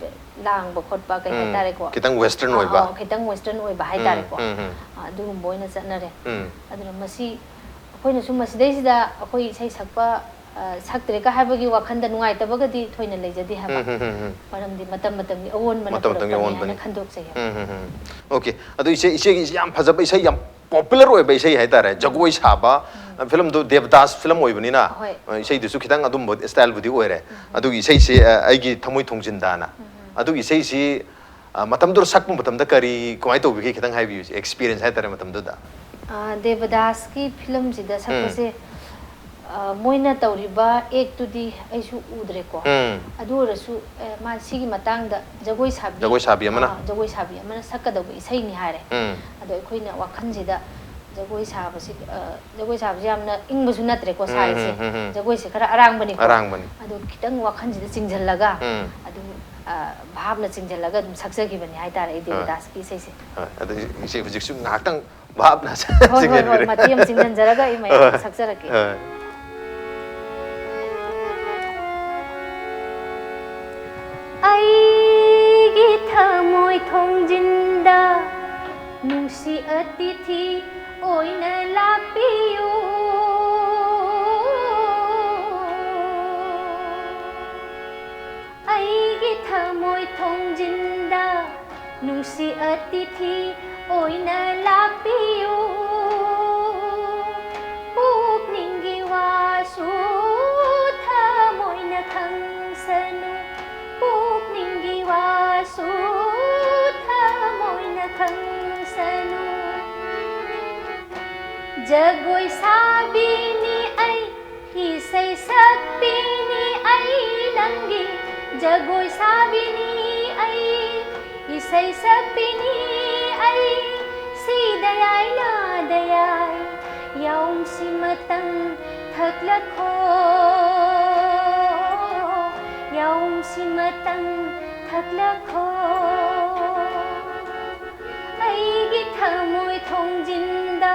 ꯂꯥꯡꯕ ꯈꯣꯠꯄ ꯀꯩ ꯎꯝ꯫ ꯍꯥꯏꯇꯥꯔꯦꯀꯣ꯫ ꯈꯤꯇꯪ western ꯑ, ꯑꯣꯏꯕ꯫ ꯑ, ꯈꯤꯇꯪ western ꯑꯣꯏꯕ ꯎꯝ, ꯍꯥꯏꯇꯥꯔꯦꯀꯣ꯫ ꯎꯝ, ꯎꯝ꯫ ꯑ, ꯑꯗꯨꯒꯨꯝꯕ ꯑꯣꯏꯅ ꯆꯠꯅꯔꯦ꯫ ꯎꯝ꯫ ꯑꯗꯨꯅ ꯃꯁꯤ ꯑꯩꯈꯣꯏꯅꯁꯨ ꯃꯁꯤꯗꯩꯁꯤꯗ ꯑꯩꯈꯣꯏ ꯏꯁꯩ ꯁꯛꯄ, ꯑ, ꯁꯛꯇ꯭ꯔꯦꯒ ꯍꯥꯏꯕꯒꯤ ꯋꯥꯈꯜꯗ ꯅꯨꯡꯉꯥꯏꯇꯕꯒꯗꯤ ꯊꯣꯏꯅ ꯂꯩꯖꯗꯦ ꯍꯥꯏꯕ꯫ ꯎꯝ, ꯎꯝ, ꯎꯝ, ꯎꯝ꯫ ꯃꯔꯝꯗꯤ ꯃꯇꯝ ꯃꯇꯝꯒꯤ ꯑꯑꯣꯟꯕꯅ ꯃꯇꯝ ꯃꯇꯝꯒꯤ ꯄꯨꯔꯛꯄꯅꯤ ꯍꯥꯏꯅ ꯑꯑꯣꯟꯕꯅꯤ꯫ ꯈꯟꯗꯣꯛꯆꯩ ꯍꯥꯏꯕ꯫ ꯎꯝ, ꯎꯝ, ꯎꯝ꯫ OK꯫ ꯑꯗꯣ ꯏꯆꯦ, ꯏꯆꯦꯒꯤ ꯌꯥꯝ ꯐꯖꯕ ꯏꯁꯩ, ꯌꯥꯝ popular ꯑꯣꯏꯕ ꯏꯁꯩ ꯍꯥꯏꯇꯥꯔꯦ, ꯎꯝ꯫ ꯖꯒꯣꯏ ꯁꯥꯕ, ꯎꯝ꯫ ꯐꯤꯂꯝꯗꯨ ꯗꯦꯕꯗꯥꯁ ꯐꯤꯂꯝ ꯑꯣꯏꯕꯅꯤꯅ, ꯍꯣꯏ꯫ ꯑ, ꯏꯁꯩꯗꯨꯁꯨ ꯈꯤꯇꯪ ꯑꯗꯨꯝꯕ styleꯕꯨꯗꯤ ꯑꯣꯏꯔꯦ꯫ ꯎꯝ꯫ ꯑꯗꯨꯒꯤ ꯏꯁꯩꯁꯤ, ꯑ, ꯑꯩꯒꯤ ꯊꯃꯣꯏ ꯊꯣꯡꯖꯤꯟꯗꯥꯅ꯫ ꯎꯝ꯫ ꯑꯗꯨꯒꯤ ꯏꯁꯩꯁꯤ, ꯑ, ꯃꯇꯝꯗꯨꯗ ꯁꯛꯄ ꯃꯇꯝꯗ ꯀꯔꯤ, ꯀꯃꯥꯏꯅ ꯇꯧꯕꯤꯒꯦ? ꯈꯤꯇꯪ ꯍꯥꯏꯕꯤꯌꯨ, experience ꯍꯥꯏꯇꯥꯔꯦ ꯃꯇꯝꯗꯨꯗ꯫ ꯑ, ꯗꯦꯕꯗꯥꯁꯀꯤ ꯐꯤꯂꯝꯁꯤꯗ ꯎꯝ꯫ ꯁꯛꯄꯁꯦ, ꯑ, ꯃꯣꯏꯅ ꯇꯧꯔꯤꯕ actꯇꯨꯗꯤ ꯑꯩꯁꯨ ꯎꯗ꯭ꯔꯦꯀꯣ꯫ ꯎꯝ꯫ ꯑꯗꯨ ꯑꯣꯏꯔꯁꯨ, ꯑ, ꯃꯥ ꯁꯤꯒꯤ ꯃꯇꯥꯡꯗ ꯖꯒꯣꯏ ꯁꯥꯕꯤ, ꯖꯒꯣꯏ ꯁꯥꯕꯤ ꯑꯃꯅ? ꯑ, ꯖꯒꯣꯏ ꯁꯥꯕꯤ ꯑꯃꯅ ꯁꯛꯀꯗꯧꯕ ꯏꯁꯩꯅꯤ ꯍꯥꯏꯔꯦ꯫ ꯎꯝ꯫ ꯑꯗꯣ ꯑꯩꯈꯣꯏꯅ ꯋꯥꯈꯜꯁꯤꯗ ꯖꯒꯣꯏ ꯁꯥꯕꯁꯤ, ꯑ, ꯖꯒꯣꯏ ꯁꯥꯕꯁꯤ ꯌꯥꯝꯅ ꯏꯪꯕꯁꯨ ꯅꯠꯇ꯭ꯔꯦꯀꯣ ꯎꯝ, ꯁꯥꯔꯤꯁꯦ꯫ ꯎꯝ, ꯎꯝ, ꯎꯝ꯫ ꯖꯒꯣꯏꯁꯦ ꯈꯔ ꯑꯔꯥꯡꯕꯅꯤꯀꯣ꯫ ꯑꯔꯥꯡꯕꯅꯤ꯫ ꯑꯗꯣ ꯈꯤꯇꯪ ꯋꯥꯈꯜꯁꯤꯗ ꯆꯤꯡꯁꯤꯜꯂꯒ ꯎꯝ꯫ ꯑꯗꯨꯝ, ꯑ, ꯚꯥꯞꯅ ꯆꯤꯡꯁꯤꯜꯂꯒ ꯑꯗꯨꯝ ꯁꯛꯆꯈꯤꯕꯅꯤ ꯍꯥꯏꯇꯥꯔꯦ ꯑꯩ ꯍꯣꯏ꯫ ꯗꯦꯕꯗꯥꯁꯀꯤ ꯏꯁꯩꯁꯦ꯫ ꯍꯣꯏ꯫ ꯑꯗꯨ ꯏꯆꯦ ꯍꯧꯖꯤꯛꯁꯨ ꯉꯥꯏꯍꯥꯛꯇꯪ ꯚꯥꯞꯅ ꯍꯣꯏ, ꯍꯣꯏ, ꯍꯣꯏ, ꯆꯤꯡꯁꯤꯟꯕꯤꯔꯦ꯫ ꯃꯇꯦꯛ ꯑꯃ ꯆꯤꯡꯁꯤꯟꯖꯔꯒ ꯑꯩ ꯃꯌꯥꯝ ꯍꯣꯏ꯫ ꯁꯛꯆꯔꯛꯀꯦ꯫ ꯍꯣꯏ꯫ ꯑꯩꯒꯤ ꯊꯃꯣꯏ ꯊꯣꯡꯖꯤꯟꯗ ꯅꯨꯡꯁꯤ ꯑꯇꯤꯊꯤ ꯑꯣꯏꯅ ꯂꯥꯛꯄꯤꯌꯨ꯫ ꯊꯣꯡꯖꯤꯟꯗ ꯅꯨꯡꯁꯤ ꯑꯇꯤꯊꯤ ꯑꯣꯏꯅ ꯂꯥꯛꯄꯤꯌꯨ꯫ ꯄꯨꯛꯅꯤꯡꯒꯤ ꯋꯥꯁꯨ ꯊꯃꯣꯏꯅ ꯈꯪꯁꯅꯨ꯫ ꯄꯨꯛꯅꯤꯡꯒꯤ ꯋꯥꯁꯨ ꯊꯃꯣꯏꯅ ꯈꯪꯁꯅꯨ꯫ ꯖꯒꯣꯏ ꯁꯥꯕꯤꯅꯤ ꯑꯩ, ꯏꯁꯩ ꯁꯛꯄꯤꯅꯤ ꯑꯩ ꯅꯪꯒꯤ꯫ ꯖꯒꯣꯏ ꯁꯥꯕꯤꯅꯤ ꯑꯩ, ꯏꯁꯩ ꯁꯛꯄꯤꯅꯤ ꯑꯩ꯫ ꯁꯤꯗ ꯌꯥꯏ, ꯅꯥꯗ ꯌꯥꯏ, ꯌꯥꯎꯝꯁꯤꯃꯇꯪ ꯊꯛꯂꯈꯣ꯫ ꯌꯥꯎꯝꯁꯤꯃꯇꯪ ꯊꯛꯂꯈꯣ꯫ ꯑꯩꯒꯤ ꯊꯃꯣꯏ ꯊꯣꯡꯖꯤꯟꯗ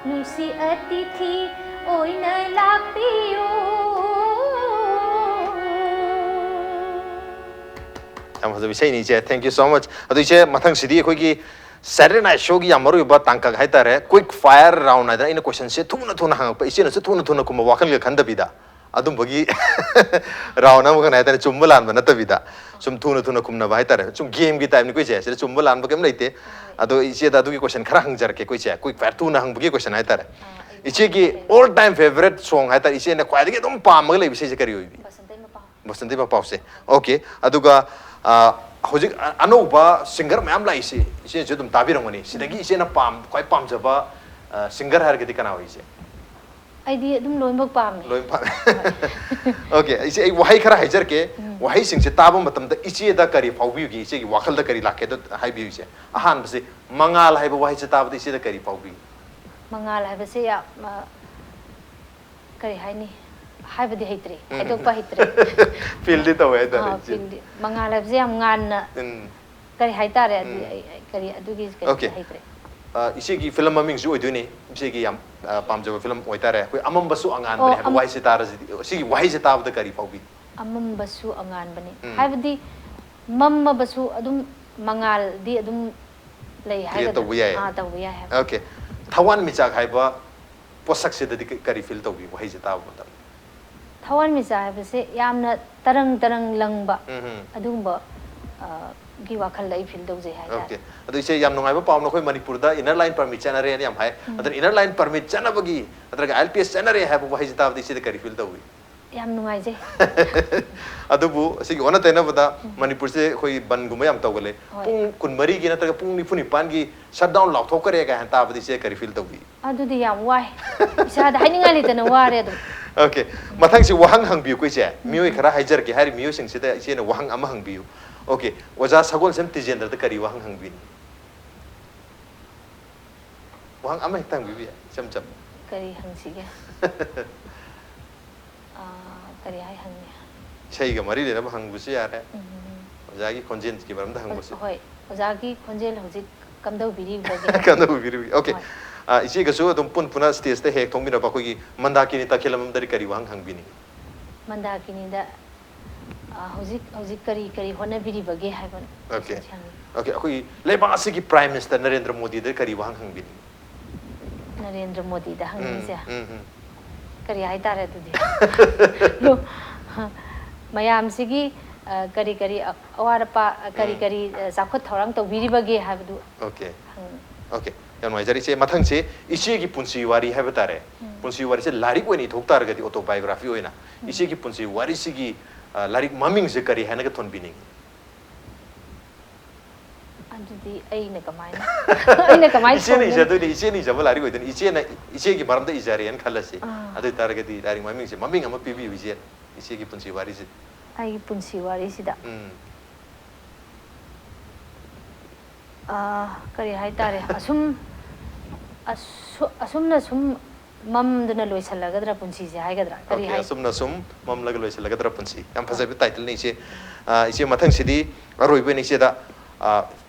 ꯅꯨꯡꯁꯤ ꯑꯇꯤꯊꯤ ꯑꯣꯏꯅ ꯂꯥꯛꯄꯤꯌꯨ꯫ ꯌꯥꯝ ꯐꯖꯕ ꯏꯁꯩꯅꯤ, ꯏꯆꯦ꯫ Thank you so much꯫ ꯑꯗꯨ, ꯏꯆꯦ, ꯃꯊꯪꯁꯤꯗꯤ ꯑꯩꯈꯣꯏꯒꯤ Saturday Night Show ꯒꯤ ꯌꯥꯝ ꯃꯔꯨꯑꯣꯏꯕ ꯇꯥꯡꯀꯛ ꯍꯥꯏꯇꯥꯔꯦ, quick fire round ꯍꯥꯏꯗꯅ꯫ ꯑꯩꯅ question ꯁꯦ ꯊꯨꯅ ꯊꯨꯅ ꯍꯪꯉꯛꯄ, ꯏꯆꯦꯅꯁꯨ ꯊꯨꯅ ꯊꯨꯅ ꯈꯨꯝꯕ, ꯋꯥꯈꯜꯒ ꯈꯟꯗꯕꯤꯗ꯫ ꯑꯗꯨꯝꯕꯒꯤ round ꯑꯃꯈꯛꯅꯦ ꯍꯥꯏꯇꯥꯔꯦ, ꯆꯨꯝꯕ ꯂꯥꯟꯕ ꯅꯠꯇꯕꯤꯗ꯫ ꯁꯨꯝ ꯊꯨꯅ ꯊꯨꯅ ꯈꯨꯝꯅꯕ ꯍꯥꯏꯇꯥꯔꯦ, ꯁꯨꯝ game ꯒꯤ type ꯅꯤꯀꯣ, ꯏꯆꯦ꯫ ꯁꯤꯗ ꯆꯨꯝꯕ ꯂꯥꯟꯕ ꯀꯩꯝ ꯂꯩꯇꯦ꯫ ꯑꯗꯣ ꯏꯆꯦꯗ ꯑꯗꯨꯒꯤ question ꯈꯔ ꯍꯪꯖꯔꯛꯀꯦꯀꯣ, ꯏꯆꯦ꯫ Quick fire, ꯊꯨꯅ ꯍꯪꯕꯒꯤ question ꯍꯥꯏꯇꯥꯔꯦ꯫ ꯏꯆꯦꯒꯤ all time favourite song ꯍꯥꯏꯇꯥꯔꯦ, ꯏꯆꯦꯅ ꯈ꯭ꯋꯥꯏꯗꯒꯤ ꯑꯗꯨꯝ ꯄꯥꯝꯃꯒ ꯂꯩꯕ ꯏꯁꯩꯁꯦ ꯀꯔꯤ ꯑꯣꯏꯕꯤ? ꯕꯁꯟꯇꯩ ꯃꯄꯥꯎꯁꯦ꯫ Okay꯫ ꯑꯗꯨꯒ, ꯑ, ꯍꯧꯖꯤꯛ ꯑ-, ꯑꯅꯧꯕ singer ꯃꯌꯥꯝ ꯂꯥꯛꯏꯁꯦ ꯏꯆꯦꯅꯁꯨ ꯑꯗꯨꯝ ꯇꯥꯕꯤꯔꯝꯒꯅꯤ꯫ ꯁꯤꯗꯒꯤ ꯏꯆꯦꯅ ꯄꯥꯝ-, ꯈ꯭ꯋꯥꯏ ꯄꯥꯝꯖꯕ, ꯑ, singer ꯍꯥꯏꯔꯒꯗꯤ ꯀꯅꯥ ꯑꯣꯏ, ꯏꯆꯦ? ꯑꯩꯗꯤ ꯑꯗꯨꯝ ꯂꯣꯏꯅꯃꯛ ꯄꯥꯝꯃꯦ꯫ ꯂꯣꯏ ꯄꯥꯝꯃꯦ꯫ Okay, ꯏꯆꯦ, ꯑꯩ ꯋꯥꯍꯩ ꯈꯔ ꯍꯥꯏꯖꯔꯛꯀꯦ꯫ ꯋꯥꯍꯩꯁꯤꯡꯁꯦ ꯇꯥꯕ ꯃꯇꯝꯗ ꯏꯆꯦꯗ ꯀꯔꯤ ꯐꯥꯎꯕꯤꯕꯒꯦ? ꯏꯆꯦꯒꯤ ꯋꯥꯈꯜꯗ ꯀꯔꯤ ꯂꯥꯛꯀꯦꯗꯣ ꯍꯥꯏꯕꯤꯌꯨ, ꯏꯆꯦ꯫ ꯑꯍꯥꯟꯕꯁꯦ, ꯃꯉꯥꯜ ꯍꯥꯏꯕ ꯋꯥꯍꯩꯁꯦ ꯇꯥꯕꯗ ꯏꯆꯦꯗ ꯀꯔꯤ ꯐꯥꯎꯕꯤ? ꯃꯉꯥꯜ ꯍꯥꯏꯕꯁꯦ ꯌꯥꯝ, ꯑ, ꯀꯔꯤ ꯍꯥꯏꯅꯤ? ꯍꯥꯏꯕꯗꯤ ꯍꯩꯇ꯭ꯔꯦ, ꯍꯥꯏꯗꯣꯛꯄ ꯍꯩꯇ꯭ꯔꯦ꯫ Feel ꯗꯤ ꯇꯧꯋꯦ ꯍꯥꯏꯇꯥꯔꯦ, ꯑꯥ, ꯏꯆꯦ꯫ feel ꯗꯤ꯫ ꯃꯉꯥꯜ ꯍꯥꯏꯕꯁꯦ ꯌꯥꯝ ꯉꯥꯟꯅ, ꯎꯝ꯫ ꯀꯔꯤ ꯍꯥꯏꯇꯥꯔꯦ, ꯑꯗꯨ ꯎꯝ꯫ ꯑꯩ, ꯑꯩ, ꯀꯔꯤ, ꯑꯗꯨꯒꯤ Okay꯫ ꯍꯩꯇ꯭ꯔꯦ꯫ ꯑ, ꯏꯆꯦꯒꯤ film ꯃꯃꯤꯡꯁꯨ ꯑꯣꯏꯗꯣꯏꯅꯤ, ꯏꯆꯦꯒꯤ ꯌꯥꯝ, ꯑ, ꯄꯥꯝꯖꯕ film ꯑꯣꯏꯇꯥꯔꯦ꯫ ꯑꯩꯈꯣꯏ ꯑꯃꯝꯕꯁꯨ ꯑꯉꯥꯟꯕꯅꯦ ꯑꯣ, ꯍꯥꯏꯕ ꯑꯝ- ꯋꯥꯍꯩꯁꯦ ꯇꯥꯔꯁꯤꯗꯤ, ꯁꯤꯒꯤ ꯋꯥꯍꯩꯁꯦ ꯇꯥꯕꯗ ꯀꯔꯤ ꯐꯥꯎꯕꯤ? ꯑꯃꯝꯕꯁꯨ ꯑꯉꯥꯟꯕꯅꯤ꯫ ꯎꯝ꯫ ꯍꯥꯏꯕꯗꯤ ꯃꯝꯃꯕꯁꯨ ꯑꯗꯨꯝ ꯃꯉꯥꯜꯗꯤ ꯑꯗꯨꯝ ꯂꯩ ꯍꯥꯏꯒꯗ꯭ꯔꯥ? ꯇꯧꯕ ꯌꯥꯏ꯫ ꯑꯥ, ꯇꯧꯕ ꯌꯥꯏ ꯍꯥꯏꯕ꯫ Okay꯫ ꯊꯋꯥꯟꯃꯤꯆꯥꯛ ꯍꯥꯏꯕ ꯄꯣꯠꯁꯛꯁꯤꯗꯗꯤ ꯀ-, ꯀꯔꯤ feel ꯇꯧꯕꯤ ꯋꯥꯍꯩꯁꯦ ꯇꯥꯕ ꯃꯇꯝꯗ? ꯊꯋꯥꯟꯃꯤꯆꯥꯛ ꯍꯥꯏꯕꯁꯦ ꯌꯥꯝꯅ ꯇꯔꯪ ꯇꯔꯪ ꯂꯪꯕ ꯎꯝ ꯍꯝ꯫ ꯑꯗꯨꯒꯨꯝꯕ ꯑ, ꯒꯤ ꯋꯥꯈꯜꯗ ꯑꯩ ꯐꯤꯜ ꯇꯧꯖꯩ ꯍꯥꯏꯇꯥꯔꯦ꯫ ꯑꯣꯀꯦ꯫ ꯑꯗꯣ ꯏꯆꯦ, ꯌꯥꯝ ꯅꯨꯡꯉꯥꯏꯕ ꯄꯥꯎꯅ ꯑꯩꯈꯣꯏ ꯃꯅꯤꯄꯨꯔꯗ ꯏꯟꯅꯔ ꯂꯥꯏꯟ ꯄꯔꯃꯤꯠ ꯆꯠꯅꯔꯦꯅ ꯌꯥꯝ ꯍꯥꯏ꯫ ꯑꯗꯨꯅ ꯏꯟꯅꯔ ꯂꯥꯏꯟ ꯄꯔꯃꯤꯠ ꯆꯠꯅꯕꯒꯤ ꯅꯠꯇ꯭ꯔꯒ ꯑꯥꯏ ꯑꯦꯜ ꯄꯤ ꯑꯦꯁ ꯆꯠꯅꯔꯦ ꯍꯥꯏꯕ ꯋꯥꯍꯩꯁꯤ ꯇꯥꯕꯗ ꯏꯆꯦꯗ ꯀꯔꯤ ꯐꯤꯜ ꯇꯧꯏ? ꯌꯥꯝ ꯅꯨꯡꯉꯥꯏꯖꯩ꯫ ꯑꯗꯨꯕꯨ ꯑꯁꯤꯒꯤ ꯑꯣꯟꯅ ꯇꯩꯅꯕꯗ ꯃꯅꯤꯄꯨꯔꯁꯦ ꯑꯩꯈꯣꯏ ꯕꯟꯒꯨꯝꯕ ꯌꯥꯝ ꯇꯧꯒꯜꯂꯦ꯫ ꯍꯣꯏ꯫ ꯄꯨꯡ ꯀꯨꯟꯃꯔꯤꯒꯤ ꯅꯠꯇ꯭ꯔꯒ ꯄꯨꯡ ꯅꯤꯐꯨ ꯅꯤꯄꯥꯟꯒꯤ ꯁꯠ ꯗꯥꯎꯟ ꯂꯥꯎꯊꯣꯛꯈ꯭ꯔꯦ ꯀꯥꯏꯅ ꯇꯥꯕꯗ ꯏꯆꯦ ꯀꯔꯤ ꯐꯤꯜ ꯇꯧꯕꯤ? ꯑꯗꯨꯗꯤ ꯌꯥꯝ ꯋꯥꯏ꯫ ꯏꯁꯥꯗ ꯍꯥꯏꯅꯤꯡꯉꯥꯏ ꯂꯩꯇꯅ ꯋꯥꯔꯦ ꯑꯗꯨꯝ꯫ ꯑꯣꯀꯦ꯫ ꯃꯊꯪꯁꯤ ꯋꯥꯍꯪ ꯍꯪꯕꯤꯌꯨꯀꯣ ꯏꯆꯦ꯫ ꯃꯤꯑꯣꯏ ꯈꯔ ꯍꯥꯏꯖꯔꯛꯀꯦ, ꯍꯥꯏꯔꯤꯕ ꯃꯤꯑꯣꯏꯁꯤꯡꯁꯤꯗ ꯏꯆꯦꯅ ꯋꯥꯍꯪ ꯑꯃ ꯍꯪꯕꯤꯌꯨ꯫ ꯑꯣꯀꯦ꯫ ꯑꯣꯖꯥ ꯁꯒꯣꯜꯁꯦꯝ ꯇꯤꯖꯦꯟꯗ꯭ꯔꯗ ꯀꯔꯤ ꯋꯥꯍꯪ ꯍꯪꯕꯤꯅꯤ? ꯋꯥꯍꯪ ꯑꯃ ꯍꯦꯛꯇ ꯍꯪꯕꯤꯕ ꯌꯥꯏ, ꯏꯆꯝ ꯆꯝꯅ꯫ ꯀꯔꯤ ꯍꯪꯁꯤꯒꯦ? ꯑꯥ, ꯀꯔꯤ ꯍꯥꯏ ꯍꯪꯅꯤ? ꯏꯁꯩꯒ ꯃꯔꯤ ꯂꯩꯅꯕ ꯍꯪꯕꯁꯨ ꯌꯥꯔꯦ꯫ ꯎꯝ꯫ ꯑꯣꯖꯥꯒꯤ ꯈꯣꯟꯖꯦꯜꯒꯤ ꯃꯔꯝꯗ ꯍꯪꯕꯁꯨ꯫ ꯍꯣꯏ, ꯑꯣꯖꯥꯒꯤ ꯈꯣꯟꯖꯦꯜ ꯍꯧꯖꯤꯛ ꯀꯝꯗꯧꯕꯤꯔꯤꯕꯒꯦ? ꯀꯝꯗꯧꯕꯤꯔꯤꯕꯒꯦ? ꯑꯣꯀꯦ꯫ ꯍꯣꯏ꯫ ꯑꯥ, ꯏꯆꯦꯒꯁꯨ ꯑꯗꯨꯝ ꯄꯨꯟ ꯄꯨꯟꯅ ꯁ꯭ꯇꯦꯖꯇ ꯍꯦꯛ ꯊꯣꯛꯃꯤꯟꯅꯕ ꯑꯩꯈꯣꯏꯒꯤ ꯃꯟꯗꯥꯀꯤꯅꯤ ꯇꯈꯦꯜꯂꯝꯗꯗꯤ ꯀꯔꯤ ꯋꯥꯍꯪ ꯍꯪꯕꯤꯅꯤꯡꯉꯤ? ꯃꯟꯗꯥꯀꯤꯅꯤꯗ, ꯑꯥ, ꯍꯧꯖꯤꯛ, ꯍꯧꯖꯤꯛ ꯀꯔꯤ ꯀꯔꯤ ꯍꯣꯠꯅꯕꯤꯔꯤꯕꯒꯦ ꯍꯥꯏꯕ ꯑꯣꯀꯦ꯫ question ꯁꯤ ꯍꯪꯅꯤꯡꯉꯤ꯫ ꯑꯣꯀꯦ, ꯑꯩꯈꯣꯏꯒꯤ ꯂꯩꯕꯥꯛ ꯑꯁꯤꯒꯤ ꯄ꯭ꯔꯥꯏꯝ ꯃꯤꯅꯤꯁꯇꯔ ꯅꯔꯦꯟꯗ꯭ꯔ ꯃꯣꯗꯤꯗ ꯀꯔꯤ ꯋꯥꯍꯪ ꯍꯪꯕꯤꯅꯤꯡꯉꯤ? ꯅꯔꯦꯟꯗ꯭ꯔ ꯃꯣꯗꯤꯗ ꯎꯝ, ꯍꯪꯅꯤꯡꯉꯤꯁꯦ? ꯎꯝ, ꯎꯝ꯫ ꯀꯔꯤ ꯍꯥꯏꯇꯥꯔꯦ ꯑꯗꯨꯗꯤ? ꯂꯣ-, ꯃꯌꯥꯝꯁꯤꯒꯤ, ꯑ, ꯀꯔꯤ ꯀꯔꯤ ꯑ-, ꯑꯋꯥꯠ ꯑꯄꯥ, ꯑ, ꯀꯔꯤ ꯎꯝ꯫ ꯀꯔꯤ, ꯑ, ꯆꯥꯎꯈꯠ ꯊꯧꯔꯥꯡ ꯇꯧꯕꯤꯔꯤꯕꯒꯦ ꯍꯥꯏꯕꯗꯨ ꯑꯣꯀꯦ꯫ ꯍꯪꯅꯤꯡꯉꯤ꯫ ꯑꯣꯀꯦ꯫ ꯌꯥꯝ ꯅꯨꯡꯉꯥꯏꯖꯔꯦ ꯏꯆꯦ꯫ ꯃꯊꯪꯁꯦ ꯏꯆꯦꯒꯤ ꯄꯨꯟꯁꯤ ꯋꯥꯔꯤ ꯍꯥꯏꯕ ꯇꯥꯔꯦ꯫ ꯎꯝ꯫ ꯄꯨꯟꯁꯤ ꯋꯥꯔꯤꯁꯦ ꯂꯥꯏꯔꯤꯛ ꯑꯣꯏꯅ ꯏꯊꯣꯛ ꯇꯥꯔꯒꯗꯤ, autobiography ꯑꯣꯏꯅ, ꯎꯝ꯫ ꯏꯆꯦꯒꯤ ꯄꯨꯟꯁꯤ ꯋꯥꯔꯤꯁꯤꯒꯤ, ꯑ, ꯂꯥꯏꯔꯤꯛ ꯃꯃꯤꯡꯁꯦ ꯀꯔꯤ ꯍꯥꯏꯅꯒ ꯊꯣꯟꯕꯤꯅꯤꯡꯉꯤ? ꯑꯗꯨꯗꯤ ꯑꯩꯅ ꯀꯃꯥꯏꯅ, ꯑꯩꯅ ꯀꯃꯥꯏꯅ ꯏꯆꯦꯅ ꯊꯣꯟꯒꯅꯤ? ꯏꯖꯗꯣꯏꯅꯦ, ꯏꯆꯦꯅ ꯏꯖꯕ ꯂꯥꯏꯔꯤꯛ ꯑꯣꯏꯗꯣꯏꯅꯦ꯫ ꯏꯆꯦꯅ, ꯏꯆꯦꯒꯤ ꯃꯔꯝꯗ ꯏꯖꯔꯦꯅ ꯈꯜꯂꯁꯤ꯫ ꯑꯥ꯫ ꯑꯗꯨ ꯑꯣꯏꯇꯥꯔꯒꯗꯤ ꯂꯥꯏꯔꯤꯛ ꯃꯃꯤꯡꯁꯦ, ꯃꯃꯤꯡ ꯑꯃ ꯄꯤꯕꯤꯌꯨ ꯏꯆꯦ, ꯏꯆꯦꯒꯤ ꯄꯨꯟꯁꯤ ꯋꯥꯔꯤꯁꯦ꯫ ꯑꯩꯒꯤ ꯄꯨꯟꯁꯤ ꯋꯥꯔꯤꯁꯤꯗ꯫ ꯎꯝ꯫ ꯑꯥ, ꯀꯔꯤ ꯍꯥꯏꯇꯥꯔꯦ, ꯑꯁꯨꯝ, ꯑꯁꯨ-, ꯑꯁꯨꯝꯅ ꯁꯨꯝ ꯃꯝꯗꯅ ꯂꯣꯏꯁꯤꯜꯂꯒꯗ꯭ꯔꯥ ꯄꯨꯟꯁꯤꯁꯦ ꯍꯥꯏꯒꯗ꯭ꯔꯥ? ꯀꯔꯤ ꯑꯣꯀꯦ, ꯍꯥꯏ? ꯑꯁꯨꯝꯅ ꯁꯨꯝ ꯃꯝꯂꯒ ꯂꯣꯏꯁꯤꯜꯂꯒꯗ꯭ꯔꯥ ꯄꯨꯟꯁꯤ꯫ ꯌꯥꯝ ꯍꯣꯏ꯫ ꯐꯖꯕ ꯇꯥꯏꯇꯜꯅꯤ ꯏꯆꯦ꯫ ꯑꯥ, ꯏꯆꯦ, ꯃꯊꯪꯁꯤꯗꯤ ꯑꯔꯣꯏꯕ ꯑꯣꯏꯅ ꯏꯆꯦꯗ, ꯑꯥ,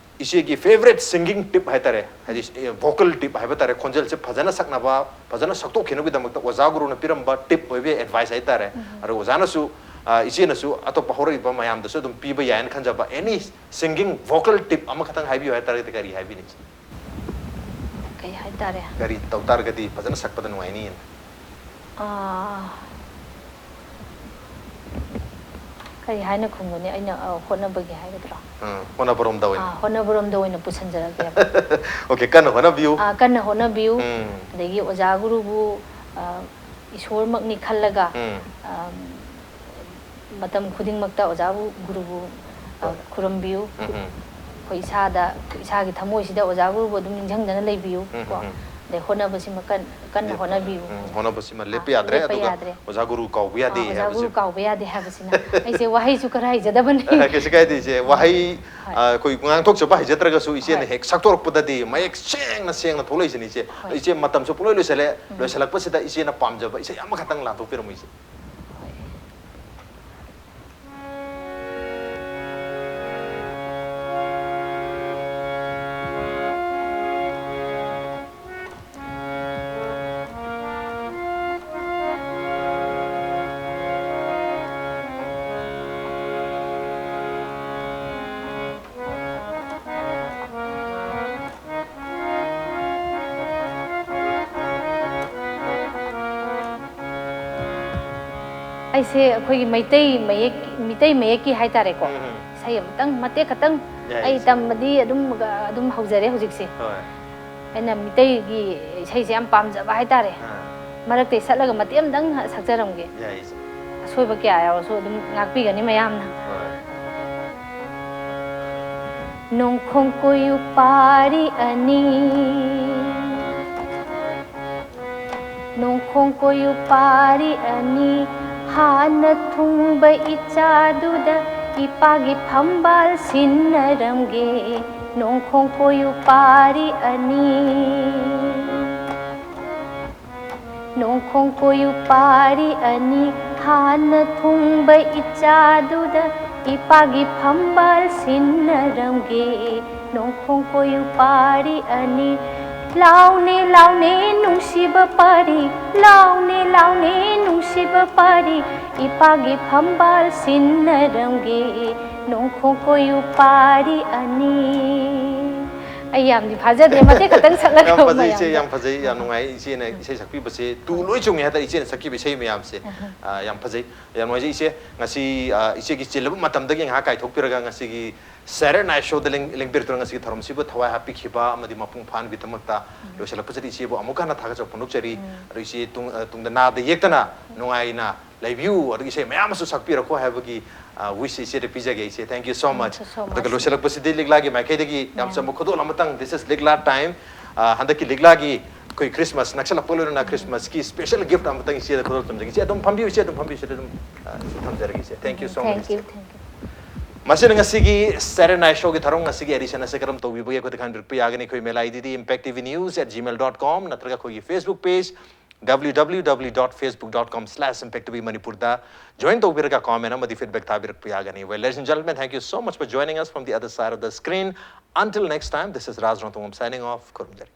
ꯏꯆꯦꯒꯤ favourite singing tip ꯍꯥꯏꯇꯥꯔꯦ, ꯍꯥꯏꯗꯤ, ꯑꯦ, vocal tip ꯍꯥꯏꯕ ꯇꯥꯔꯦ, ꯈꯣꯟꯖꯦꯜꯁꯦ ꯐꯖꯅ ꯁꯛꯅꯕ, ꯐꯖꯅ ꯁꯛꯇꯣꯛꯈꯤꯅꯕꯒꯤꯗꯃꯛꯇ ꯑꯣꯖꯥ ꯒꯨꯔꯨꯅ ꯄꯤꯔꯝꯕ tip ꯑꯣꯏꯕ ꯌꯥꯏ, advice ꯍꯥꯏꯇꯥꯔꯦ꯫ ꯎꯝ꯫ ꯑꯗꯣ ꯑꯣꯖꯥꯅꯁꯨ, ꯑꯥ, ꯏꯆꯦꯅꯁꯨ ꯑꯇꯣꯞꯄ ꯍꯧꯔꯛꯏꯕ ꯃꯌꯥꯝꯗꯁꯨ ꯑꯗꯨꯝ ꯄꯤꯕ ꯌꯥꯏꯅ ꯈꯟꯖꯕ, any singing vocal tip ꯑꯃꯈꯛꯇꯪ ꯍꯥꯏꯕꯤꯌꯨ ꯍꯥꯏꯇꯥꯔꯒꯗꯤ ꯀꯔꯤ ꯍꯥꯏꯕꯤꯅꯤ? ꯀꯩ ꯍꯥꯏꯇꯥꯔꯦ? ꯀꯔꯤ ꯇꯧ ꯇꯥꯔꯒꯗꯤ ꯐꯖꯅ ꯁꯛꯄꯗ ꯅꯨꯡꯉꯥꯏꯅꯤꯅ? ꯑꯥ, ꯀꯔꯤ ꯍꯥꯏꯅ ꯈꯨꯝꯒꯅꯤ? ꯑꯩꯅ ꯑ, ꯍꯣꯠꯅꯕꯒꯤ ꯍꯥꯏꯒꯗ꯭ꯔꯣ? ꯎꯝ, ꯍꯣꯠꯅꯕꯔꯣꯝꯗ ꯑꯣꯏꯅ ꯑꯥ, ꯍꯣꯠꯅꯕꯔꯣꯝꯗ ꯑꯣꯏꯅ ꯄꯨꯁꯟꯖꯔꯒꯦꯕ. ꯑꯣꯀꯦ, ꯀꯟꯅ ꯍꯣꯠꯅꯕꯤꯌꯨ. ꯑꯥ, ꯀꯟꯅ ꯍꯣꯠꯅꯕꯤꯌꯨ. ꯎꯝ. ꯑꯗꯒꯤ ꯑꯣꯖꯥ ꯒꯨꯔꯨꯕꯨ ꯑ, ꯏꯁꯣꯔꯃꯛꯅꯤ ꯈꯜꯂꯒ ꯎꯝ. ꯑ, ꯃꯇꯝ ꯈꯨꯗꯤꯡꯃꯛꯇ ꯑꯣꯖꯥꯕꯨ ꯒꯨꯔꯨꯕꯨ ꯑ, ꯍꯣꯏ. ꯈꯨꯔꯨꯝꯕꯤꯌꯨ. ꯎꯝ, ꯎꯝ. ꯑꯩꯈꯣꯏ ꯏꯁꯥꯗ ꯏꯁꯥꯒꯤ ꯊꯃꯣꯏꯁꯤꯗ ꯑꯣꯖꯥ ꯒꯨꯔꯨꯕꯨ ꯑꯗꯨꯝ ꯅꯤꯡꯁꯤꯡꯗꯅ ꯂꯩꯕꯤꯌꯨ ꯎꯝ, ꯀꯣ. ꯎꯝ, ꯎꯝ. ꯑꯗꯩ ꯍꯣꯠꯅꯕꯁꯤꯃ ꯀꯟ- ꯀꯟꯅ ꯍꯣꯠꯅꯕꯤꯌꯨ. ꯎꯝ, ꯍꯣꯠꯅꯕꯁꯤꯃ ꯑꯥ, ꯂꯦꯞꯄ ꯌꯥꯗ꯭ꯔꯦ. ꯂꯦꯞꯄ ꯑꯗꯨꯒ ꯌꯥꯗ꯭ꯔꯦ. ꯑꯣꯖꯥ ꯒꯨꯔꯨ ꯀꯥꯎꯕ ꯌꯥꯗꯦ ꯑꯥ, ꯑꯣꯖꯥ ꯒꯨꯔꯨ ꯍꯥꯏꯕꯁꯤꯅ. ꯀꯥꯎꯕ ꯌꯥꯗꯦ ꯍꯥꯏꯕꯁꯤꯅ ꯑꯩꯁꯦ ꯋꯥꯍꯩꯁꯨ ꯈꯔ ꯍꯩꯖꯗꯕꯅꯦ. ꯑ, ꯀꯩꯁꯨ ꯀꯥꯏꯗꯦ ꯏꯆꯦ. ꯋꯥꯍꯩ ꯍꯣꯏ. ꯑ, ꯑꯩꯈꯣꯏ ꯉꯥꯡꯊꯣꯛꯆꯕ ꯍꯩꯖꯗ꯭ꯔꯒꯁꯨ ꯏꯆꯦꯅ ꯍꯣꯏ. ꯍꯦꯛ ꯁꯛꯇꯣꯔꯛꯄꯗꯗꯤ ꯃꯌꯦꯛ ꯁꯦꯡꯅ ꯁꯦꯡꯅ ꯊꯣꯛꯂꯛꯏꯁꯤꯅꯤ ꯏꯆꯦ. ꯍꯣꯏ. ꯏꯆꯦ, ꯃꯇꯝꯁꯨ ꯄꯨꯡꯂꯣꯏ ꯂꯣꯏꯁꯤꯜꯂꯦ. ꯎꯝ. ꯂꯣꯏꯁꯤꯜꯂꯛꯄꯁꯤꯗ ꯏꯆꯦꯅ ꯄꯥꯝꯖꯕ ꯏꯁꯩ ꯑꯃꯈꯛꯇꯪ ꯂꯥꯟꯊꯣꯛꯄꯤꯔꯝꯃꯨ ꯏꯆꯦ. ꯍꯣꯏ. ꯑꯩꯁꯦ ꯑꯩꯈꯣꯏꯒꯤ ꯃꯩꯇꯩ ꯃꯌꯦꯛ, ꯃꯤꯇꯩ ꯃꯌꯦꯛꯀꯤ ꯍꯥꯏꯇꯥꯔꯦꯀꯣ, ꯎꯝ, ꯎꯝ. ꯏꯁꯩ ꯑꯃꯇꯪ, ꯃꯇꯦꯛ ꯈꯛꯇꯪ ꯌꯥꯏ, ꯑꯩ ꯏꯆꯦ. ꯇꯝꯕꯗꯤ ꯑꯗꯨꯝ, ꯑꯗꯨꯝ ꯍꯧꯖꯔꯦ ꯍꯧꯖꯤꯛꯁꯦ. ꯍꯣꯏ. ꯑꯩꯅ ꯃꯤꯇꯩꯒꯤ ꯏꯁꯩꯁꯦ ꯌꯥꯝ ꯄꯥꯝꯖꯕ ꯍꯥꯏꯇꯥꯔꯦ. ꯑꯥ. ꯃꯔꯛꯇꯩ ꯁꯠꯂꯒ ꯃꯇꯦꯛ ꯑꯃꯇꯪ ꯁꯛꯆꯔꯝꯒꯦ. ꯌꯥꯏ, ꯏꯆꯦ. ꯑꯁꯣꯏꯕ ꯀꯌꯥ ꯌꯥꯎꯔꯁꯨ ꯑꯗꯨꯝ ꯉꯥꯛꯄꯤꯒꯅꯤ ꯃꯌꯥꯝꯅ꯫ ꯍꯣꯏ. ꯅꯣꯡꯈꯣꯡ ꯀꯣꯌꯨ ꯄꯥꯔꯤ ꯑꯅꯤ, ꯅꯣꯡꯈꯣꯡ ꯀꯣꯌꯨ ꯄꯥꯔꯤ ꯑꯅꯤ, ꯍꯥꯟꯅ ꯊꯨꯡꯕ ꯏꯆꯥꯗꯨꯗ ꯏꯄꯥꯒꯤ ꯐꯝꯕꯥꯜ ꯁꯤꯟꯅꯔꯝꯒꯦ꯫ ꯅꯣꯡꯈꯣꯡ ꯀꯣꯌꯨ ꯄꯥꯔꯤ ꯑꯅꯤ, ꯅꯣꯡꯈꯣꯡ ꯀꯣꯌꯨ ꯄꯥꯔꯤ ꯑꯅꯤ, ꯍꯥꯟꯅ ꯊꯨꯡꯕ ꯏꯆꯥꯗꯨꯗ ꯏꯄꯥꯒꯤ ꯐꯝꯕꯥꯜ ꯁꯤꯟꯅꯔꯝꯒꯦ꯫ ꯅꯣꯡꯈꯣꯡ ꯀꯣꯌꯨ ꯄꯥꯔꯤ ꯑꯅꯤ, ꯂꯥꯎꯅꯦ ꯂꯥꯎꯅꯦ ꯅꯨꯡꯁꯤꯕ ꯄꯥꯔꯤ, ꯂꯥꯎꯅꯦ ꯂꯥꯎꯅꯦ ꯅꯨꯡꯁꯤꯕ ꯄꯥꯔꯤ, ꯏꯄꯥꯒꯤ ꯐꯝꯕꯥꯜ ꯁꯤꯟꯅꯔꯝꯒꯦ꯫ ꯅꯣꯡꯈꯣꯡ ꯀꯣꯌꯨ ꯄꯥꯔꯤ ꯑꯅꯤ꯫ ꯑꯩ ꯌꯥꯝꯗꯤ ꯐꯥꯖꯗꯦ, ꯃꯇꯦꯛ ꯈꯛꯇꯪ ꯌꯥꯝ ꯁꯛꯂꯛꯈ꯭ꯔꯕ ꯐꯖꯩ ꯏꯆꯦ, ꯃꯌꯥꯝꯗꯣ꯫ ꯌꯥꯝ ꯐꯖꯩ, ꯌꯥꯝ ꯅꯨꯡꯉꯥꯏ꯫ ꯏꯆꯦꯅ ꯏꯁꯩ ꯁꯛꯄꯤꯕꯁꯦ ꯇꯨ ꯂꯣꯏ ꯆꯨꯝꯃꯤ ꯍꯥꯏꯇꯥꯔꯦ꯫ ꯏꯆꯦꯅ ꯁꯛꯈꯤꯕ ꯏꯁꯩ ꯃꯌꯥꯝꯁꯦ ꯑꯥ, ꯌꯥꯝ ꯐꯖꯩ, ꯌꯥꯝ ꯅꯨꯡꯉꯥꯏꯖꯩ ꯏꯆꯦ꯫ ꯉꯁꯤ ꯑꯥ, ꯏꯆꯦꯒꯤ ꯆꯤꯜꯂꯕ ꯃꯇꯝꯗꯒꯤ ꯉꯥꯏꯍꯥꯛ ꯀꯥꯏꯊꯣꯛꯄꯤꯔꯒ ꯉꯁꯤꯒꯤ Saturday Night Showꯗ ꯂꯦꯡ- ꯂꯦꯡꯕꯤꯔꯛꯇꯨꯅ ꯉꯁꯤꯒꯤ ꯊꯧꯔꯝꯁꯤꯕꯨ ꯊꯋꯥꯏ ꯍꯥꯞꯄꯤꯈꯤꯕ ꯑꯃꯗꯤ ꯃꯄꯨꯡ ꯐꯥꯍꯟꯕꯒꯤꯗꯃꯛꯇ ꯂꯣꯏꯁꯤꯜꯂꯛꯄꯁꯤꯗ ꯏꯆꯦꯕꯨ ꯑꯃꯨꯛꯀ ꯍꯟꯅ ꯊꯥꯒꯠꯆꯕ ꯐꯣꯡꯗꯣꯛꯆꯔꯤ꯫ ꯑꯗꯣ ꯏꯆꯦ ꯇꯨꯡ- ꯑꯥ, ꯇꯨꯡꯗ ꯅꯥꯗ ꯌꯦꯛꯇꯅ ꯅꯨꯡꯉꯥꯏꯅ ꯂꯩꯕꯤꯌꯨ, ꯑꯗꯨꯒ ꯏꯁꯩ ꯃꯌꯥꯝ ꯑꯃꯁꯨ ꯁꯛꯄꯤꯔꯛꯈꯣ ꯍꯥꯏꯕꯒꯤ ꯋꯤꯁ ꯏꯆꯦꯗ ꯄꯤꯖꯒꯦ ꯏꯆꯦ꯫ Thank you so much꯫ Thank you so much꯫ ꯑꯗꯨꯒ ꯂꯣꯏꯁꯤꯜꯂꯛꯄꯁꯤꯗꯤ ꯂꯤꯛꯂꯥꯒꯤ ꯃꯥꯏꯀꯩꯗꯒꯤ ꯌꯥꯝ ꯃꯌꯥꯝ꯫ ꯆꯝꯕ ꯈꯨꯗꯣꯜ ꯑꯃꯇꯪ, This is Likla Time꯫ ꯑꯥ, ꯍꯟꯗꯛꯀꯤ ꯂꯤꯛꯂꯥꯒꯤ ꯑꯩꯈꯣꯏ ꯈ꯭ꯔꯤꯁꯃꯥꯁ ꯅꯛꯁꯜꯂꯛꯄ ꯂꯣꯏꯅꯅ ꯈ꯭ꯔꯤꯁꯃꯥꯁꯀꯤ ꯁ꯭ꯄꯦꯁꯦꯜ ꯒꯤꯐ ꯑꯃꯇꯪ ꯏꯆꯦꯗ ꯈꯨꯗꯣꯜ ꯇꯝꯖꯒꯦ꯫ ꯏꯆꯦ ꯑꯗꯨꯝ ꯐꯝꯕꯤꯌꯨ, ꯏꯆꯦ ꯑꯗꯨꯝ ꯐꯝꯕꯤꯌꯨ, ꯁꯤꯗ ꯑꯗꯨꯝ ꯑꯥ, ꯊꯝꯖꯔꯒꯦ ꯏꯆꯦ꯫ Thank you so much꯫ Thank you, thank you꯫ ꯃꯁꯤꯅ ꯉꯁꯤꯒꯤ Saturday Night Showꯒꯤ ꯊꯧꯔꯝ, ꯉꯁꯤꯒꯤ edition ꯑꯁꯤ ꯀꯔꯝ ꯇꯧꯕꯤꯕꯒꯦ? ꯑꯩꯈꯣꯏꯗ ꯈꯪꯍꯟꯕꯤꯔꯛꯄ ꯌꯥꯒꯅꯤ꯫ ꯑꯩꯈꯣꯏ email ID D impact T V news at gmail dot com ꯅꯠꯇ꯭ꯔꯒ ꯑꯩꯈꯣꯏꯒꯤ Facebook page W W W dot facebook dot com slash impact T V Manipur ꯗ join ꯇꯧꯕꯤꯔꯒ comment ꯑꯃꯗꯤ feedback ꯊꯥꯕꯤꯔꯛꯄ ꯌꯥꯒꯅꯤ꯫ Well, ladies and gentlemen, thank you so much for joining us from the other side of the screen. Until next time, this is Raj Rongthong signing off. ꯈꯨꯔꯨꯝꯖꯔꯤ꯫